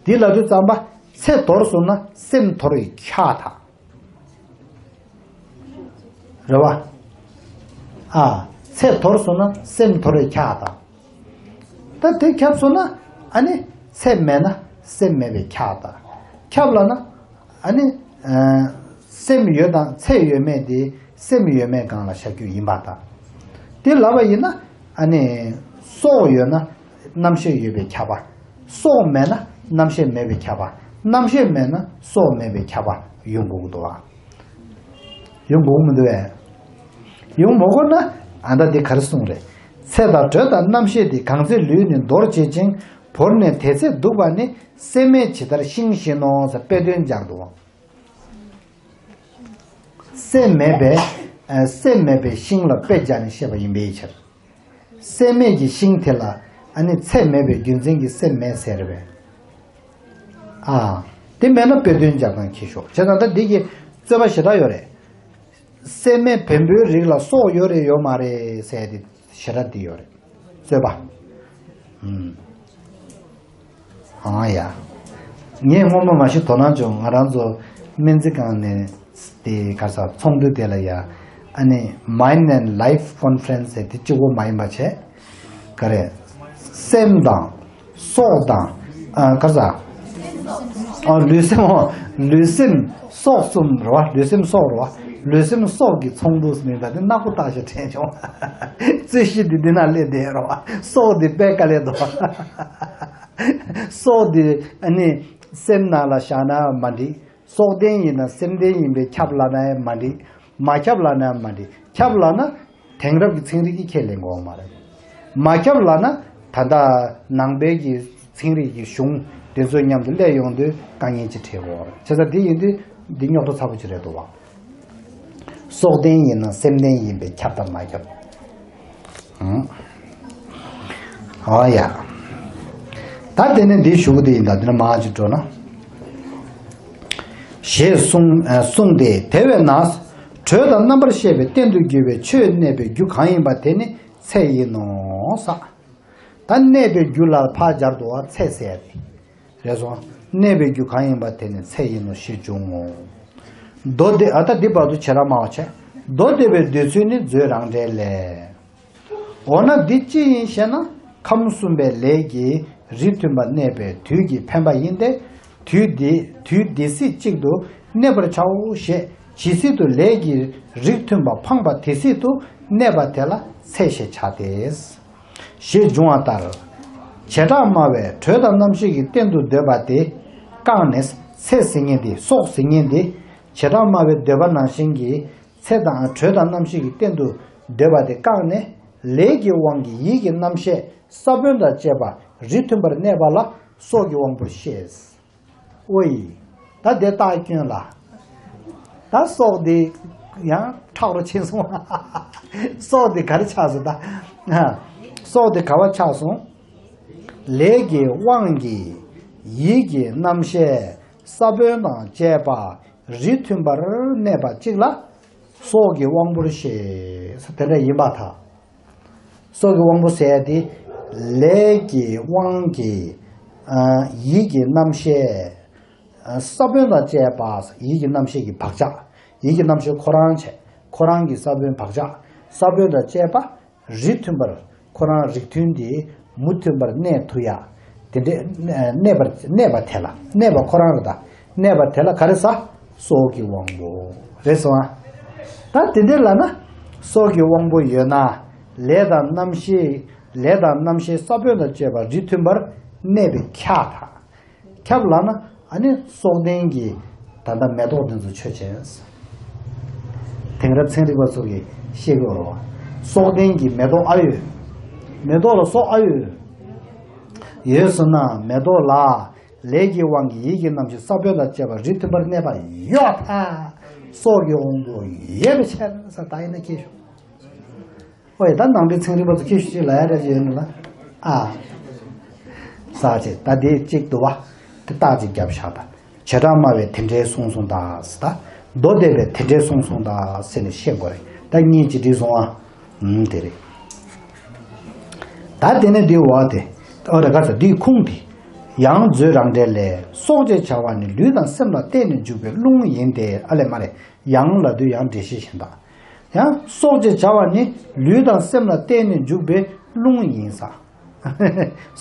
འདི་ལབ་དུས་ཙམ་པ་ཚེ་དོར་སོང་ན་སེམས་དོར་བའི་ཁྱག་ད། རེད་བ། ཨ། ཚེ་དོར་སོང་ན་སེམས་དོར་བའི་ཁྱག་ད། ད་དེ་ཁྱབ་སོང་ན་ཨ་ནི་ཚེ་མེད་ན་སེམས་མེད་པའི་ཁྱག་ད། ཁྱབ་ལ་ན་ཨ་ནི། ཨ། སེམས་ཡོད་དང་ཚེ་ཡོད་མེད་དེ་སེམས་ཡོད་མེད་སྒང་ལ་བཞག་རྒྱུ་ཡིན་པ་དང་། དེ་ལབ་པ་ཡིན་ན་ཨ་ནི་སྲོག་ཡོད་ན་རྣམ་ཤེས་ཡོད་པའི་ཁྱབ་པ། སྲོག་མེད་ན་རྣམ་ཤེས་མེད་པའི་ཁྱབ་པ། རྣམ་ཤེས་མེད་ན་སྲོག་མེད་པའི་ཁྱབ་པ་ཡོང་དགོས་ཀྱི་འདུག་བ། ཡོང་དགོས་མི་འདུག་བས། ཡོང་མ་དགོས་ན་ཨ་ད་འདི་ག་རེ་གསུངས་རེད། ཚེ་དང་དྲོད་དང་རྣམ་ཤེས་འདི། གང་ཚེ་ལུས་ནི་འདོར་བྱེད་ཅིང་། བོར་ནས་དེ་ཚེ་འདུག་པ་ནི། སྲེད་མེད་ཇི་ལྟར་ཤིང་བཞིན་ནོ་ཟེར་དཔེ་དོན་སྦྱར་འདུག་བ། སྲེད་མེད་པའི། ཨ། སྲེད་མེད་པའི་ཤིང་ལ་དཔེ་སྦྱར་ནས་བཤད་པ་ཡིན་པའི་ཕྱིར། སྲེད་མེད་ཀྱི་ཤིང་དེ་ལ་ཨ་ནི་ཚེ་མེད་པའི་རྒྱུ་མཚན་གྱིས་སྲེད་མེད་ཟེར་བས། ཨ། དེ་མེད་ན་དཔེ་དོན་སྦྱར་སྟངས་ཁྱད་ཤོར། བྱས་ཙང་ད་འདི་གི་རྩོད་པ་ཞེ་དྲག་ཡོད་རེད། སྲེད་མེད་བེམ་པོའི་རིགས་ལ་སྲོག་ཡོད་རེད་ཡོད་མ་རེད་ཟེར་ཏེ་ཞེ་དྲག་འདི་ཡོད་རེད། རྩོད་པ། ཨུམ། ཨང་ཡ། ངས་སྔོན་མ་མ་གཞི་དོ་སྣང་བྱུང་། ང་རང་ཚོ་སྨན་རྩིས་ཁང་ནས་དེ་ག་ས་ཚོགས་འདུ་དེ་ལ་ཡ། ཨ་ནི་Mind and Life Conference ཟེར་དེ་གཅིག་པོ་མ་ཡིན་པ་བྱས། ག་རེ། སེམས་དང་། སྲོག་དང་། ཨ། ག་ས། ཨ། ལུས་སེམས། ལུས་སེམས་སྲོག་གསུམ་རེད་བ། ལུས་སེམས་སྲོག་རེད་བ། ལུས་སེམས་སྲོག་གི་ཚོགས་འདུ་མིན་པ་དེ་ནག་པོ་བཏགས་ཤག་དྲན་བྱུང་། རྩོད་གཞི་འདི་འདི་ན་སླེབས་བསྡད་རེད་བ། སྲོག་འདི་དཔེ་དཀའ་ལས་འདུག་སྲོག་འདི་ཨ་ནི་སེམས་ནང་ལ་བཞག་ན་མ་འགྲིག་སྲོག་ལྡན་ཡིན་ན་སེམས་ལྡན་ཡིན་པས་ཁྱབ་ལབ་ན་ཡང་མ་འགྲིག་མ་ཁྱབ་ལབ་ན་ཡང་མ་འགྲིག་ཁྱབ་ལབ་ན་དེང་རབས་ཀྱི་ཚན་རིག་གིས་ཁས་ལེན་དགོས་མ་རེད། མ་ཁྱབ་ལབ་ན་ད་ལྟ་ནང་པའི་གི་ཚན་རིག་གི་གཞུང་དེ་ཚོའི་མཉམ་དུ་སླེབས་ཡོང་དུས་དཀའ་ངལ་ཅིག་འཕྲད་དགོས་རེད། བྱས་ཙང་དེ་ཡིན་དུས་འདི་རྙོག་དྲ་ཚ་པོ་ཅིག་རེད་འདུག་བ། སྲོག་ལྡན་ཡིན་ན་སེམས་ལྡན་ཡིན་པས་ཁྱབ་དང་མ་ཁྱབ། ཨང་། ཨོ་ཡ། ད་དེ་ནས་འདི་ཞུ་གི་དེ་ཡིན་ད། དེ་ནས་མ་ཅིག་འགྲོ་ན། ཞེས་གསུངས། ཨ། གསུངས་ཏེ། དེ་བས་ན། དྲོད་དང་རྣམ་པར་ཤེས་པའི་རྟེན་དུ་གྱུར་པའི་ཆོས་གནས་པའི་རྒྱུ་གང་ཡིན་པ་དེ་ནི་ཚེ་ཡིན་ནོ་ས། ད་གནས་པའི་རྒྱུ་ལ་ཕར་སྦྱར་དུ་བ་ཚེ་ཟེར་ཏེ། རེད་སོང་། གནས་པའི་རྒྱུ་གང་ཡིན་པ་དེ་ནི་ཚེ་ཡིན་ནོ་ཞེས་འབྱུང་ངོ་། མདོ་སྡེ། ཨ། ད་འདི་བར་དུ་བྱེ་བྲག་སྨྲ་བ་བྱས། མདོ་སྡེ་པའི་འདོད་ཚུལ་ནི་མཛོད་རང་འགྲེལ་ལས། འོ་ན་འདི་ཅི་ཡིན་ཞེ་ན། ཁམས་གསུམ་པའི་ལས་ཀྱིས་རིས་མཐུན་པར་གནས་པའི་དུས་ཀྱི་འཕེན་པ་ཡིན་ཏེ། དུས་འདི་དུས་འདི་སྲིད་གཅིག་ཏུ་གནས་པར་བྱའོ་ཞེས་ཇི་སྲིད་དུ་ལས་ཀྱི་རིས་མཐུན་པ་འཕངས་པ་དེ་སྲིད་དུ་གནས་པ་དེ་ལ་ཚེ་ཞེས་བྱ་སྟེ། ཞེས་འབྱུང་བ་ལྟར། བྱེ་བྲག་སྨྲ་བས་དྲོད་དང་རྣམ་ཤེས་ཀྱི་རྟེན་དུ་འདོད་པ་དེ་བཀག་ནས། ཚེ་ཟེར་མཁན་དེ། སྲོག་ཟེར་མཁན་དེ། བྱེ་བྲག་སྨྲ་བའི་འདོད་པ་ནང་བཞིན་གྱི་ཚེ་དང་། དྲོད་དང་རྣམ་ཤེས་ཀྱི་རྟེན་དུ་འདོད་པ་དེ་བཀག་ནས། ལས་ཀྱི་དབང་གིས་ཡིད་ཀྱི་རྣམ་ཤེས་ས་བོན་དང་བཅས་པ་རིས་མཐུན་པར་གནས་པ་ལ་སྲོག་གི་དབང་པོར་ཤེས། ཨོ་ཡི། ད་དེ་རྟགས་སྐྱོན་ལ། ད་སྲོག་འདི་ཡང་ཁྲག་རུ་ཕྱིན་སོང་། སྲོག་འདི་ག་རེ་ཆགས་སོང་ད། སྲོག་འདི་ག་བ་ཆགས་སོང་། ལས་ཀྱི་དབང་གིས་ཡིད་ཀྱི་རྣམ་ཤེས་ས་བོན་དང་བཅས་པ་རིས་མཐུན་པར་གནས་པ་གཅིག་ལ་སྲོག་གི་དབང་པོར་བཤད། དེ་འདྲ་ཡིན་པར་ཐལ། སྲོག་གི་དབང་པོ་ཟེར་ཡ་དེ་ལས་ཀྱི་དབང་གིས་ཨ་ཡིད་ཀྱི་རྣམ་ཤེས་ཨ་ས་བོན་དང་བཅས་པ། ཡིད་ཀྱི་རྣམ་ཤེས་ཀྱི་བག་ཆགས། ཡིད་ཀྱི་རྣམ་ཤེས་ཁོ་རང་བྱས། ཁོ་རང་གི་ས་བོན་བག་ཆགས། ས་བོན་དང་བཅས་པ་རིས་མཐུན་པར། ཁོ་རང་རིགས་མཐུན་དེ་མུ་མཐུན་པར་གནས་ཐུབ་ཡ། དེ་འདྲའི་གནས་པར་གནས་པ་དེ་ལ། གནས་པ་ཁོ་རང་རེད་ད། གནས་པ་དེ་ལ་ག་རེ་ཟེར། སྲོག་གི་དབང་པོ་རེད་སོང་ཨ། ད་དེ་འདྲའི་ལབ་ན། སྲོག་གི་དབང་པོ་ཡོད་ན། ལས་དང་རྣམ་ཤེས། ལས་དང་རྣམ་ཤེས་ས་བོན་དང་བཅས་པ་རིས་མཐུན་པར་གནས་པས་ཁྱབ་ད། ཁྱབ་ལབ་ན་ཨ་ནི་སྲོག་ལྡན་གྱི་ད་ལྟ་མེ་ཏོག་འདི་ཚོ་ཆོས་ཅན། དེང་རབས་ཚན་རིག་པ་ཚོ་གིས་ཤེས་དགོས་རེད་བ། སྲོག་ལྡན་གྱི་མེ་ཏོག་ཨ་ཡོད། མེ་ཏོག་ལ་སྲོག་ཨ་ཡོད། ཡོད་ཟེར་ན་མེ་ཏོག་ལ་ལས་ཀྱི་དབང་གིས་ཡིད་ཀྱི་རྣམ་ཤེས་ས་བོན་དང་བཅས་པ་རིས་མཐུན་པར་གནས་པ་ཡོད་ད། སྲོག་གི་དབང་པོ་ཡོད་པའི་ཕྱིར་ཟེར་ད་ཡིན་ན་ཁྱེད་ཤོག་ཨོ་ཡ། ད་ནང་པའི་ཚན་རིག་པ་ཚོ་ཁྱེད་ཤོག་ཅིག་ལ་ཡ་རེ་ཡོད་ནི་ལ། ཨ། ས་ཆེ་ད་དེ་གཅིག་འདུག་བ། དེ་རྟགས་གཅིག་རྒྱབ་བཞག་ད། བྱེ་བྲག་སྨྲ་བས་དེ་འདྲའི་གསུངས་སོང་ད་ཟེར་ད། མདོ་སྡེ་པས་དེ་འདྲའི་གསུངས་སོང་ད་ཟེར་ནས་བཤད་དགོས་རེད། ད་གཉིས་ཅིག་བྲིས་སོང་ཨ། ཨུམ་དེ་རེད། ད་དེ་ནས་འདི་འོག་དེ། ཨོ་རེད་ག་ཚ་འདིའི་ཁུངས་དེ། ཡང་མཛོད་རང་འགྲེལ་ལས། སྲོག་ཅེས་བྱ་བ་ནི་ལུས་དང་སེམས་ལ་བརྟེན་ནས་འཇུག་པའི་རླུང་ཡིན་ཏེ། ཨ་ལས་མ་རེད། ཡང་ལབ་དུས་ཡང་འགྲེལ་བཤད་གཞན་དག་ཡང་སྲོག་ཅེས་བྱ་བ་ནི་ལུས་དང་སེམས་ལ་བརྟེན་ནས་འཇུག་པའི་རླུང་ཡིན་ས།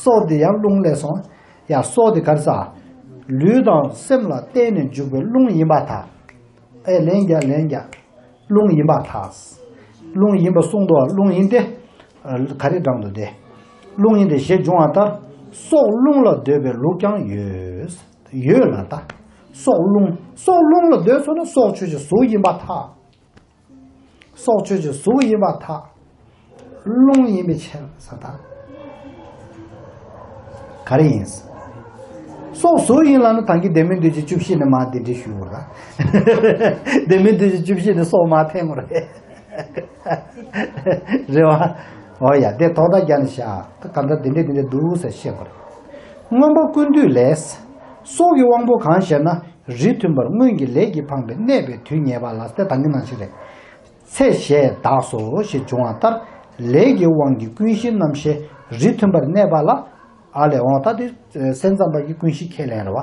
སྲོག་དེ་ཡང་རླུང་ལས་སོང་། ཡང་སྲོག་དེ་ག་རེ་ཟ། ལུས་དང་སེམས་ལ་བརྟེན་ནས་འཇུག་པའི་རླུང་ཡིན་པར་ཐལ། ཨེ་ལན་རྒྱག་ལན་རྒྱག་རླུང་ཡིན་པར་ཐལ། རླུང་ཡིན་པ་གསུངས་འདུག་རླུང་ཡིན་ཏེ། ག་རེ་དྲངས་འདུག་དེ། རླུང་ཡིན་ཏེ་ཞེས་འབྱུང་བ་ལྟར། སྲོག་རླུང་ལ་འདོད་པའི་ལུགས་ཀྱང་ཡོད། ཡོད་ལ་ད། སྲོག་རླུང་། སྲོག་རླུང་ལ་འདོད་སོང་ན་སྲོག་ཆོས་ཅན་གཟུགས་ཡིན་པར་ཐལ། སྲོག་ཆོས་ཅན་གཟུགས་ཡིན་པར་ཐལ། རླུང་ཡིན་པའི་ཕྱིར་ཟེར་ད། ག་རེ་ཡིན། སྲོག་གཟུགས་ཡིན་ལབ་ན་ད་གིན་བདེ་སྨོན་བདུད་རྩི་བཅུ་བཞི་ནས་མར་འདི་འདྲ་ཞུས་པ་རེད། བདེ་སྨོན་བདུད་རྩི་བཅུ་བཞི་ནས་སྲོག་མར་འཐེན་པ་རེད། རེད་བ། འོ་ཡ་དེ་དོགས་པ་རྒྱག་ནས་བཞག་ད་ག་འདྲ་དེ་འདྲ་དེ་འདྲ་འདུག་ཟེར་བཤད་པ་རེད། མངོན་པ་ཀུན་བཏུས་ལས། སྲོག་གི་དབང་པོ་གང་ཞེ་ན། རིས་མཐུན་པར་སྔོན་གྱི་ལས་ཀྱིས་འཕངས་པས་གནས་པའི་དུས་ངེས་པ་ལ་སྟེ་ད་གིན་ནང་བཞིན་རེད། ཚེ་ཞེས་གདགས་སོ་ཞེས་འབྱུང་བ་ལྟར། ལས་ཀྱི་དབང་གིས་ཀུན་གཞིའི་རྣམ་ཤེས་རིས་མཐུན་པར་གནས་པ་ལ། ཨ་ལས་འོང་ད་དེ་སེམས་ཙམ་པ་གི་ཀུན་གཞི་ཁས་ལེན་རེད་བ།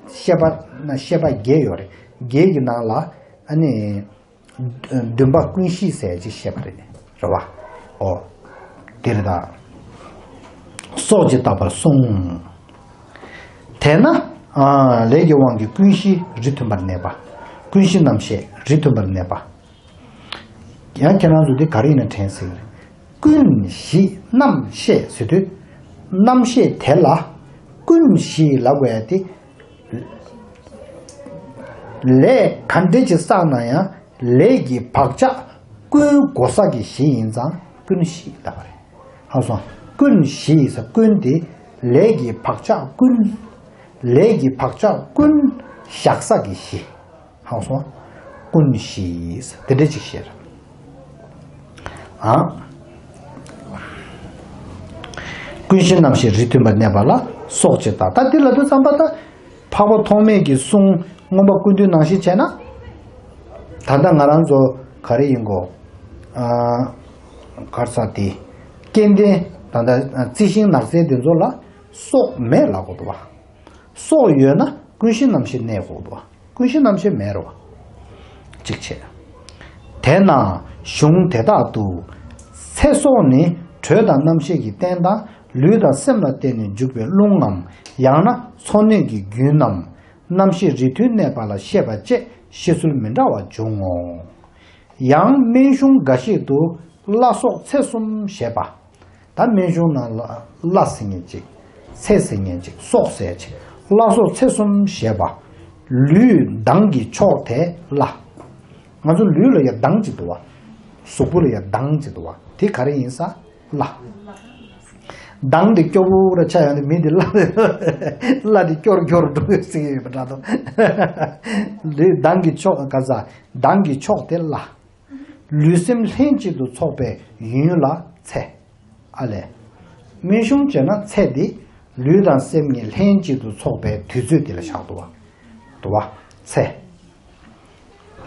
ཤེས་པ་ན་ཤེས་པ་བརྒྱད་ཡོད་རེད། བརྒྱད་ཀྱི་ནང་ལ་ཨ་ནི། འདུན་པ་ཀུན་གཞི་ཟེར་ཅིག་བཤད་པ་རེད། རེད་བ། ཨོ། དེ་རེད་ད། སྲོག་ཅེས་བཏགས་པར་གསུངས། དེས་ན། ལས་ཀྱི་དབང་གིས་ཀུན་གཞི་རིས་མཐུན་པར་གནས་པ། ཀུན་གཞི་རྣམ་ཤེས་རིས་མཐུན་པར་གནས་པ། ཡང་ཁྱེད་རང་ཚོ་འདི་ག་རེ་ཡིན་ན་དྲན་སྲིད་ཀྱི་རེད། ཀུན་གཞི་རྣམ་ཤེས་ཟེར་དུས། རྣམ་ཤེས་དེ་ལ་ཀུན་གཞི་ལབ་དགོས་ཡ་དེ། ལས་ག་འདྲ་ཅིག་བསགས་ན་ཡང་ལས་ཀྱི་བག་ཆགས་ཀུན་གོ་ས་གི་གཞི་ཡིན་ཙང་ཀུན་གཞི་ལབ་པ་རེད། ཧ་གོ་སོང་། ཀུན་གཞི་ཟེར་ཀུན་དེ་ལས་ཀྱི་བག་ཆགས་ཀུན། ལས་ཀྱི་བག་ཆགས་ཀུན་བཞག་ས་གི་གཞི། ཧ་གོ་སོང་། ཀུན་གཞི་ཟེར་དེ་འདྲ་ཅིག་བཤད། ཨ། ཀུན་གཞི་རྣམ་ཤེས་རིས་མཐུན་པར་གནས་པ་ལ་སྲོག་ཅེས་བཏགས། ད་འདི་ལབ་དུས་ཙམ་པ་ད། འཕགས་པ་ཐོགས་མེད་ཀྱི་གསུང་མངོན་པ་ཀུན་བཏུས་ནང་བཞིན་བྱས་ན། ད་ལྟ་ང་རང་ཚོ་ག་རེ་ཡིན་གོ། ཨ། གར་ས་དེ། སྐལ་ལྡན་ད་ལྟ་རྩི་ཤིང་ནགས་ཚལ་དེ་ཚོ་ལ་སྲོག་མེད་ལབ་དགོས་འདུག་བ། སྲོག་ཡོད་ན་ཀུན་གཞི་རྣམ་ཤེས་གནས་དགོས་འདུག་བ། ཀུན་གཞི་རྣམ་ཤེས་མེད་རོ། གཅིག་བྱས། དེས་ན་གཞུང་དེ་དག་ཏུ། ཚེ་སྲོག་ནི་དྲོད་དང་རྣམ་ཤེས་ཀྱི་རྟེན་དང་ལུས་དང་སེམས་ལ་བརྟེན་ནས་འཇུག་པའི་རླུང་ངམ། ཡང་ན་འཚོ་གནས་ཀྱི་རྒྱུན་ནམ། རྣམ་ཤེས་རིས་མཐུན་གནས་པ་ལ་བཤད་པ་བཅས་བཤད་ཚུལ་མི་འདྲ་བ་འབྱུང་ངོ་། ཡང་སྨན་གཞུང་འགའ་ཞིག་ཏུ་བླ་སྲོག་ཚེ་གསུམ་ཞེས་པ། ད་སྨན་གཞུང་ནང་ལ་བླ་ཟེར་མཁན་གཅིག་ཚེ་ཟེར་མཁན་གཅིག་སྲོག་ཟེར་གཅིག་བླ་སྲོག་ཚེ་གསུམ་ཞེས་པ། ལུས་མདངས་ཀྱི་མཆོག་དེ་བླ། ང་ཚོ་ལུས་ལ་ཡ་མདངས་གཅིག་འདུག་བ། གཟུགས་པོ་ལ་ཡ་མདངས་གཅིག་འདུག་བ། དེ་ག་རེ་ཡིན་ས། བླ། མདངས་དེ་སྐྱོ་བོ་ར་ཆགས་ཡོང་དུས་མི་དེ་བརླ་བརླ་དེ་སྐྱོར་སྐྱོར་འགྲོ་གི་ཟེར་གྱི་ཡོད་པ་འདྲ་འདུག་ལུས་མདངས་ཀྱི་མཆོག་ག་ས་མདངས་ཀྱི་མཆོག་དེ་བརླ། ལུས་སེམས་ལྷན་ཅིག་ཏུ་ཚོགས་པའི་ཡུན་ལ་ཚེ། ཨ་ལས། སྨན་གཞུང་བྱས་ན་ཚེ་འདི་ལུས་དང་སེམས་གཉིས་ལྷན་ཅིག་ཏུ་ཚོགས་པའི་དུས་ཚོད་འདི་ལ་བཞག་འདུག་བ། འདུག་བ། ཚེ།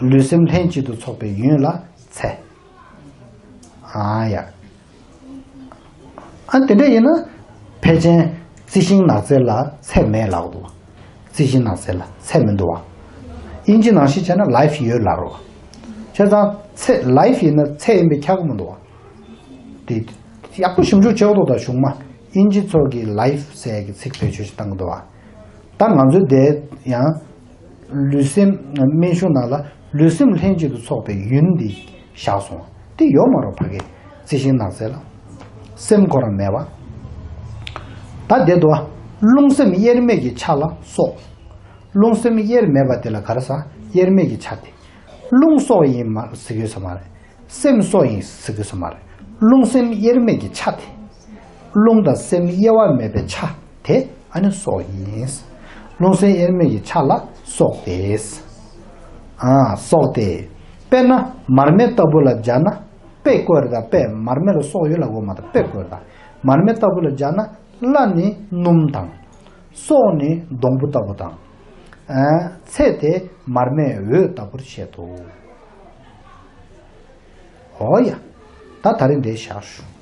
ལུས་སེམས་ལྷན་ཅིག་ཏུ་ཚོགས་པའི་ཡུན་ལ་ཚེ། ཨ་ཡ། ཨ་དེ་འདྲ་ཡིན་ན། ཕལ་ཆེར་རྩི་ཤིང་ནགས་ཚལ་ལ་ཚེ་མེད་ལབ་འདུག་བ། རྩི་ཤིང་ནགས་ཚལ་ལ་ཚེ་མི་འདུག་བ། དབྱིན་ཇི་ནང་བཞིན་བྱས་ན་life ཡོད་ལབ་རེད་བ། བྱས་ཙང་ཚེ་life ཡིན་ན་ཚེ་ཡིན་པས་ཁྱབ་ཀྱི་མི་འདུག་བ། དེ་ཡག་པོ་ཞིབ་འཇུག་བྱེད་དགོས་འདུག་ད་གཞུང་མ་དབྱིན་ཇི་ཚོ་གི་life ཟེར་གྱི་ཚིག་བེད་སྤྱོད་ཅིག་བཏང་གི་འདུག་བ། ད་ང་ཚོའི་དེ་ཡང་ལུས་སེམས་སྨན་གཞུང་ནང་ལ་ལུས་སེམས་ལྷན་ཅིག་ཏུ་ཚོགས་པའི་ཡུན་འདི་བཞག་སོང་། དེ་ཡོད་མ་རེད་ཕ་གི། རྩི་ཤིང་ནགས་ཚལ་ལ་སེམས་ཁོ་རང་མེད་པ། ད་དེ་འདུག་བ། རླུང་སེམས་དབྱེར་མེད་ཀྱི་ཆ་ལ་སྲོག་རླུང་སེམས་དབྱེར་མེད་པ་དེ་ལ་ག་རེ་ཟ། དབྱེར་མེད་ཀྱི་ཆ་དེ། རླུང་སྲོག་ཡིན་མ་ཟེར་གྱི་ཡོད་ས་མ་རེད། སེམས་སྲོག་ཡིན་ཟེར་གྱི་ཡོད་ས་མ་རེད། རླུང་སེམས་དབྱེར་མེད་ཀྱི་ཆ་དེ། རླུང་དང་སེམས་དབྱེ་བ་མེད་པའི་ཆ་དེ་ཨ་ནི་སྲོག་ཡིན། རླུང་སེམས་དབྱེར་མེད་ཀྱི་ཆ་ལ་སྲོག་སྟེ། ཨ་སྲོག་སྟེ། དཔེར་ན་མར་མེ་ལྟ་བུ་ལ་སྦྱར་ན་དཔེ་བཀོད་རེད་ད། དཔེ་མར་མེ་ལ་སྲོག་ཡོད་ལབ་དགོས་མ་ད་དཔེ་བཀོད་རེད་ད། མར་མེ་ལྟ་བུ་ལ་སྦྱར་ན་བརླ་ནི་སྣུམ་དང་། སྲོག་ནི་སྡོང་བུ་ལྟ་བུ་དང་། ཨ་ཚེ་དེ་མར་མེའི་འོད་ལྟ་བུར་བཤད་དོ། འོ་ཡ། ད་ད་རིང་འདིར་བཞག་ཞུ།